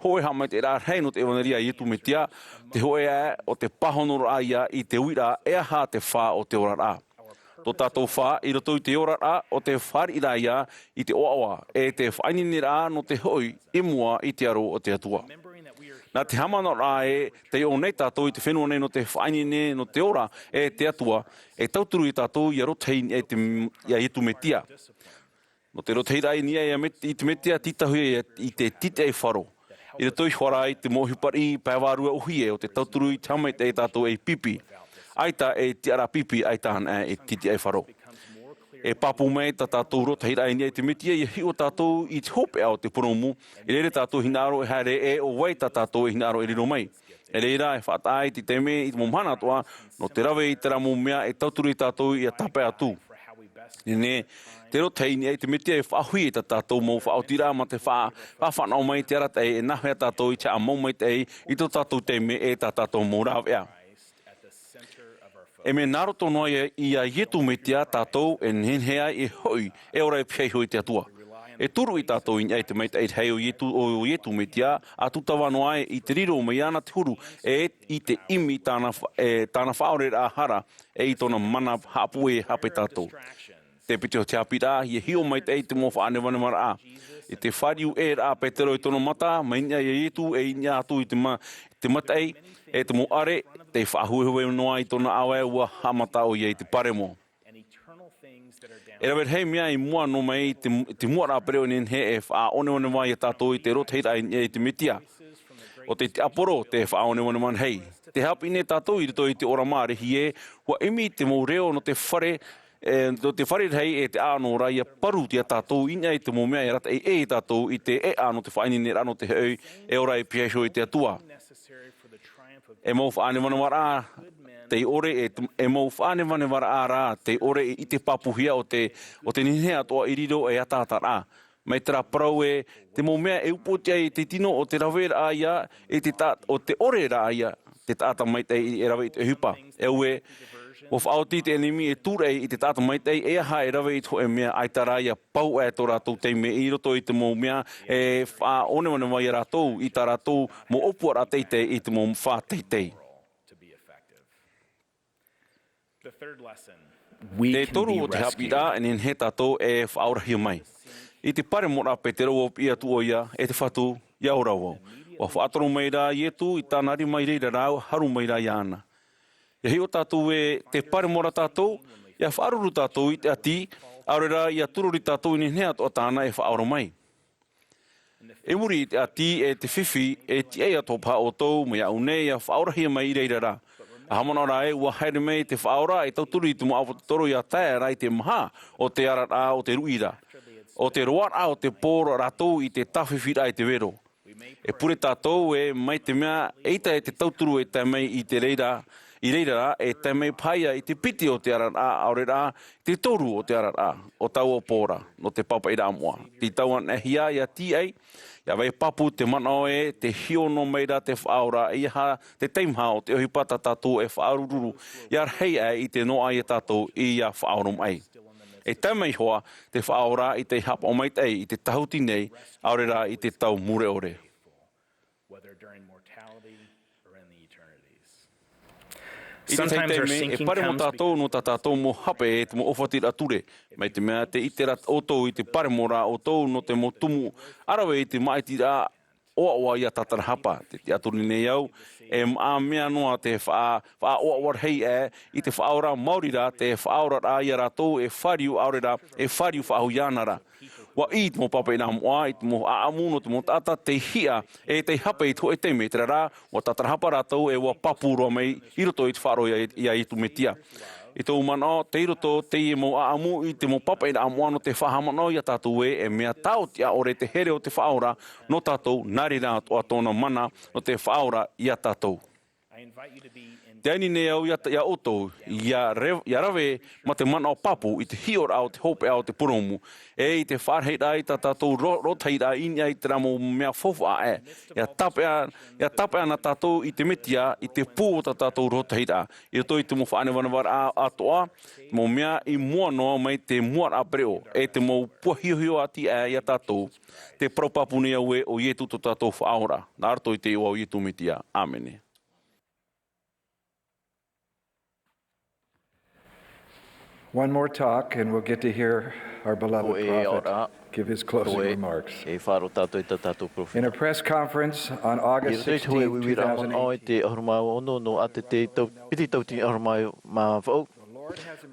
Hōʻē haʻamaitaʻiraʻa rahi nō te ʻevanelia a Ietu Metia, te hōʻē aʻe o te pāhonoraʻa ia i te uiraʻa e aha te fā o te oraraʻa. Tō tātou fā, i roto i te oraraʻa o te fāriʻiraʻa ia i te ʻoaʻoa, e te faʻaineineraʻa nō te hoʻi i mua i te aro o te Atua. Nā te haʻamanaʻoraʻa ē, taiʻo nei tātou i te fenua nei nō te faʻaineine, nō te ora, e te Atua, e tauturu ia tātou ʻia roto tahi i niʻa i te, iā Ietu Metia. Nō te roto tahi ra i niʻa iā Met-, i te Metia, tītauhia i te titiʻaifaro. I roto iho ā i te mau ʻohipa riʻi pae vārua ʻōhie o te tauturu i te haʻamaitaʻi ia tātou ei pipi. ʻAita e tiʻaraʻa pipi, ʻaita ana e titiʻa i faro. E pāpū mai tā tātou roto tahi ra i niʻa i te Metia, ʻia hiʻo tātou i te hopeʻa o te purūmu, i reira tātou hinaʻaro e haere ē ʻo vai tā tātou e hinaʻaro e riro mai. I reira e faʻataʻa i te taime i te mau mahana atoʻa, nō te rave i terā mau mea e tauturu ia tātou ʻia tāpae atu. Nehenehe, te roto tahi i niʻa i te Metia e faʻahoʻi i tā tātou mau faʻaotiraʻa mā te faʻa-, faʻafānaʻo mai te arataʻi e nāhea tātou i te haʻamau maitaʻi i tō tātou taime e tā tātou mau rāveʻa. E mea nā roto noa iā, iā Ietu Metia tātou e nehenehe ai e hoʻi, e ora e pihaʻi iho i te Atua. E turu ia tātou i niʻa i te maitaʻi rahi o Ietu, o Ietu Metia, ʻa tūtava noa ai i te riro mai iāna te huru, e i te ʻimi i tāna fa-, e tāna faʻaoreraʻa hara, e i tōna mana haʻapuʻe e hape tātou. Te piti o te haʻapiʻiraʻa, ʻia hiʻo maitaʻi i te mau faʻanevanevaraʻa. I te fāriu ʻē ra a Petero i tōna mata, mai niʻa iā Ietu, e i niʻa atu i te ma-, te mataʻi, e te mau ʻare, tei faʻahuehue noa i tōna ʻāvae, ʻua haʻamata ʻoia i te paremo. E rave rahi mea i mua noa mai i te, te muaraʻa pereʻoʻo e nehenehe e faʻaʻoneʻoneva ia tātou i te roto tahi ra i, i te Metia. ʻO te tiaporo te faʻaʻoneʻoneva rahi. Tē haʻapiʻi nei tātou i roto i te ʻōrama rahi ē, ʻua ʻimi te mau reo nō te fare, e, nō te fare rahi e te ʻānoraʻa ʻia paru ia tātou i niʻa i te mau mea e arataʻi ʻē ia tātou i te ʻēʻa nō te faʻaineineraʻa nō te hoʻi, e ora e pihaʻi iho i te Atua. E mau faʻanevanevaraʻa tei ʻore, e, e mau faʻanevanevaraʻa rā tei ʻore i, i te pāpūhia o te, o te nehenehe atoʻa i riro e ataataraʻa. Mai terā parau ē, te mau mea e upoʻotiʻa ai te tino ʻo te raveraʻa ia, e te ta-, ʻo te ʻoreraʻa ia, te taʻata maitaʻi e rave i te ʻohipa. E au ē, ʻua faʻaoti te ʻenemi e tūraʻi i te taʻata maitaʻi, e aha e rave i te hōʻē mea, ʻaita rā ʻia pau aʻe tō rātou taime i roto i te mau mea e faʻaʻoneʻoneva ia rātou i tā rātou mau ʻōpuaraʻa teitei i te mau fā teitei. Te toru o te haʻapiʻiraʻa, e nehenehe tātou e faʻaorahia mai. I te paremoraʻa a Petero ʻua piʻi atu ʻoia, e te Fatu, ʻia ora vau. ʻUa faʻatoro mai rā Ietu i tāna rima i reira rā, ʻua haru mai rā iāna. ʻIa hiʻo tātou ē, tē paremo ra tātou, ʻia faʻaruru tātou i te ʻati, ʻaore rā ʻia turori tātou i nehenehe atoʻa tāna e faʻaora mai. I muri i te ʻati e te fifi, e tiʻa atoʻa paha ʻoutou, mai iāʻu nei, ʻia faʻaorahia mai i reira rā. Haʻamanaʻo rā ē, ʻua haere mai te Faʻaora e tauturu i te mau ʻāpōsetolo ʻia tae ra i te maha o te araraʻa o te ruʻi ra, o te roaraʻa o te pō ra rātou i te tāfifiraʻa i te vero. E pure tātou ē, mai te mea ʻeita e te tauturu e tae mai i te reira, i reira rā, e tae mai paha ia i te piti o te araraʻa, ʻaore rā, te toru o te araraʻa, o taua pō ra, nō te pāpaʻiraʻa moʻa. Tei tau anaʻe hia ʻia tīaʻi, ʻia vai pāpū te manaʻo ē, tē hiʻo noa mai ra te Faʻaora, ʻeiaha te teimaha o te ʻohipa tā tātou e faʻarururu, ʻia rahi aʻe i te noaʻa ia tātou ʻia faʻaoromaʻi. E tae mai iho ā te Faʻaora i te haʻapaʻo maitaʻi i te tāhuti nei, ʻaore rā i te tau mure ʻore. Whether during mortality or in the eternities. I te tahi taime, e paremo tātou nō tā tātou mau hape e te mau ʻōfatiraʻa ture. Mai te mea, tē ʻite ra ʻoutou i te paremo ra ʻoutou nō te mau tumu ʻa rave i te māʻitiraʻa ʻoaʻoa ʻia tātarahapa. Tē tiʻaturi nei au, e maʻa mea noa te faʻa-, faʻaʻoaʻoa rahi aʻe i te Faʻaora maori rā, te Faʻaora rā ia rātou e fāriu, ʻaore rā, e fāriu faʻahou iāna ra. ʻUa ʻī te mau pāpaʻiraʻa moʻa i te mau ʻāʻamu nō te mau taʻata tei hiʻa, e tei hape i te hōʻē taime, terā rā, ʻua tātarahapa rātou e ʻua pāpū roa mai i roto i te faʻaroʻo ia, ia Iesu Mesia. I tōʻu manaʻo, tei roto teie mau ʻāʻamu i te mau pāpaʻiraʻa moʻa nō te faʻahaʻamanaʻo ia tātou ē, e mea tāʻotiʻa ʻore te here o te Faʻaora nō tātou, nā reira atoʻa tōna mana nō te Faʻaora ia tātou. Tē ani nei au ia, ia ʻoutou, ʻia re-, ʻia rave mā te manaʻo pāpū i te hiʻoraʻa o te hopeʻa o te purōmu, e i te faʻarahiraʻa i tā tātou ro-, rotahiraʻa i niʻa i terā mau mea faufaʻa aʻe. ʻIa tāpeʻa, ʻia tāpeʻa na tātou i te Mesia, i te pū o tā tātou rotahiraʻa. I roto i te mau faʻanevanevaraʻa atoʻa, te mau mea i mua noa mai te muaraʻa pereʻoʻo, e te mau puahiohio ati aʻe ia tātou, tē parau pāpū nei au ē, ʻo Iesu tō tātou Faʻaora, nā roto i te iʻoa o Iesu Mesia. ʻĀmene. One more talk, and we'll get to hear our beloved prophet give his closing remarks. E faʻaroʻo tātou i tā tātou perofeta. In a press conference on August sixteenth, two thousand eight, i te ʻahuru mā ono nō ʻĀtete, piti tauatini ʻahuru mā vaʻu,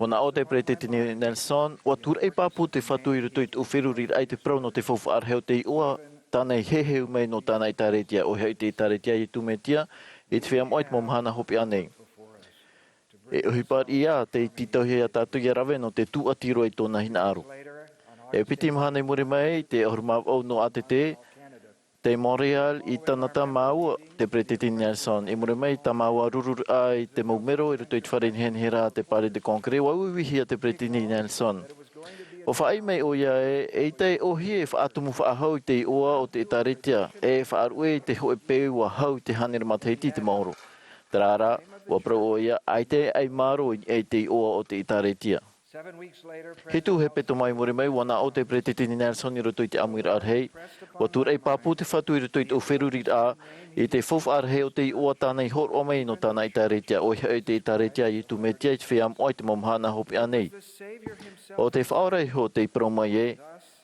ʻua nā ʻō te Peresideni Nelson, ʻua tūraʻi pāpū te Fatu i roto i te feruriraʻa i te parau nō te faufaʻa rahi o te iʻoa, tāna i heheu mai nō tāna ʻēkālesia, ʻoia hoʻi te ʻēkālesia a Iesu Mesia, i te feiā moʻa i te mau mahana hopeʻa nei. E ʻohipa riʻi ā, tei tītauhia ia tātou ʻia rave nō te tūʻati roa i tōna hinaʻaro. E piti mahana i muri mai, i te ʻahuru mā vaʻu nō ʻĀtete, tei Montreal i Kanata māua, te Peresideni Nelson. I muri mai i tā māua rururaʻa i te mau mero i roto i te fare nehenehe ra, te Palais de Congrès, ʻua uiuihia te Peresideni Nelson. ʻUa faʻaʻī mai ʻoia ē, eʻita e ʻōhie e faʻatumu faʻahou i te iʻoa o te ʻēkālesia, e faʻaruʻe i te hōʻē peu ʻua hau i te hānere matahiti i te maoro. Terā rā, ʻua parau ʻoia, ʻaita e ʻaimārō i niʻa i te iʻoa o te ʻēkālesia. Hitu hepetoma i muri mai, ʻua nā ʻō te Peresideni Nelson i roto i te ʻāmuiraʻa rahi, ʻua tūraʻi pāpū te Fatu i roto i te feruriraʻa, i te faufaʻa rahi o te iʻoa tāna i hōroʻa mai nō tāna ʻēkālesia, ʻoia hoʻi te ʻēkālesia a Iesu Mesia i te feiā moʻa i te mau mahana hopeʻa nei. ʻO te Faʻaora iho tei parau mai ē,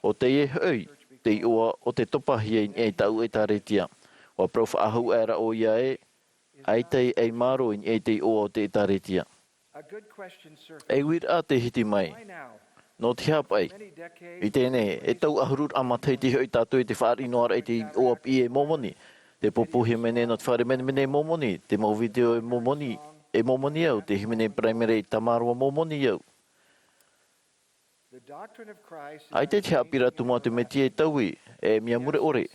ʻo teie hoʻi te iʻoa ʻo tei topahia i niʻa i tāʻu ʻēkālesia. ʻUa parau faʻahou aʻera ʻoia ē, ʻaita e ʻaimārō i niʻa i te iʻoa o te ʻēkālesia. E uiraʻa tei hiti mai. Nō te aha paʻi? I teie nei, e tau ʻahuru matahiti hoʻi tātou i te fāriʻi noa ra i te iʻoa piʻi e Momoni. Tē pōpōhia mai nei nō te fare menemene e Momoni, te mau video e Momoni, e Momoni au, te hīmene Paraimere i Tamaroa Momoni au. ʻAita te haʻapiʻiraʻa tumu a te Mesia e taui, e mea mure ʻore.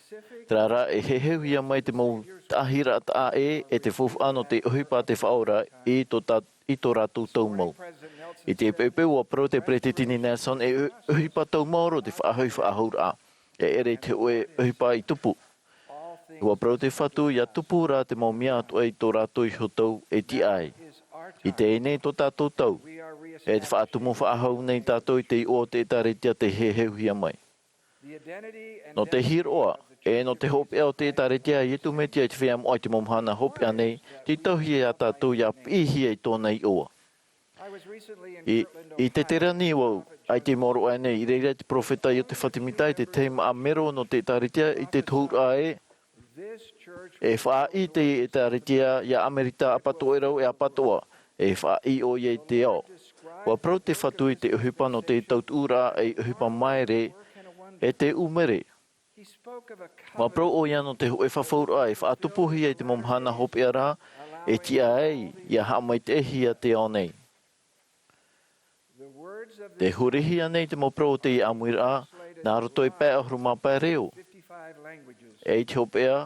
Terā rā, e heheuhia mai te mau taʻahiraʻa taʻa ʻē, e te faufaʻa nō te ʻohipa a te Faʻaora i tō tā-, i tō rātou taumau. I te peu, ʻua parau te Peresideni Nelson e ʻo-, ʻohipa taumaoro te faʻahoʻi faʻahouraʻa. E ʻere i te hōʻē ʻohipa i tupu. ʻUa parau te Fatu, ʻia tupu rā te mau mea atoʻa i tō rātou iho tau e tiʻa ai. I teie nei tō tātou tau. E te faʻatumu faʻahou nei tātou i te iʻoa o te ʻēkālesia tei heheuhia mai. Nō te hiroʻa, e nō te hopeʻa o te ʻēkālesia a Iesu Mesia i te feiā moʻa i te mau mahana hopeʻa nei, tītauhia ia tātou ʻia piʻihia i tōna iʻoa. I, i Teterani vau, ʻaita i maoro aʻe nei, i reira te perofeta Iosepha Semita i te tahi māʻa mero nō te ʻēkālesia i te tohuraʻa ē, e faʻaʻī te ʻēkālesia ia Amerika ʻapatoʻerau e ʻapatoʻa, e faʻaʻī ʻoia i te ao. ʻUa parau te Fatu i te ʻohipa nō te tautuʻuraʻa ei ʻohipa māere, e te ʻumere. ʻUa parau ʻoia nō te hōʻē fafauraʻa e faʻatupuhia i te mau mahana hopeʻa ra, e tiʻa ai ia haʻamaitaʻihia te ao nei. Te hurihia nei te mau parau o teie ʻāmuiraʻa nā roto i te pae ʻahuru mā pae reo. E i te hopeʻa,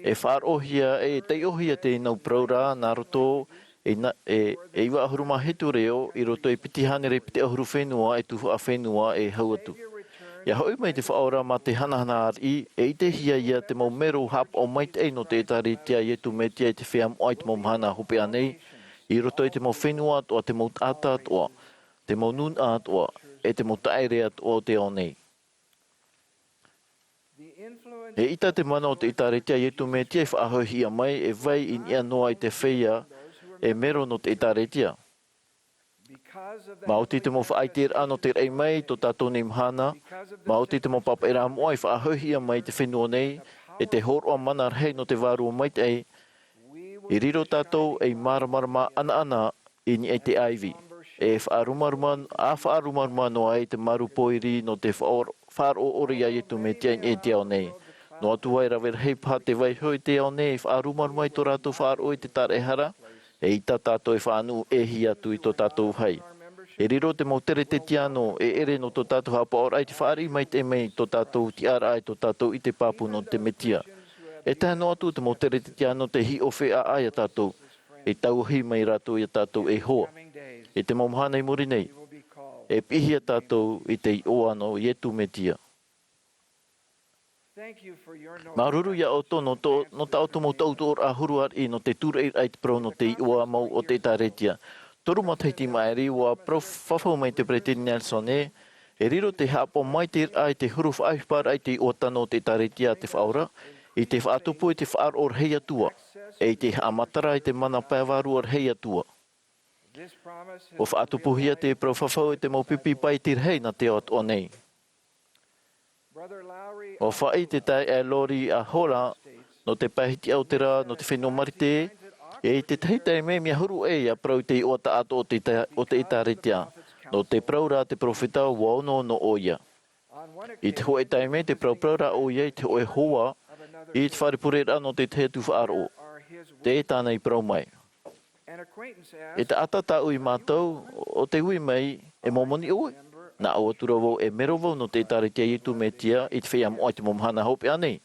e faʻaroʻohia e taiʻohia teie mau parau ra nā roto i na- e e iva ʻahuru mā hitu reo i roto i te piti hānere piti ʻahuru fenua e tuhaʻa fenua e hau atu. Ia hoʻi mai te Faʻaora mā te hanahana ariʻi, e ʻitehia ia te mau mero haʻapaʻo maitaʻi nō te ʻĒtārētia a Iesu Mesia i te feiā moʻa i te mau mahana hopeʻa nei, i roto i te mau fenua atoʻa, te mau taʻata atoʻa, te mau nūnaʻa atoʻa, e te mau taʻere atoʻa o te ao nei. E ʻita te mana o te ʻĒtārētia a Iesu Mesia i faʻahoʻihia mai e vai i niʻa noa i te feiā e mero nō te ʻĒtārētia. Maoti te mau faʻaiteraʻa nō te raʻi mai i tō tātou nei mahana, maoti te mau pāpaʻiraʻa moʻa i faʻahoʻihia mai i te fenua nei, e te hōroʻa mana rahi nō te Vārua Maitaʻi, i riro tātou ei māramarama ʻanaʻana i niʻa i te ʻāivi, e faʻarumaruma, ʻa faʻarumaruma noa ai te marū pōiri nō te faʻaor- faʻaroʻo ʻore ia Iesu Mesia i niʻa i te ao nei. Noa atu ā e rave rahi paha te vaiho i te ao nei e faʻarumaruma i tō rātou faʻaroʻo i te taraehara, e ʻita tātou e faʻanuʻu ʻē hia atu i tō tātou vāhi. E riro te mau Teretetiano e ʻere nō tō tātou haʻapaʻoraʻa i te fāriʻi maitaʻi mai i tō tātou tiʻaraʻa, i tō tātou ʻite pāpū nō te Mesia. E tae noa atu te mau Teretetiano tei hiʻo fēʻaʻa ia tātou, e tauahi mai rātou ia tātou ei hoa. I te mau mahana i muri nei, e piʻihia tātou i te iʻoa nō Iesu Mesia. Māuruuru ia ʻoutou nō tō, nō tā ʻoutou mau tautooraʻa huru ariʻi nō te tūraʻiraʻa i te parau nō te iʻoa mau o te ʻĒtārētia. Toru matahiti i maʻiri, ʻua parau fafau mai te Peresideni Nelson ē, e riro te haʻapaʻo maitaʻiraʻa i te huru faʻaʻohiparaʻa i te iʻoa tano o te ʻĒtārētia a te Faʻaora, i te faʻatupu i te faʻaroʻo rahi atu ā, e i te haʻamatara i te mana pae vārua rahi atu ā. ʻUa faʻatupuhia te parau fafau e te mau pipi pae iti rahi nā te ao atoʻa nei. ʻUa faʻaʻite te taeaʻe Lori Ahola, nō te pae hitiʻa o te rā, nō te fenua Marite, e i te tahi taime mea huru ʻē ia parau i te iʻoa taʻatoʻa o te ʻĒtā-, o te ʻĒtārētia, nō te parau ra a te peropheta ʻua onoono ʻoia. I te hōʻē taime tē paraparau ra ʻoia i te hōʻē hoa, i te fare pureraʻa nō te tahi atu faʻaroʻo. Tē tāna i parau mai. E taʻata tāʻu i mātau, ʻo tē ui mai, e Momoni ʻoe? Nā ʻō atu ra vau e mero vau nō te ʻĒtārētia a Iesu Mesia i te feiā moʻa i te mau mahana hopeʻa nei.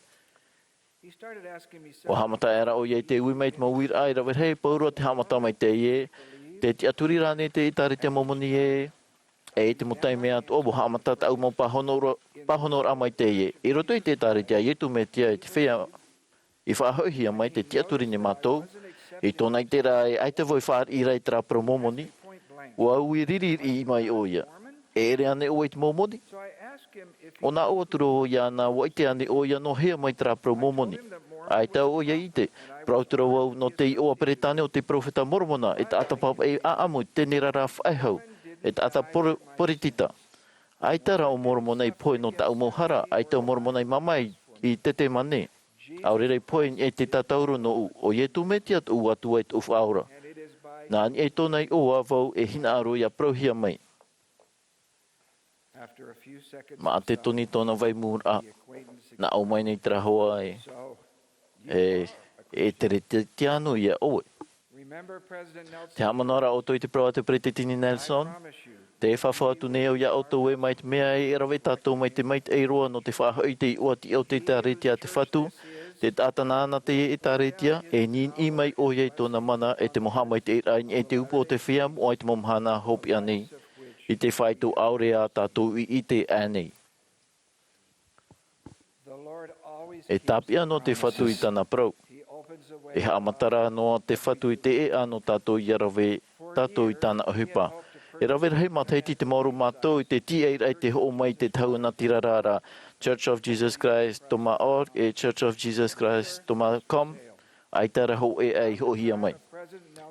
ʻUa haʻamata aʻera ʻoia i te ui mai i te mau uiraʻa e rave rahi, pauroa te haʻamata mai teie, tē tiʻaturi ra ānei te ʻĒtārētia Momoni ē? E i te mau taime atoʻa, ʻua haʻamata tāʻu mau pāhonoraʻa, pāhonoraʻa mai teie. I roto i te ʻĒtārētia a Iesu Mesia i te feiā i faʻahoʻihia mai, tē tiʻaturi nei mātou. I tōna ʻiteraʻa ē, ʻaita vau i fāriʻi ra i terā parau Momoni. ʻUa ui riririʻi mai ʻoia. E ʻere ānei ʻoe i te Momoni? ʻUa nā ʻō atu ra vau iāna, ʻua ʻite ānei ʻoia nō hea mai terā parau Momoni? ʻAita ʻoia i ʻite. Parau atu ra vau nō te iʻoa Peretāne o te peropheta Moromona, e taʻata pāpaʻi ʻāʻamu, teneirara faʻehau, e taʻata poro-, poritita. ʻAita rā ʻo Moromona i pohe nō tāʻu mau hara, ʻaita ʻo Moromona i mamae i Tetemane. ʻAore rā i pohe i niʻa i te tātauro nōʻu, ʻo Iesu Mesia tōʻu Atua e tōʻu Faʻaora. Nā niʻa i tōna iʻoa vau e hinaʻaro ia parauhia mai. Maʻa te toni tōna vai mūraʻa, nā ʻō mai nei terā hoa ē, e, e Teretetiano ia ʻoe. Tē haʻamanaʻo ra ʻoutou i te parau a te Peresideni Nelson? Tē fafau atu nei au iā ʻoutou ē, mai te mea e rave tātou mai te maitaʻi roa nō te faʻahoʻi i te iʻoa tiʻa o te ʻĒtārētia a te Fatu, te taʻata nāna teie ʻĒtārētia, e niniʻi mai ʻoia i tōna mana e te mau haʻamaitaʻiraʻa i niʻa i te ʻūpū o te feiā moʻa i te mau mahana hopeʻa nei, i te faito ʻaore ā tātou i ʻite ānei. E tāpeʻa noa te Fatu i tāna parau. E haʻamatara noa te Fatu i te ʻēʻa nō tātou ia rave tātou i tāna ʻohipa. E rave rahi matahiti te maoro mātou i te tīaʻiraʻa i te hoʻo mai i te tahua natirara ra, church of jesus christ dot org e church of jesus christ dot com, ʻaita rā hōʻē ʻē i hoʻohia mai.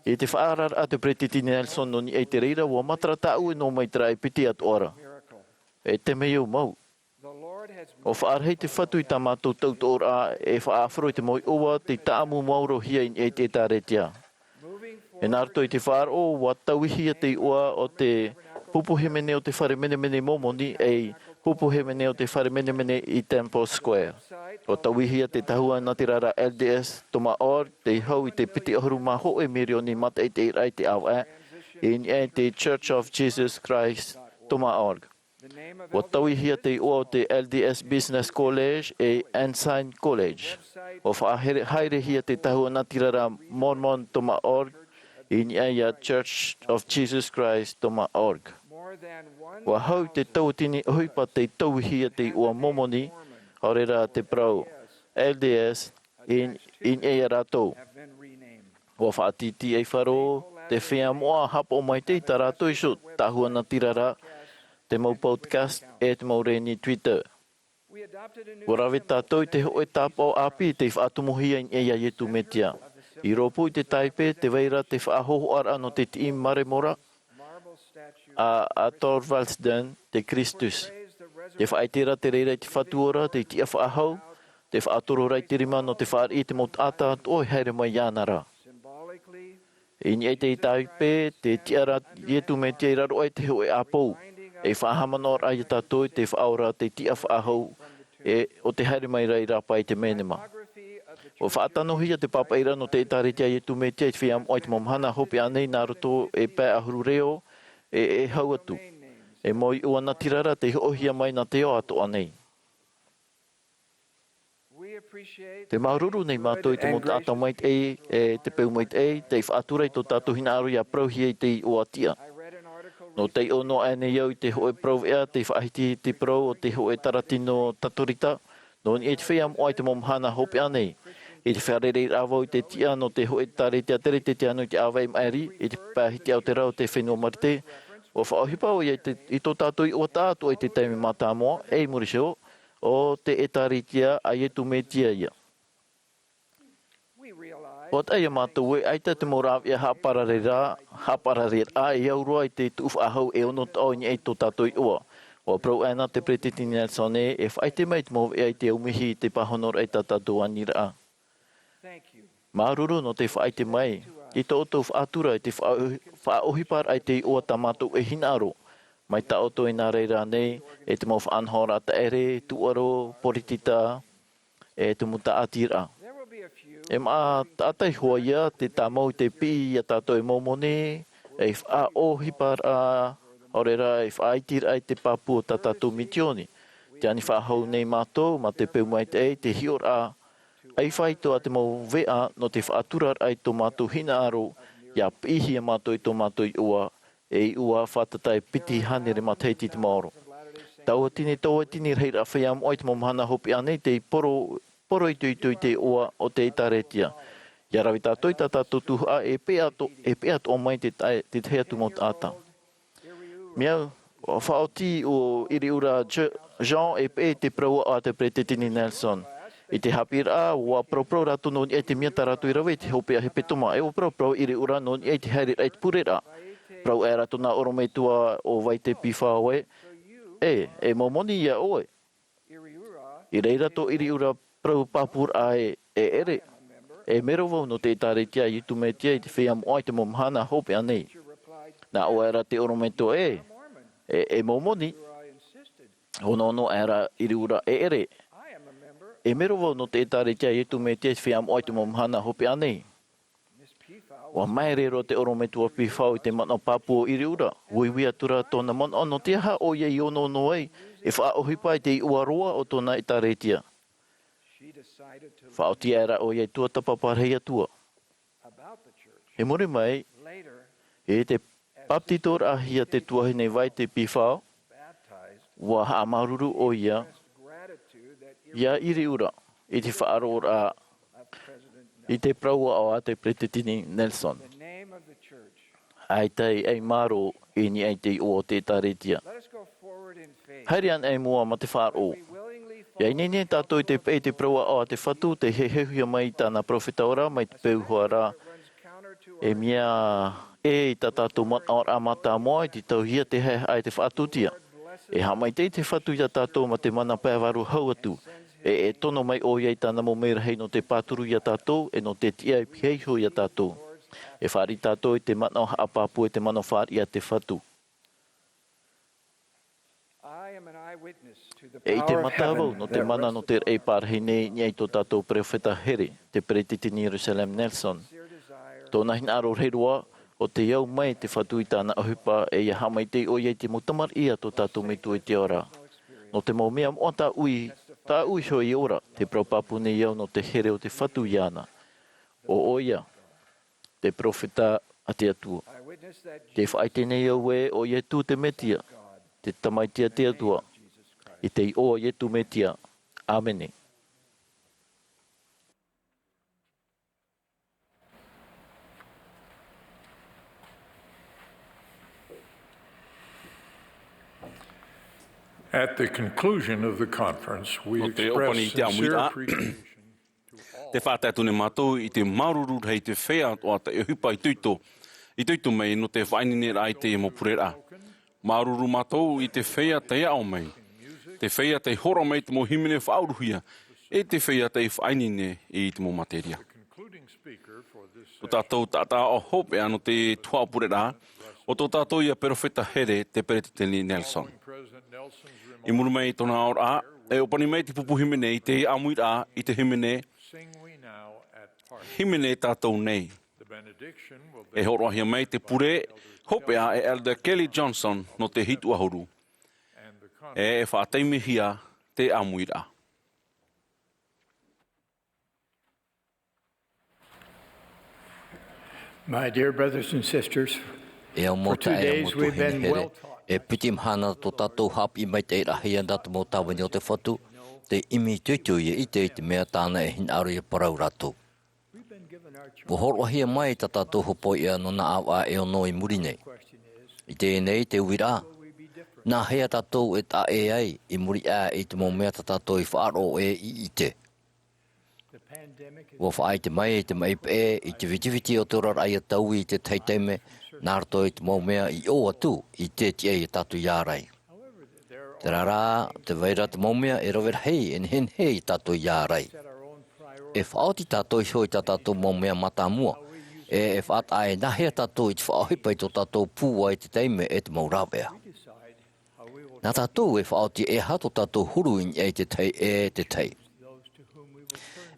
I te faʻaararaʻa a te Peresideni Nelson nō niʻa i te reira, ʻua matara tāʻu e nō mai terā e piti atoʻa ra. E te mea mau. ʻUa faʻarahi te Fatu i tā mātou tautooraʻa e faʻaʻāfaro i te mau iʻoa tei tāʻamu maurohia i niʻa i te ʻĒtārētia. E nā roto i te faʻaroʻo, ʻua tauihia te iʻoa o te pupu hīmene o te fare menemene Momoni ei pupu hīmene o te fare menemene i Temple Square. ʻUa tauihia te tahua natirara L D S dot org, tei hau i te piti ʻahuru mā hōʻē mirioni mātaʻitaʻiraʻa i te ʻāvaʻe, i niʻa i te Church of Jesus Christ dot org. ʻUa tauihia te iʻoa o te L D S Business College ʻe Ensign College. ʻUa faʻahaerehia te tahua natirara Mormon dot org i niʻa i a Church of Jesus Christ dot org. ʻUa hau i te tauatini ʻohipa tei tauihia te iʻoa Momoni, ʻaore rā te parau L D S i, i niʻa ia rātou. ʻUa faʻatītīʻaifaro te feiā moʻa haʻapaʻo maitaʻi tā rātou iho, tahua natirara, te mau podcast ʻe te mau rēni Twitter. ʻUa rave tātou i te hōʻē tāpaʻo ʻāpī tei faʻatomohia i niʻa ia Iesu Mesia. I rōpū i te tāipe, tē vai ra te faʻahōhoʻaraʻa nō te tiʻi maremora a, a Thorvaldsen te Christus. Tē faʻaʻite ra te reira i te Fatu ora, te tiʻa faʻahou, tē faʻatoro ra i te rima nō te fāriʻi i te mau taʻata atoʻa e haere mai iāna ra. I niʻa i te tāipe, tē tiʻa ra Iesu Mesia i raro aʻe i te hōʻē ʻāpō, e faʻahaʻamanaʻoraʻa ia tātou i te Faʻaora, te tiʻa faʻahou, ʻe ʻo te haere mai ra i rāpae i te menema. ʻUa faʻatanohia te pāpaʻiraʻa nō te ʻĒtārētia a Iesu Mesia i te feiā moʻa i te mau mahana hopeʻa nei nā roto i te pae ʻahuru reo, ʻe, ʻe hau atu. E mau iʻoa natirara tei hoʻohia mai nā te ao atoʻa nei. Tē māuruuru nei mātou i te mau taʻata maitaʻi, ʻe te peu maitaʻi, tei faʻatura i tō tātou hinaʻaro ʻia parauhia i te iʻoa tiʻa. Nō taiʻo noa aʻe nei au i te hōʻē parau veʻa tei faʻahiti i te parau o te hōʻē taratino Katorika, nō niʻa i te feiā moʻa i te mau mahana hopeʻa nei. I te fārereiraʻa vau i te tiʻa nō te hōʻē ʻĒtārētia tere tei te anu i te ʻāvaʻe maʻiri, i te pae hitiʻa o te rā o te fenua Marite, ʻua faʻaʻohipa ʻoia i te, i tō tātou iʻoa taʻatoʻa i te taime mātāmua, ʻe i muri iho, ʻo te ʻĒtārētia a Iesu Mesia ïa. ʻUa taʻa ïa mātou ē, ʻaita te mau rāveʻa haʻaparareraʻa, haʻaparareraʻa e au roa i te tuʻu faʻahou e ono taʻo i niʻa i tō tātou iʻoa. ʻUa parau aʻena te Peretiteni Nelson ē, e faʻaʻite mai te mau veʻa i te aumihi i te pāhonoraʻa i tā tātou aniraʻa. Māuruuru nō te faʻaʻite mai i tō ʻoutou faʻatura i te faʻa-, faʻaʻohiparaʻa i te iʻoa tā mātou e hinaʻaro, mai tā ʻoutou i nā reira nei, e te mau faʻanahoraʻa taʻere, tūʻaro, poritita, ʻe te mau tāʻatiraʻa. E maʻa taʻata iho ïa tē tāmau i te piʻi ia tātou e Momoni, ei faʻaʻohiparaʻa, ʻaore rā, ei faʻaitiraʻa i te pāpū o tā tātou misiōni. Tē ani faʻahou nei mātou, mā te peu maitaʻi, te hiʻoraʻa ʻaifā atoʻa te mau veʻa nō te faʻaturaraʻa i tō mātou hinaʻaro, ʻia piʻihia mātou i tō mātou iʻoa, e iʻoa fātata e piti hānere matahiti te maoro. Tauatini, tauatini rahiraʻa feiā moʻa i te mau mahana hopeʻa nei tei poro, poroʻitoʻito i te iʻoa o te ʻĒtārētia. ʻIa rave tātou i tā tātou tuhaʻa e peʻe ato-, e peʻe atoʻa mai te ta-, te tahi atu mau taʻata. Mea au, ʻua faʻaoti ʻo ʻIriʻura Je-, Jean e peʻe i te parau aʻo a te Peretiteni Nelson. I te haʻapiʻiraʻa, ʻua paraparau rātou nō niʻa i te mea tā rātou i rave i te hopeʻa hepetoma, ʻe ʻua paraparau ʻIriʻura nō niʻa i te haereraʻa i te pureraʻa. Parau aʻera tōna ʻorometua ʻo White Pifao ē, ʻe, e Momoni ïa ʻoe. I reira tō ʻIriʻura parau pāpūraʻa ē, e ʻere. E mero vau nō te ʻĒtārētia a Iesu Mesia i te feiā moʻa i te mau mahana hopeʻa nei. Nā ʻō aʻera te ʻorometua ē, e, e Momoni. ʻUa onoono aʻera ʻIriʻura, e ʻere. E mero vau nō te ʻĒtārētia a Iesu Mesia i te feiā moʻa i te mau mahana hopeʻa nei. ʻUa māere roa te ʻorometua Pifao i te manaʻo pāpū o ʻIriʻura, uiui atu ra tōna manaʻo nō te aha ʻoia i onoono ai e faʻaʻohipa i te iʻoa roa o tōna ʻĒtārētia. Faʻaoti aʻera ʻoia i tuatāpapa rahi atu. I muri mai, i te bāpetizoraʻahia te tuahine White Pifao, ʻua haʻamāuruuru ʻoia iā ʻIriʻura i te faʻaroʻoraʻa i te parau aʻo a te Peretiteni Nelson. ʻAita e ʻai mārō i niʻa i te iʻoa o te ʻĒtārētia. Haere anaʻe i mua mā te faʻaroʻo. ʻIa ineine tātou i te peʻe i te parau aʻo a te Fatu, tei heheuhia mai i tāna perofeta ora, mai te peu hoʻi ra, e mea ʻē i tā tātou manaʻoraʻa mātāmua, i te tauihia te haʻehaʻa e te faʻatusia. E haʻamaitaʻi te Fatu iā tātou mā te mana pae vārua hau atu, ʻe e tono mai ʻoia i tāna mau merahi nō te pāturu iā tātou, ʻe nō te tiʻa e pihaʻi iho iā tātou. E fāriʻi tātou i te manaʻo haʻapāpū, e te manaʻo fāriʻi a te Fatu. E ʻite mata vau nō te mana nō te raʻi pārahi nei i niʻa i tō tātou peropheta here, te Peretiteni Russell M. Nelson. Tōna hinaʻaro rahi roa, ʻo tei au mai te Fatu i tāna ʻohipa, ʻe ʻia haʻamaitaʻi ʻoia i te mau tamariʻi a tō tātou Metua i te ao ra. Nō te mau mea moʻa tāʻu i, tāʻu iho i ora, tē parau pāpū nei au nō te here o te Fatu iāna. ʻO ʻoia, te peropheta a te Atua. Tē faʻaʻite nei au ē, ʻo Ietu te Metia, te Tamaiti a te Atua, i te iʻoa o Ietu Metia. ʻĀmene. At the conclusion of the conference, we Nō te ʻōpani i te ʻāmuiraʻa, te faʻatae atu nei mātou i te māuruuru rahi i te feiā atoʻa tei ʻohipa itoito, itoito mai nō te faʻaineineraʻa i te mau pureraʻa. Māuruuru mātou i te feiā tei aʻo mai, te feiā tei hōroʻa mai i te mau hīmene faʻauruhia, ʻe te feiā tei faʻaineine i te mau materia. Tō tātou taʻata hopeʻa nō te tuhaʻa pureraʻa, ʻo tō tātou ia peropheta here, te Peretiteni Nelson. I muri mai i tōna aʻoraʻa, e ʻōpani mai te pupu hīmene i te ʻāmuiraʻa i te hīmene, hīmene tātou nei. E hōroʻahia mai te pure hopeʻa e Elder Kelly Johnson nō te hitu ʻahuru. ʻE e faʻataimihia te ʻāmuiraʻa. My dear brothers and sisters, E au mau for two taeaʻe, e au days mau tuahine we've been here, well taught. E piti mahana tō tātou haʻapiʻi maitaʻi rahi ana te mau tāvini o te Fatu, tē ʻimi itoito ia ʻite i te mea tāna e hinaʻaro ia parau rātou. Ua hōroʻahia mai tā tātou hopoiʻa nō nā ʻāvaʻe e ono i muri nei. I teie nei te uiraʻa, nā hea tātou e taʻa ʻē ai i muri aʻe i te mau mea tā tātou i faʻaroʻo ʻē i ʻite? Ua faʻaʻite mai te maʻi peʻe i te vitiviti o te oraraʻa ia taui i te tahi taime, nā roto i te mau mea i ʻō atu i te tiʻa ia tātou i ārai. Terā rā, tē vai ra te mau mea e rave rahi e nehenehe ia tātou i ārai. E faʻaoti tātou iho i tā tātou mau mea mātāmua, ʻe e faʻataʻa ē nā hea tātou i te faʻaʻohipa i tō tātou pūai i te taime ʻe te mau rāveʻa. Nā tātou e faʻaoti e aha tō tātou huru i niʻa i te tahi ʻe te tahi.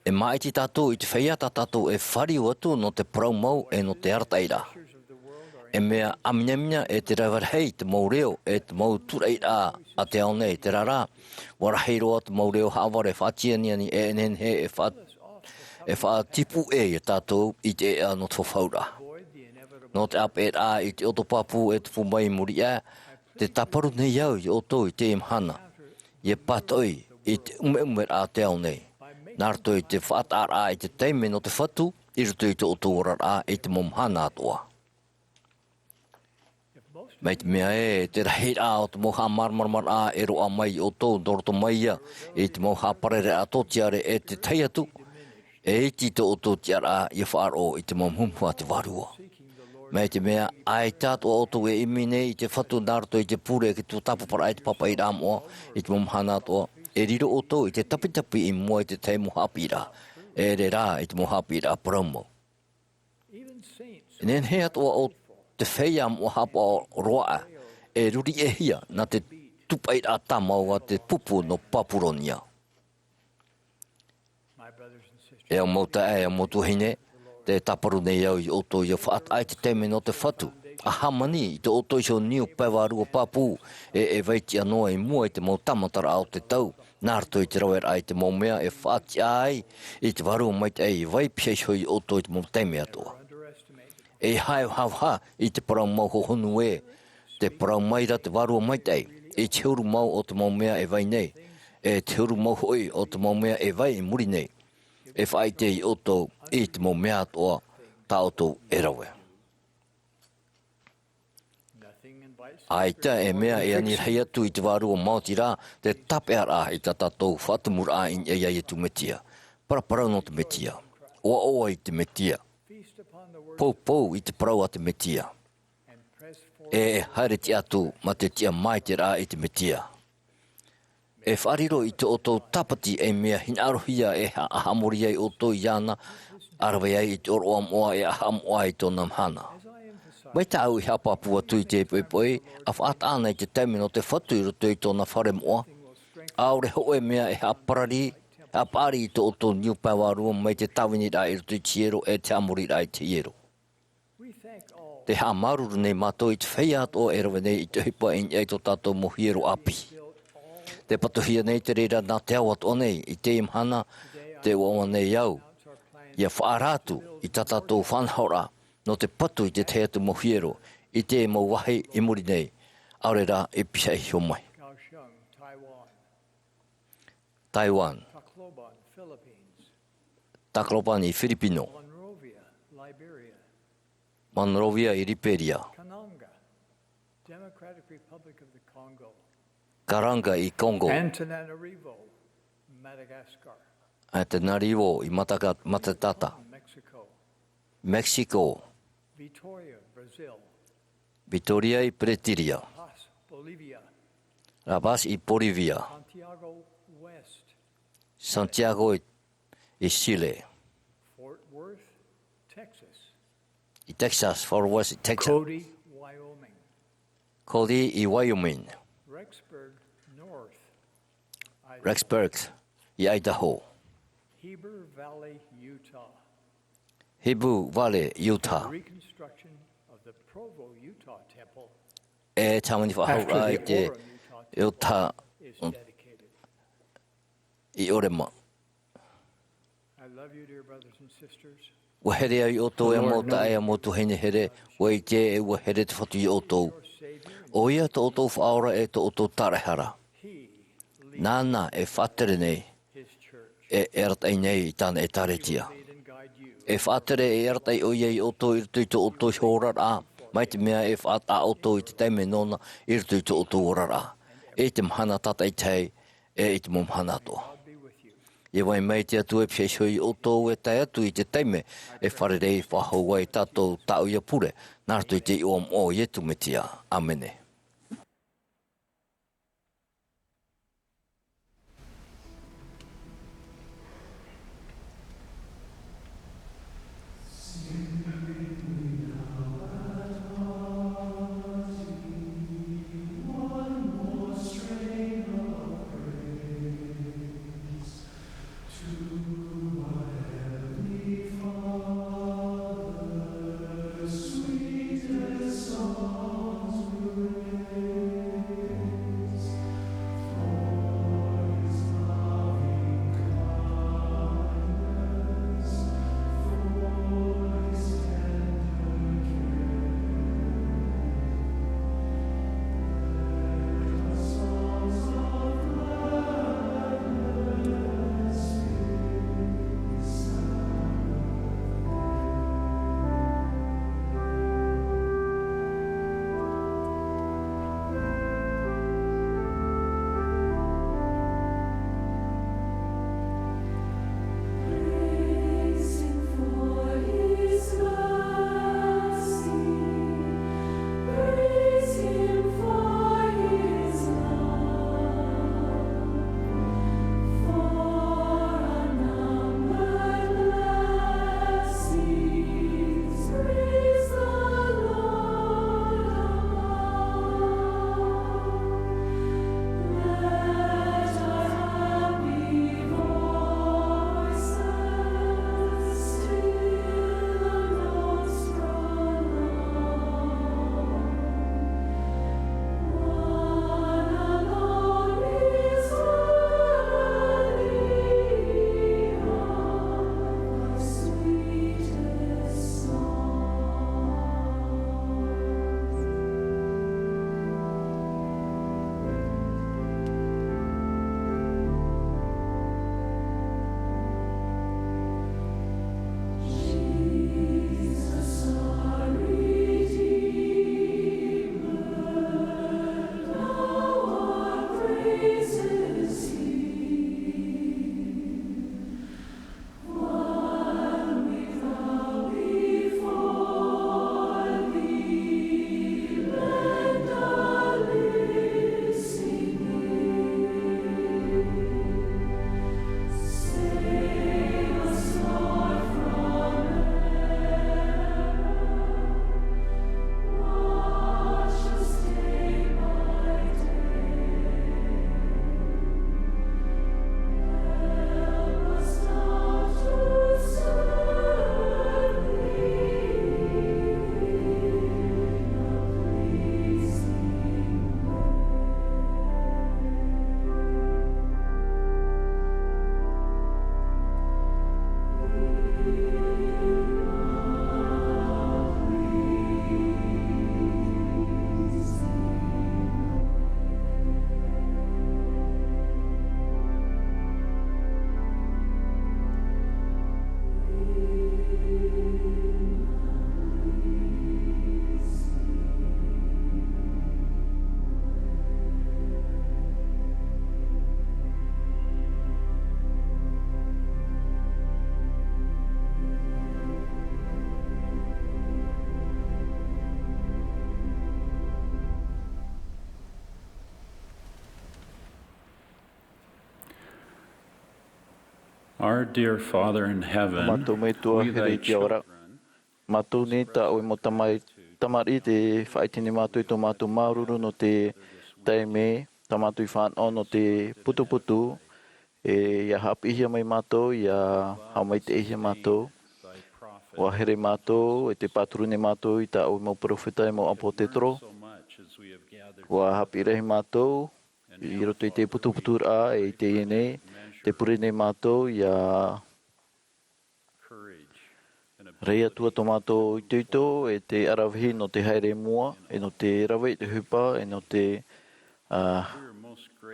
E māʻiti tātou i te feiā tā tātou e fāriu atu nō te parau mau ʻe nō te arataʻiraʻa. E mea ʻāminamina ʻe te rave rahi te mau reo ʻe te mau tūraʻiraʻa a te ao nei, terā rā, ua rahi roa te mau reo haʻavare faʻatianiani ʻe e nehenehe e faʻa-, e faʻatipu ʻē ia tātou i te ʻēʻa nō te fafauraʻa. Nō te ʻāpeʻeraʻa i te ʻoto pāpū e tupu mai i muri aʻe, tē tāparu nei au ia ʻoutou i teie mahana, ʻia pātoʻi i te ʻumeʻumeraʻa a te ao nei, nā roto i te faʻataʻaraʻa i te taime nō te Fatu, i roto i tō ʻoutou oraraʻa i te mau mahana atoʻa. Mai te mea ē, te rahiraʻa o te mau haʻamāramaramaraʻa e roaʻa mai ia ʻoutou, nō roto mai ia i te mau haʻaparareraʻa tōtiare ʻe te tahi atu, e iti tō ʻoutou tiʻaraʻa ʻia faʻaroʻo i te mau muhumuhu a te Vārua. Mai te mea, ʻaita atoʻa ʻoutou e ʻimi nei i te Fatu nā roto i te pure ki te tuatāpaparaʻa i te pāpaʻiraʻa moʻa, i te mau mahana atoʻa, e riro ʻoutou i te tapitapi i mua i te tahi mau haʻapiʻiraʻa, e ʻere rā i te mau haʻapiʻiraʻa parau mau. E nehenehe atoʻa ʻo te feiā moʻa haʻapaʻo roa aʻe, e ruriʻahia nā te tūpaʻiraʻa tāmau a te pupu nō Papuronia. E au mau taeaʻe, e au mau tuahine, tē tāparu nei au ia ʻoutou ʻia faʻataʻa i te taime nō te Fatu, ʻa hāmani i tō ʻoutou iho niu pae vārua pāpū, ʻe e vai tiʻa noa i mua i te mau tāmataraʻa o te tau, nā roto i te raveraʻa i te mau mea e faʻatiʻa ai i te Vārua Maitaʻi e vai piha iho ia ʻoutou i te mau taime atoʻa. E haʻevaha i te parau mau hohonu ē, tē parau mai ra te Vārua Maitaʻi, i te huru mau o te mau mea e vai nei, ʻe te huru mau hoʻi o te mau mea e vai i muri nei, e faʻaʻite ia ʻoutou i te mau mea atoʻa tā ʻoutou e rave. ʻAita e mea e ani rahi atu i te vārua maoti rā te tāpeʻaraʻa i tā tātou faʻatumuraʻa i niʻa iā Iesu Mesia. Paraparau nō te Mesia. ʻOaʻoa i te Mesia. Poupou i te parau a te Mesia. ʻE e haere tiʻa atu mā te tiʻa maitaʻi i te Mesia. E faʻariro i tō ʻoutou tāpati ei mea hinaʻarohia e haʻamori ai ʻoutou iāna, ʻa rave ai i te ʻōroʻa moʻa e ʻaha moʻa i tōna mahana. Mai tāʻu i haʻapāpū atu i te poʻipoʻi, ʻa faʻataʻa ana i te taime nō te fatu i roto i tōna fare moʻa, ʻaore hōʻē mea e haʻaparari, haʻapaʻari i tō ʻoutou niu pae vārua mai te tāviniraʻa i roto i te hiero e te haʻamoriraʻa i te hiero. Te haʻamāuruuru nei mātou i te feiā atoʻa e rave nei i te ʻohipa i niʻa i tō tātou mau hiero ʻāpī. Te patuhia nei te reira nā te ao atoʻa nei, i teie mahana, te ʻoaʻoa nei au, ʻia faʻaara atu i tā tātou faʻanahoraʻa, nō te patu i te tahi atu mau hiero, i te mau vāhi i muri nei, ʻaore rā e pihaʻi iho mai. Taiwan, Tacloban i Firipino, Monrovia i Liberia, Kananga i Congo, Antananarivo i Mataka-, Matakata, Mexico, Vitoria i Peretīria, La Paz i Bolivia, Santiago i, i Chile, i Texas, Fort Worth i Texas, Cody i Wyoming, Rexburg i Idaho, Heber Valley, Utah. E tāmani faʻahou rā i te Utah i Orema. ʻUa here au iā ʻoutou e mau taeaʻe, mau tuahine here, ʻua ʻite e ʻua here te Fatu iā ʻoutou. ʻO ia tō ʻoutou Faʻaora e tō ʻoutou Tāraʻehara. Nāna e faʻatere nei, e, e arataʻi nei i tāna ʻĒtārētia. E faʻatere e arataʻi ʻo ia iā ʻoutou i roto i tō ʻoutou iho oraraʻa, mai te mea e faʻataʻa ʻoutou i te taime nōna i roto i tō ʻoutou oraraʻa. I te mahana tātaʻitahi, e i te mau mahana atoʻa. ʻIa vai mai te Atua e pihaʻi iho iā ʻoutou e tae atu i te taime e fārerei faʻahou ai tātou tāʻu ïa pure, nā roto i te iʻoa moʻa o Iesu Mesia. ʻĀmene. Our dear Father in heaven, mātou Metua here i te ao ra, mātou nei tā ʻoe mau tamai-, tamariʻi, tē faʻaʻite nei mātou i tō mātou māuruuru nō te taime tā mātou i fānaʻo nō te putuputu, e, ʻia haʻapiʻihia mai mātou, ʻia haʻamaitaʻihia mātou. ʻUa here mātou, e tē pāturu nei mātou i tā ʻoe mau peropheta, e mau ʻāpōtetoro. ʻUa haʻapiʻi rahi mātou, i roto i te putuputuraʻa, e i teie nei, tē pure nei mātou, ʻia rahi atu ā tō mātou itoito, e te ʻaravihi nō te haere i mua, e nō te rave i te ʻohipa, e nō te, ā,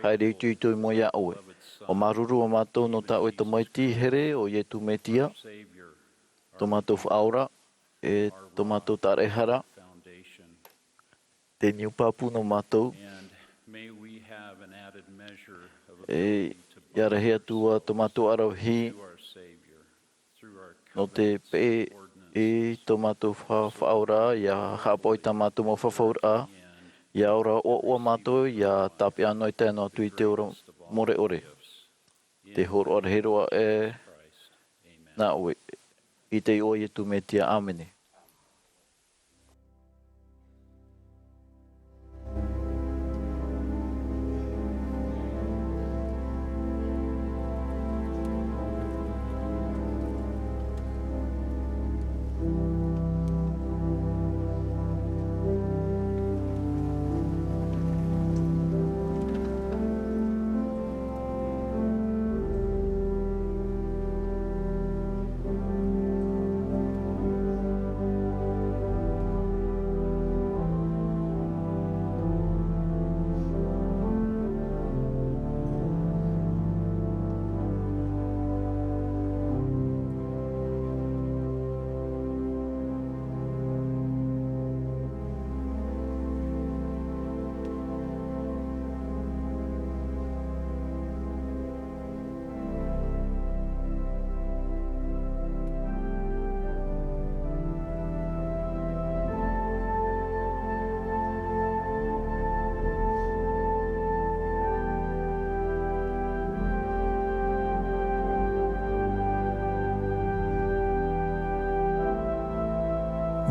haere itoito i mua iā ʻoe. ʻUa māuruuru ā mātou nō tā ʻoe Tamaiti here, ʻo Ietu Metia, tō mātou Faʻaora, e tō mātou Tāraʻehara, te niu pāpū nō mātou. And may we have an added measure of E, ability to ʻia rahi atu ā tō mātou ʻaravihi to our Savior through our nō te covenants, peʻe ordinances, i tō mātou fa-, Faʻaora, ʻia haʻapaʻo i tā mātou mau fafauraʻa, ʻia ora ʻoaʻoa mātou, ʻia tāpeʻa noa i tae noa atu i te ora mure ʻore. Te hōroʻa rahi roa ē nā ʻoe, i te iʻoa o Ietu Metia, ʻāmene.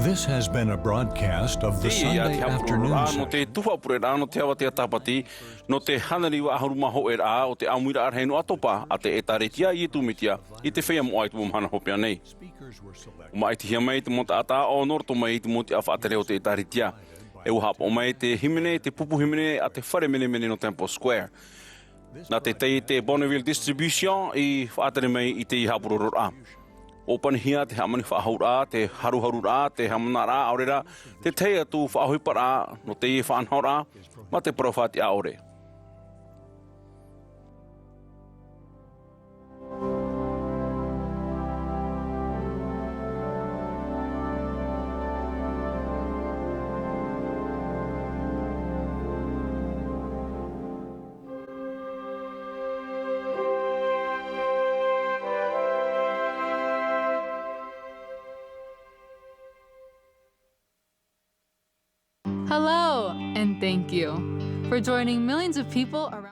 This has been a broadcast of the Sunday afternoon session. Teie te haʻapuroroʻa nō te tuhaʻa pureraʻa nō te avatea Tāpati, nō te hānere iva ʻahuru mā hōʻē raʻa o te ʻāmuiraʻa rahi nō ʻAtopa a te ʻĒtārētia a Ietu Metia i te feiā moʻa i te mau mahana hopeʻa nei. ʻUa māʻitihia mai te mau taʻata ʻaʻo nō roto mai i te mau tiʻa faʻatere o te ʻĒtārētia. E ʻua haʻapaʻo mai te hīmene, te pupu hīmene a te fare menemene nō Temple Square. Nā te taiete Bonneville Distribution i faʻatere mai i teie haʻapuroroʻa. ʻUa ʻōpanihia te hāmani faʻahouraʻa, te haruharuraʻa, te haʻamanaraʻa, ʻaore rā te tahi atu faʻaʻohiparaʻa nō teie faʻanahoraʻa mā te parau faʻatiʻa ʻore. Hello, and thank you for joining millions of people around